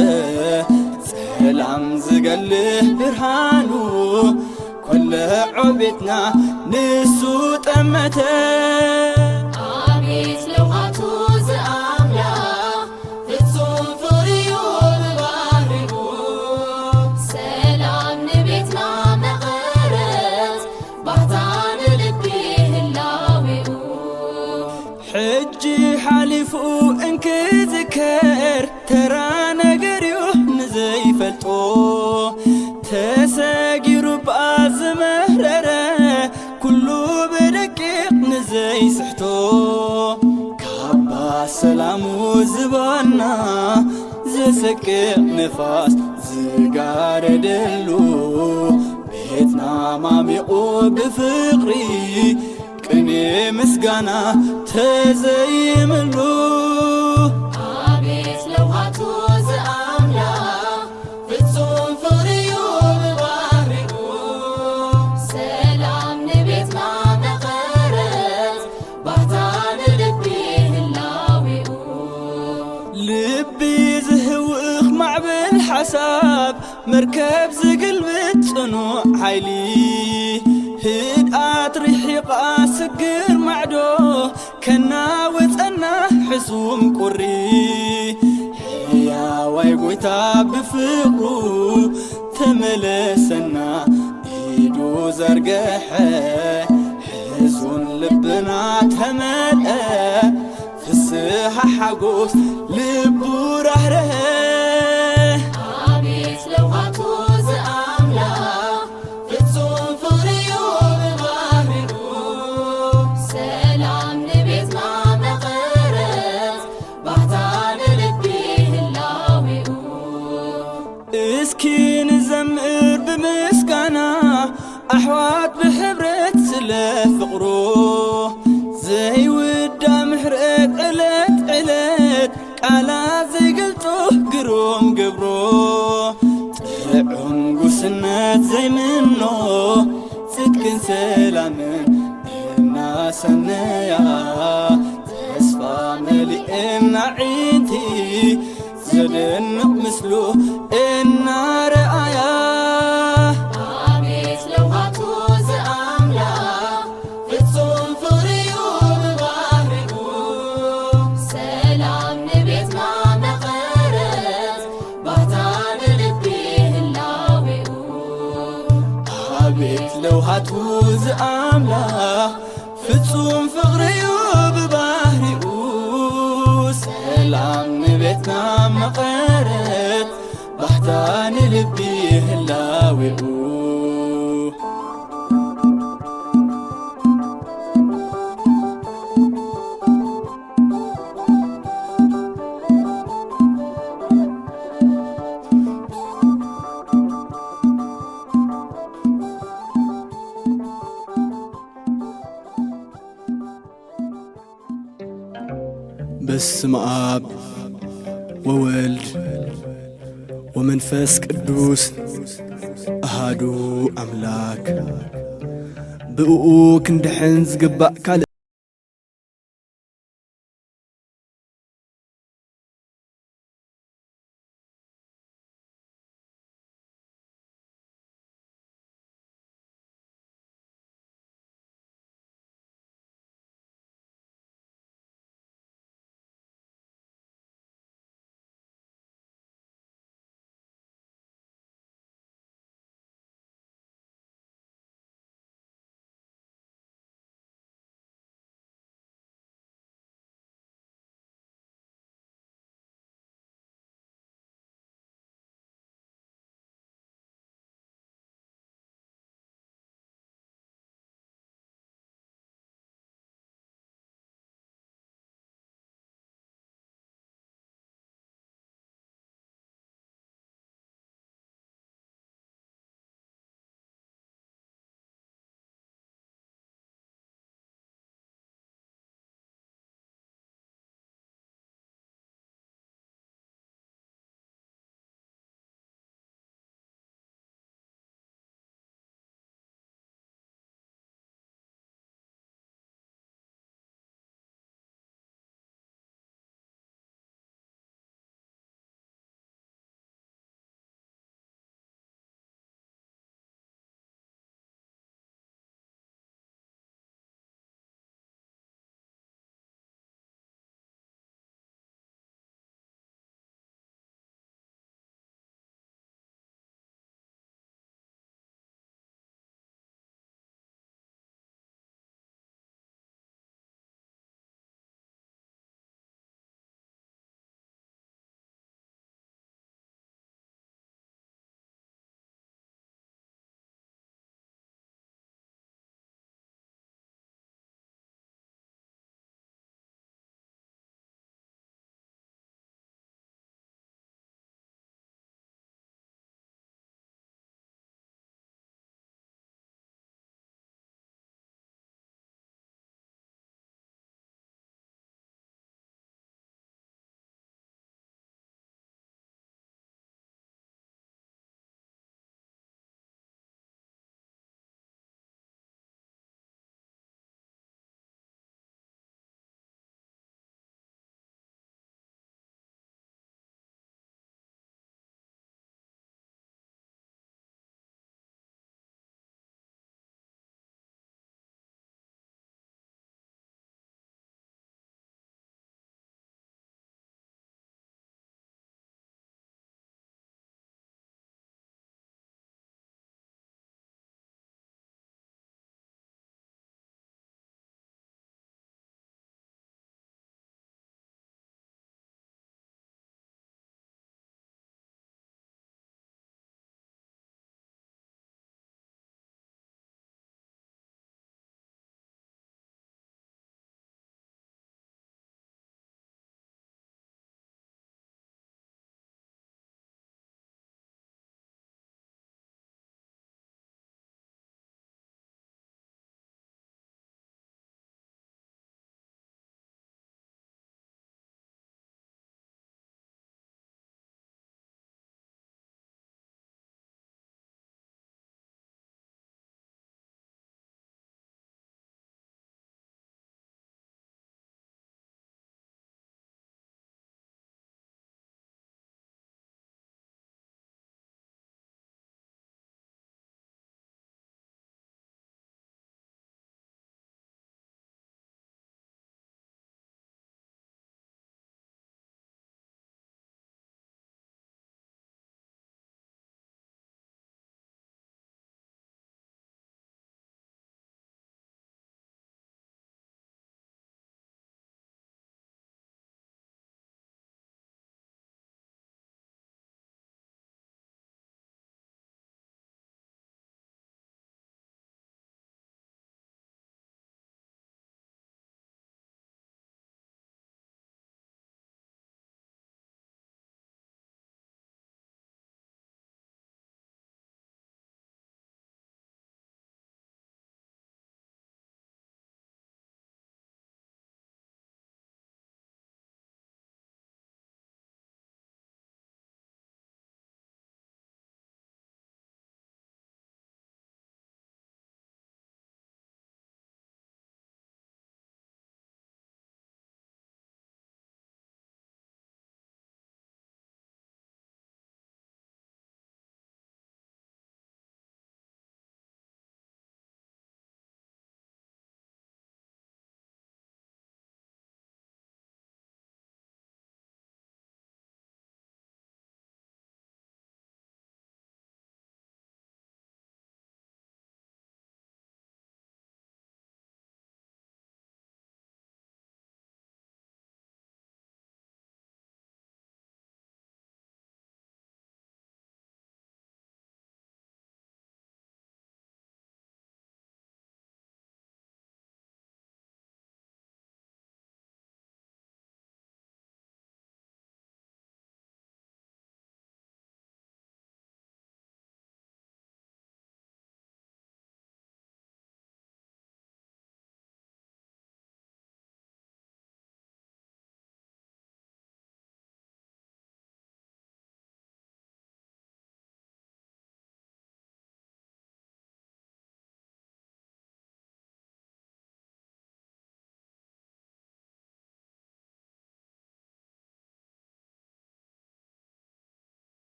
ጸላም ዝገልህ ብርሃኑ ኮለዖ ቤትና ንሱ ጠመተ። ኣቤት ለውሃቱ ዝኣምላኽ ፍጹም ፍቕሪዩ ብባህሪኡ። ሰላም ንቤትና መቐረት ባህታ ንልቢ ህላዌኡ። ሕጂ ሓሊፉ እንክዝከር ተራ ነገርዩ ንዘይፈልጦ። ተሰጊሩ ብኣ ዝመረረ ኩሉ ብደቂቕ ንዘይስሕቶ። ካባ ሰላሙ ዝባና ዘሰቅቕ ንፋስ ዝጋረደሉ። ቤትና ማሚቑ ብፍቕሪ ቅኔ ምስጋና ተዘይምሉ። ኣቤት ለውሃቱ ዝኣምላኽ ፍጹም ፍቕሪዩ ብባህሪኡ። ሰላም ንቤትና መቐረት ባህታ ንልቢ ህላዌኡ። ልቢ ዝህውኽ ማዕበል ሓሳብ መርከብ ዝግልብጥ ጽኑዕ ሓይሊ። ህድኣት ርሒቓ ስግር ማዕዶ ከናውጸና ሕሱም ቁሪ። ሕያዋይ ጎይታ ብፍቕሩ ተመለሰና ኢዱ ዘርገሐ። ሕሱን ልብና ተመልአ ፍስሃ ሓጎስ ልቡ ራህረሀ። ኣቤት ለውሃቱ ዝኣምላኽ ፍጹም ፍቕሪዩ ብባህሪኡ። ሰላም ንቤትና መቐረት ባህታ ንልቢ ህላዌኡ። እስኪ ንዘምር ብምስጋና ኣሕዋት ብሕብረት ስለ ፍቕሩ። ዘይውዳ ምሕረት ዕለት ዕለት ቃላት ዘይገልጾ ግሩም ግብሩ። ጥዑም ጉስነት ዘይምኖ ጽድቅን ሰላምን እናሰነያ። ተስፋ መሊእና ዒንቲ ዘደንቕ ምስሉ እናረኣያ። ኣቤት ለውሃቱ ዝኣምላኽ ፍጹም ፍቕሪዩ ብባህሪኡ። ሰላም ንቤትና መቐረት ባህታ ንልቢ ህላዌኡ። ኣቤት ለውሃቱ ዝኣምላኽ ፍጹም ፍቕሪዩ ብባህሪኡ። ሰላም ንቤትና መቐረት ባህታ ንልቢ ህላዌኡ። በስመ አብ ወወልድ ወመንፈስ ቅዱስ አሃዱ አምላክ። ብእኡ ክንድሕን ዝግባእ ካልእ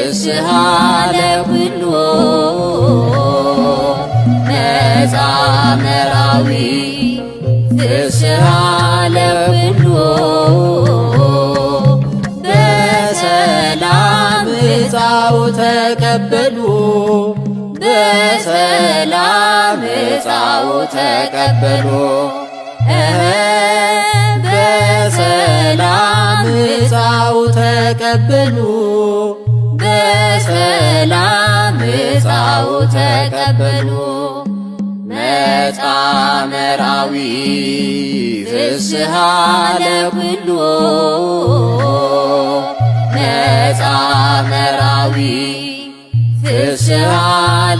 ፍስሃ ለኩሉ መጻ መራዊ፣ ፍስሃ ለኩሉ በሰላም ምጻኡ ተቀበሉ፣ በሰላም ምጻኡ ተቀበሉ። እህ፣ በሰላም ምጻኡ ተቀበሉ፣ በሰላም ምጻኡ ተቀበሉ። መጻ መራዊ ፍስሃ ለኩሉ፣ መጻ መራዊ ፍስሃ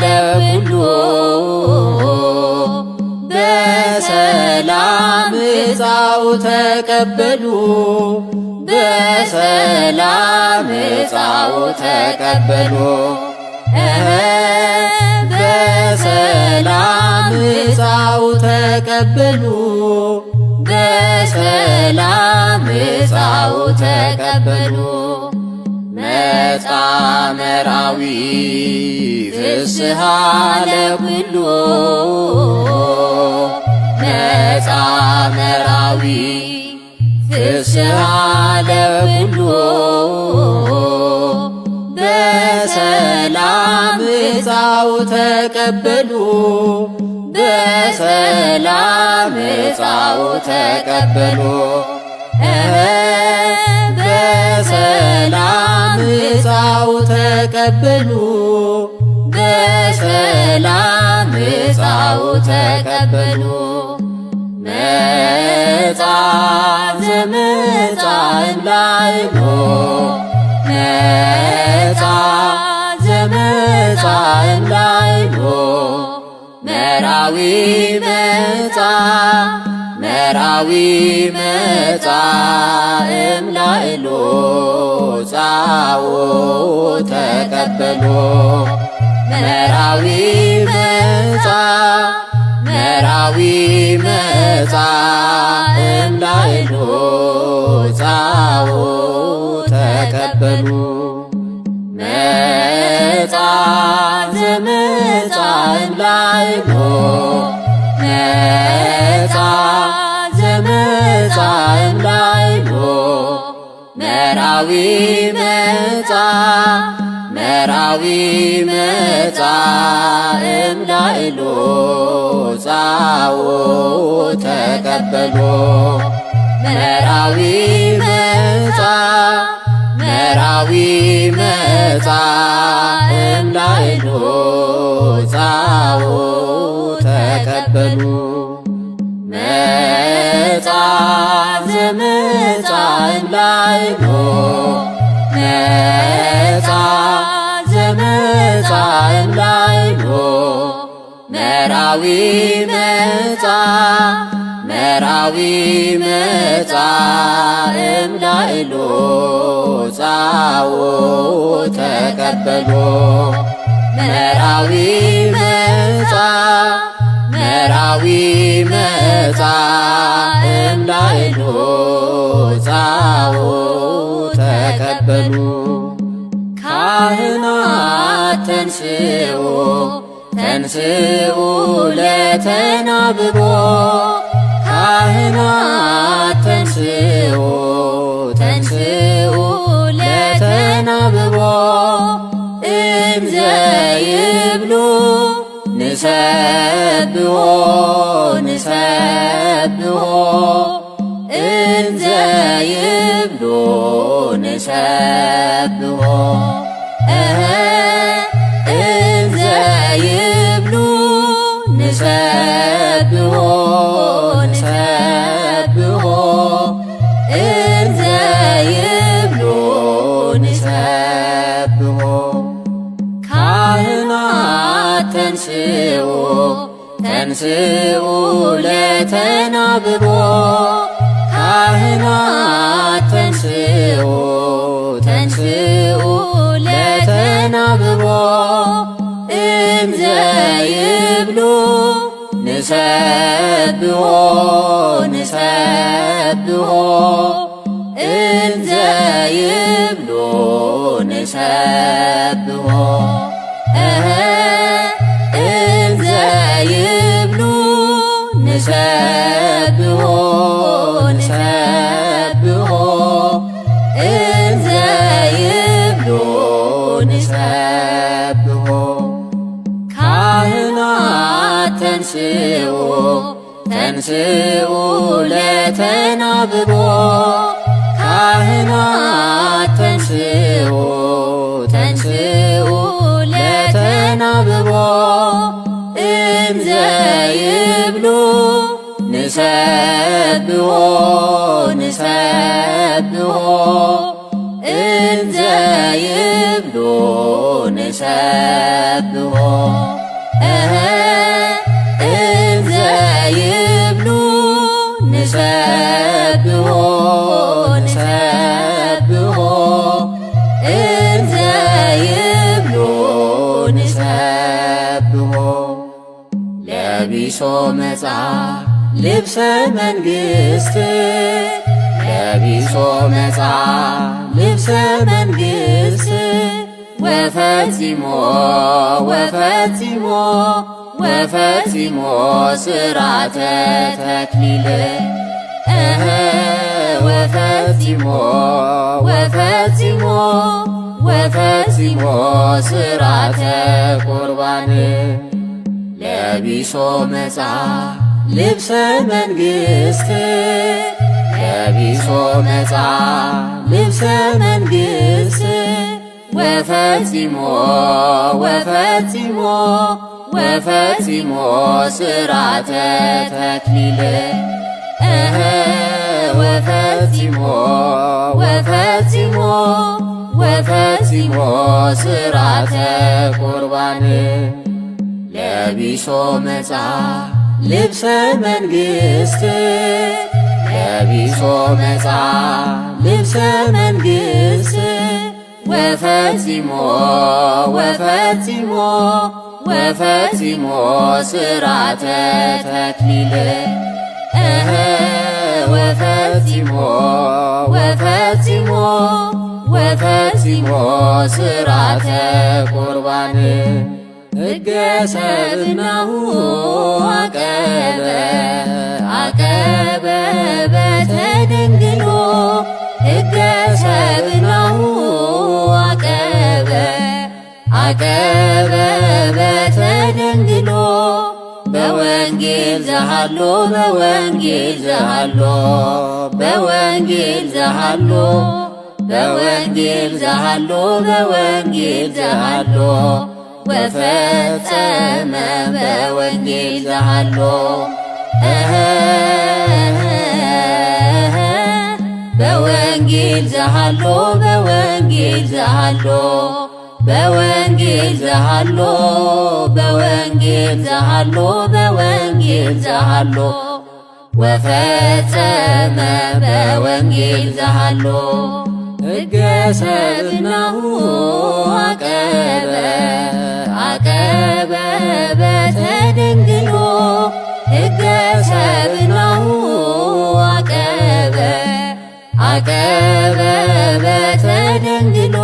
ለኩሉ በሰላም ምጻኡ ተቀበሉ፣ በሰላም ምጻኡ ተቀበሉ። እህ፣ በሰላም ምጻኡ ተቀበሉ፣ በሰላም ምጻኡ ተቀበሉ። መጻ መራዊ ፍስሃ ለኩሉ፣ መጻ መራዊ ፍስሃ ለኩሉ በሰላም ምጻኡ ተቀበሉ፣ በሰላም ምጻኡ ተቀበሉ። እህ፣ በሰላም ምጻኡ ተቀበሉ፣ በሰላም ምጻኡ ተቀበሉ። መጻ ዘመጻ እምላይሞ፣ መጻ ዘመጻ እምላይሞ፣ መራዊ መጻ፣ መራዊ መጻ እምላይሎ ጻዎ ተቀበሎ። መራዊ መጻ፣ መራዊ መጻ እምላይሎ ጻዎ ተቀበሉ። መጻ ዘመጻ እምላይሞ፣ መጻ ዘመጻ እምላይሞ፣ መራዊ መጻ፣ መራዊ መጻ እምላይሎ ጻዎ ተቀበሎ። መራዊ መጻ፣ መራዊ መጻ እምላይሎ ጻዎ ተቀበሉ። መጻ ዘመጻ እምላይሎ፣ መጻ ዘመጻ እምላይሎ፣ መራዊ መጻ፣ መራዊ መጻ እምላይሎ ጻዎ ተቀበሎ። መራዊ መጻ፣ መራዊ መጻ እምላይሎ ጻዎ ተቀበሉ። ካህናት ተንስኡ፣ ተንስኡ ለተናብቦ፣ ካህናት ተንስኡ፣ ተንስኡ ለተናብቦ፣ እንዘ ይብሉ ንሰብሖ፣ ንሰብሖ፣ እንዘ ይብሉ ንሰብሖ፣ እህ፣ እንዘ ይብሉ ንሰብሖ፣ ንሰብሖ፣ እንዘ ይብሉ ንሰብሖ። ካህናት ተንስኡ፣ ተንስኡ ለተናብቦ፣ ካህናት ተንስኡ፣ ተንስኡ ለተናብቦ፣ እንዘ ይብሉ ንሰብሖ፣ ንሰብሖ፣ እንዘ ይብሉ ንሰ ተንስኡ ለተናብቦ ካህናት ተንስኡ፣ ተንስኡ ለተናብቦ እንዘ ይብሉ ንሰብሖ፣ ንሰብሖ እንዘ ይብሉ ንሰብሖ፣ እህ፣ እንዘ ይብሉ ንሰብሖ፣ ንሰብሖ እንዘ ይብሉ ንሰብሖ። ለቢሶ መጻ ልብሰ መንግስት፣ ለቢሶ መጻ ልብሰ መንግስት፣ ወፈጺሞ፣ ወፈጺሞ፣ ወፈጺሞ ስራተ ተክሊል፣ እህ፣ ወፈጺሞ፣ ወፈጺሞ፣ ወፈጺሞ ስራተ ቁርባን። ለቢሶ መጻ ልብሰ መንግስት፣ ለቢሶ መጻ ልብሰ መንግስት፣ ወፈጺሞ፣ ወፈጺሞ፣ ወፈጺሞ ስራተ ተክሊል፣ እህ፣ ወፈጺሞ፣ ወፈጺሞ፣ ወፈጺሞ ስራተ ቁርባን። ለቢሶ መጻ ልብሰ መንግስት፣ ለቢሶ መጻ ልብሰ መንግስት፣ ወፈጺሞ፣ ወፈጺሞ፣ ወፈጺሞ ስራተ ተክሊል፣ እህ፣ ወፈጺሞ፣ ወፈጺሞ፣ ወፈጺሞ ስራተ ቁርባን። ህገ ሰብእናሁ አቀበ፣ አቀበ በተደንግሎ፣ ህገ ሰብእናሁ አቀበ፣ አቀበ በተደንግሎ፣ በወንጌል ዘሃሎ፣ በወንጌል ዘሃሎ፣ በወንጌል ዘሃሎ፣ በወንጌል ዘሃሎ፣ በወንጌል ዘሃሎ፣ ወፈጸመ በወንጌል ዘሃሎ፣ እህ፣ በወንጌል ዘሃሎ፣ በወንጌል ዘሃሎ፣ በወንጌል ዘሃሎ፣ በወንጌል ዘሃሎ፣ በወንጌል ዘሃሎ፣ ወፈጸመ በወንጌል ዘሃሎ፣ ህገ ሰብእናሁ አቀበ፣ አቀበ በተደንግሎ፣ ህገ ሰብእናሁ አቀበ፣ አቀበ በተደንግሎ፣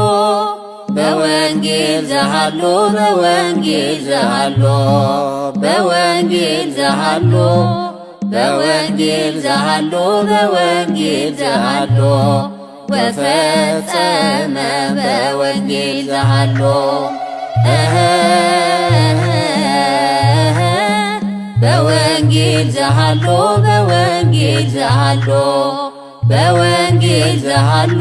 በወንጌል ዘሃሎ፣ በወንጌል ዘሃሎ፣ በወንጌል ዘሃሎ፣ በወንጌል ዘሃሎ፣ በወንጌል ዘሃሎ፣ ወፈጸመ በወንጌል ዘሃሎ፣ እህ፣ በወንጌል ዘሃሎ፣ በወንጌል ዘሃሎ፣ በወንጌል ዘሃሎ፣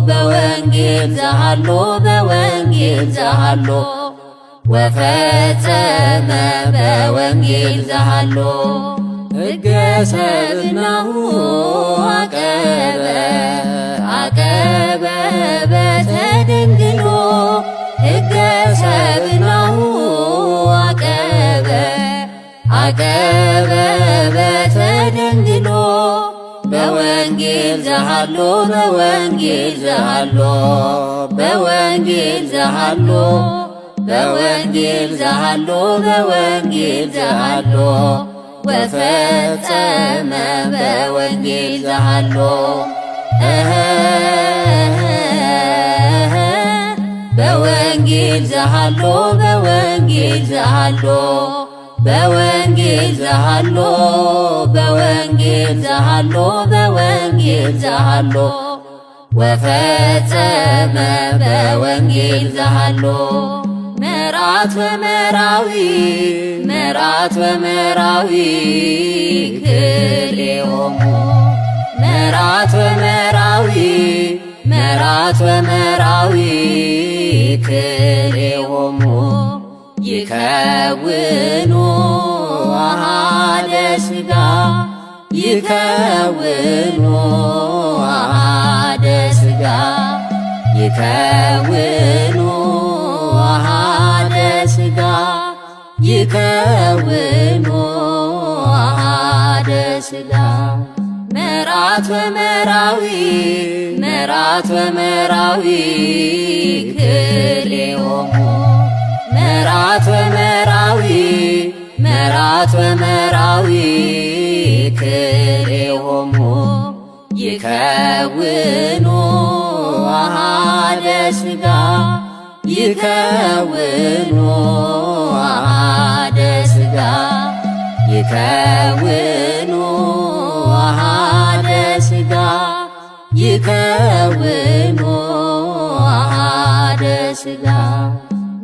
በወንጌል ዘሃሎ፣ በወንጌል ዘሃሎ፣ ወፈጸመ በወንጌል ዘሃሎ፣ ህገ ሰብእናሁ አቀበ፣ አቀበ በተደንግሎ፣ ህገ ሰብእናሁ አቀበ፣ አቀበ በተደንግሎ፣ በወንጌል ዘሃሎ፣ በወንጌል ዘሃሎ፣ በወንጌል ዘሃሎ፣ በወንጌል ዘሃሎ፣ በወንጌል ዘሃሎ፣ ወፈጸመ በወንጌል ዘሃሎ፣ እህ፣ በወንጌል ዘሃሎ፣ በወንጌል ዘሃሎ፣ በወንጌል ዘሃሎ፣ በወንጌል ዘሃሎ፣ በወንጌል ዘሃሎ፣ ወፈጸመ በወንጌል ዘሃሎ፣ መርዓ መርዓት ወመርዓዊ፣ መርዓት ወመርዓዊ ክልኤሆሙ። መርዓት ወመርዓዊ፣ መርዓት ወመርዓዊ ክልኤሆሙ። ይከውኑ ኣሃደ ሥጋ፣ ይከውኑ ኣሃደ ሥጋ፣ ይከውኑ ኣሃደ ሥጋ፣ ይከውኑ ኣሃደ ሥጋ። መርዓት ወመርዓዊ፣ መርዓት ወመርዓዊ ክልኤሆሙ። መርዓት ወመርዓዊ፣ መርዓት ወመርዓዊ ክልኤሆሙ። ይከውኑ ኣሃደ ሥጋ፣ ይከውኑ ኣሃደ ሥጋ፣ ይከውኑ ኣሃደ ሥጋ፣ ይከውኑ ኣሃደ ሥጋ።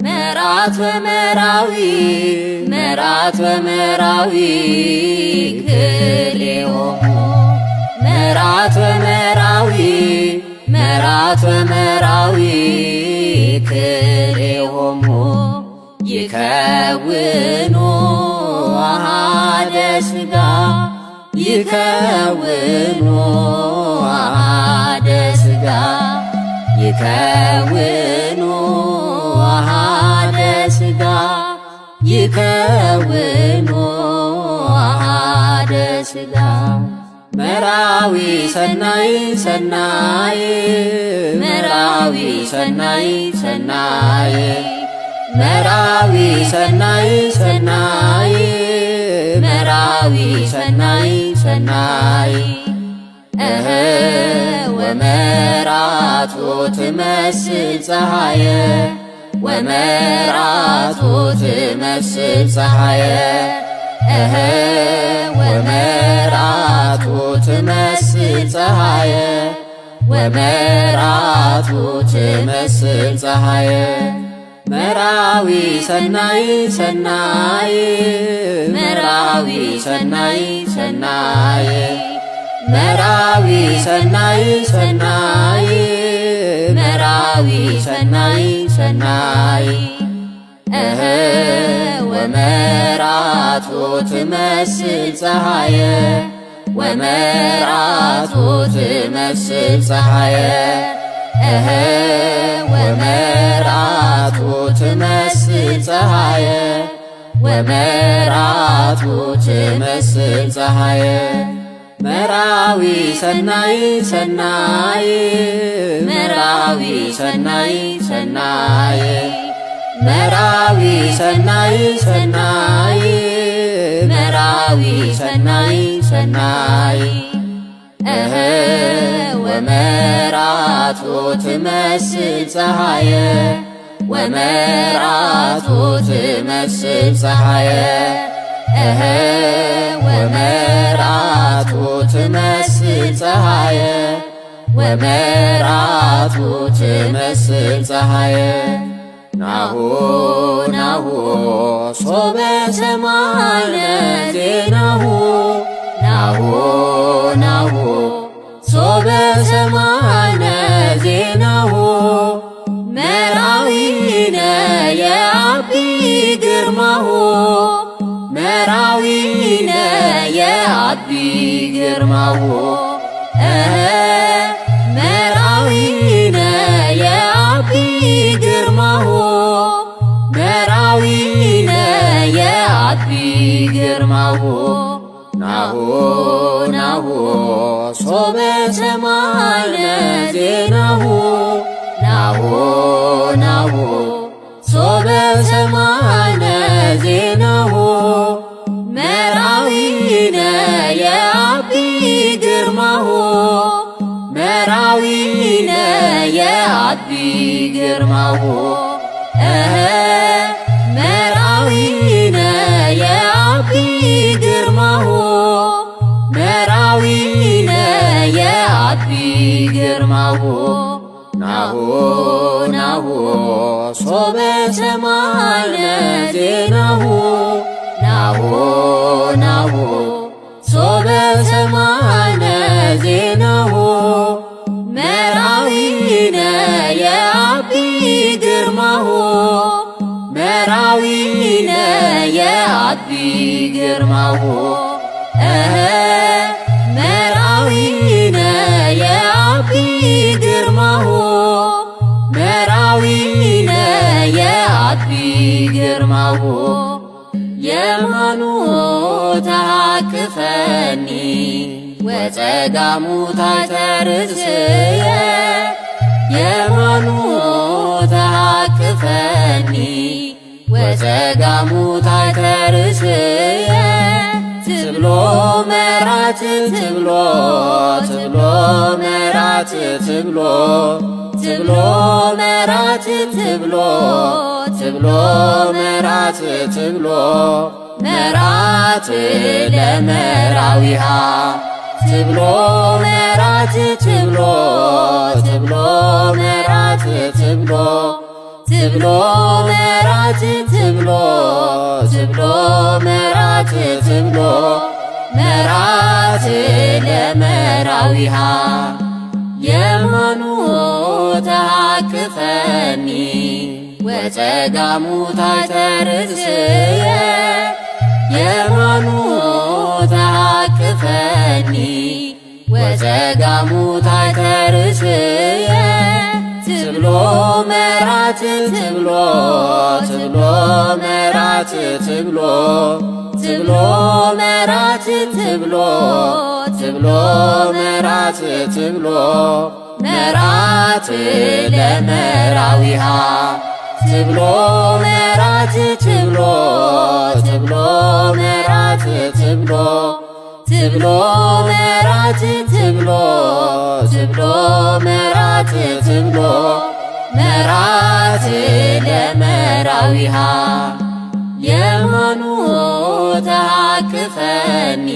መርዓት ወመርዓዊ፣ መርዓት ወመርዓዊ ክልኤሆሙ። መርዓት ወመርዓዊ፣ መርዓት ወመርዓዊ ክልኤሆሙ። ይከውኑ ኣሃደ ሥጋ፣ ይከውኑ ኣሃደ ሥጋ፣ ይከውኑ ኣሃደ ሥጋ፣ ይከውኑ ኣሃደ ሥጋ። መርዓዊ ሰናይ ሰናይ፣ መርዓዊ ሰናይ ሰናይ፣ መርዓዊ ሰናይ ሰናይ፣ መርዓዊ ሰናይ ሰናይ። እህ ወመርዓቱ ትመስል ፀሃየ፣ ወመርዓቱ ትመስል ፀሃየ። እህ ወመርዓቱ ትመስል ፀሃየ፣ ወመርዓቱ ትመስል ፀሃየ። መርዓዊ ሰናይ ሰናይ፣ መርዓዊ ሰናይ ሰናይ፣ መርዓዊ ሰናይ ሰናይ፣ መርዓዊ ሰናይ ሰናይ። እህ ወመርዓቱ ትመስል ፀሃየ፣ ወመርዓቱ ትመስል ፀሃየ። እህ ወመርዓቱ ትመስል ፀሃየ፣ ወመርዓቱ ትመስል ፀሃየ። መርዓዊ ሰናይ ሰናይ፣ መርዓዊ ሰናይ ሰናይ፣ መርዓዊ ሰናይ ሰናይ፣ መርዓዊ ሰናይ ሰናይ። እህ ወመርዓቱ ትመስል ፀሃየ፣ ወመርዓቱ ትመስል ፀሃየ። እህ ወመርዓቱ ትመስል ፀሃየ፣ ወመርዓቱ ትመስል ፀሃየ። ናሁ ናሁ ሶበ ሰማዕነ ዜናሁ፣ ናሁ ናሁ ሶበ ሰማዕነ ዜናሁ፣ መርዓዊነ የዐቢ ግርማሁ፣ መርዓዊነ የዐቢ ግርማሁ። እህ መርዓዊነ የዐቢ ግርማሁ፣ መርዓዊነ የዐቢ ግርማሁ። ናሁ ናሁ ሶበ ሰማዕነ ዜናሁ፣ ናሁ ናሁ ሶበ ሰማዕነ ዜናሁ፣ መርዓዊነ የዐቢ ግርማሁ፣ መርዓዊነ የዐቢ ግርማሁ። እህ መርዓዊነ የዐቢ ግርማሁ፣ መርዓዊነ የዐቢ ግርማሁ። ናሁ ናሁ ሶበ ሰማዕነ ዜናሁ ናሁ ናሁ ሶበ ሰማዕነ ዜናሁ መርዓዊነ የዐቢ ግርማሁ መርዓዊነ የዐቢ ግርማሁ እህ መርዓዊነ የዐቢ ግርማሁ መርዓዊነ የዐቢ ግርማሁ የማኑ ተሃቅፈኒ ወጸጋሙ ታሕተ ርእስየ የማኑ ተሃቅፈኒ ወጸጋሙ ታሕተ ርእስየ ትብሎ መራት ትብሎ ትብሎ መራት ትብሎ ትብሎ መራት ትብሎ ትብሎ መራት ትብሎ መራት ለመራዊሃ ትብሎ መራት ትብሎ ትብሎ መራት ትብሎ ትብሎ መራት ትብሎ ትብሎ መራት ትብሎ መራት ለመራዊሃ የማኑ ተሃቅፈኒ ወጸጋሙ ታሕተ ርእስየ የማኑ ተሃቅፈኒ ወጸጋሙ ታሕተ ርእስየ ትብሎ መራት ትብሎ ትብሎ መራት ትብሎ ትብሎ መራት ትብሎ ትብሎ መራት ትብሎ መራት ለመራዊሃ ትብሎ መራት ትብሎ ትብሎ መራት ትብሎ ትብሎ መራት ትብሎ ትብሎ መራት ትብሎ መራት ለመራዊሃ የማኑ ተሃቅፈኒ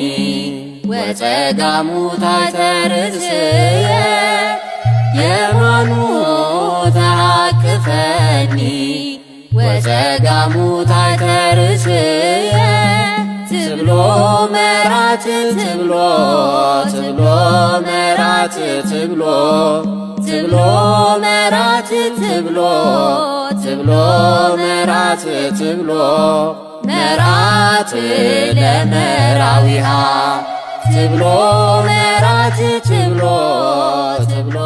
ወጸጋሙ ታሕተ ርእስየ የማኑ ተሃቅፈኒ ወጸጋሙ ታሕተ ርእስየ ትብሎ መራት ትብሎ ትብሎ መራት ትብሎ ትብሎ መራት ትብሎ ትብሎ መራት ትብሎ መራት ለመራዊሃ ትብሎ መራት ትብሎ ትብሎ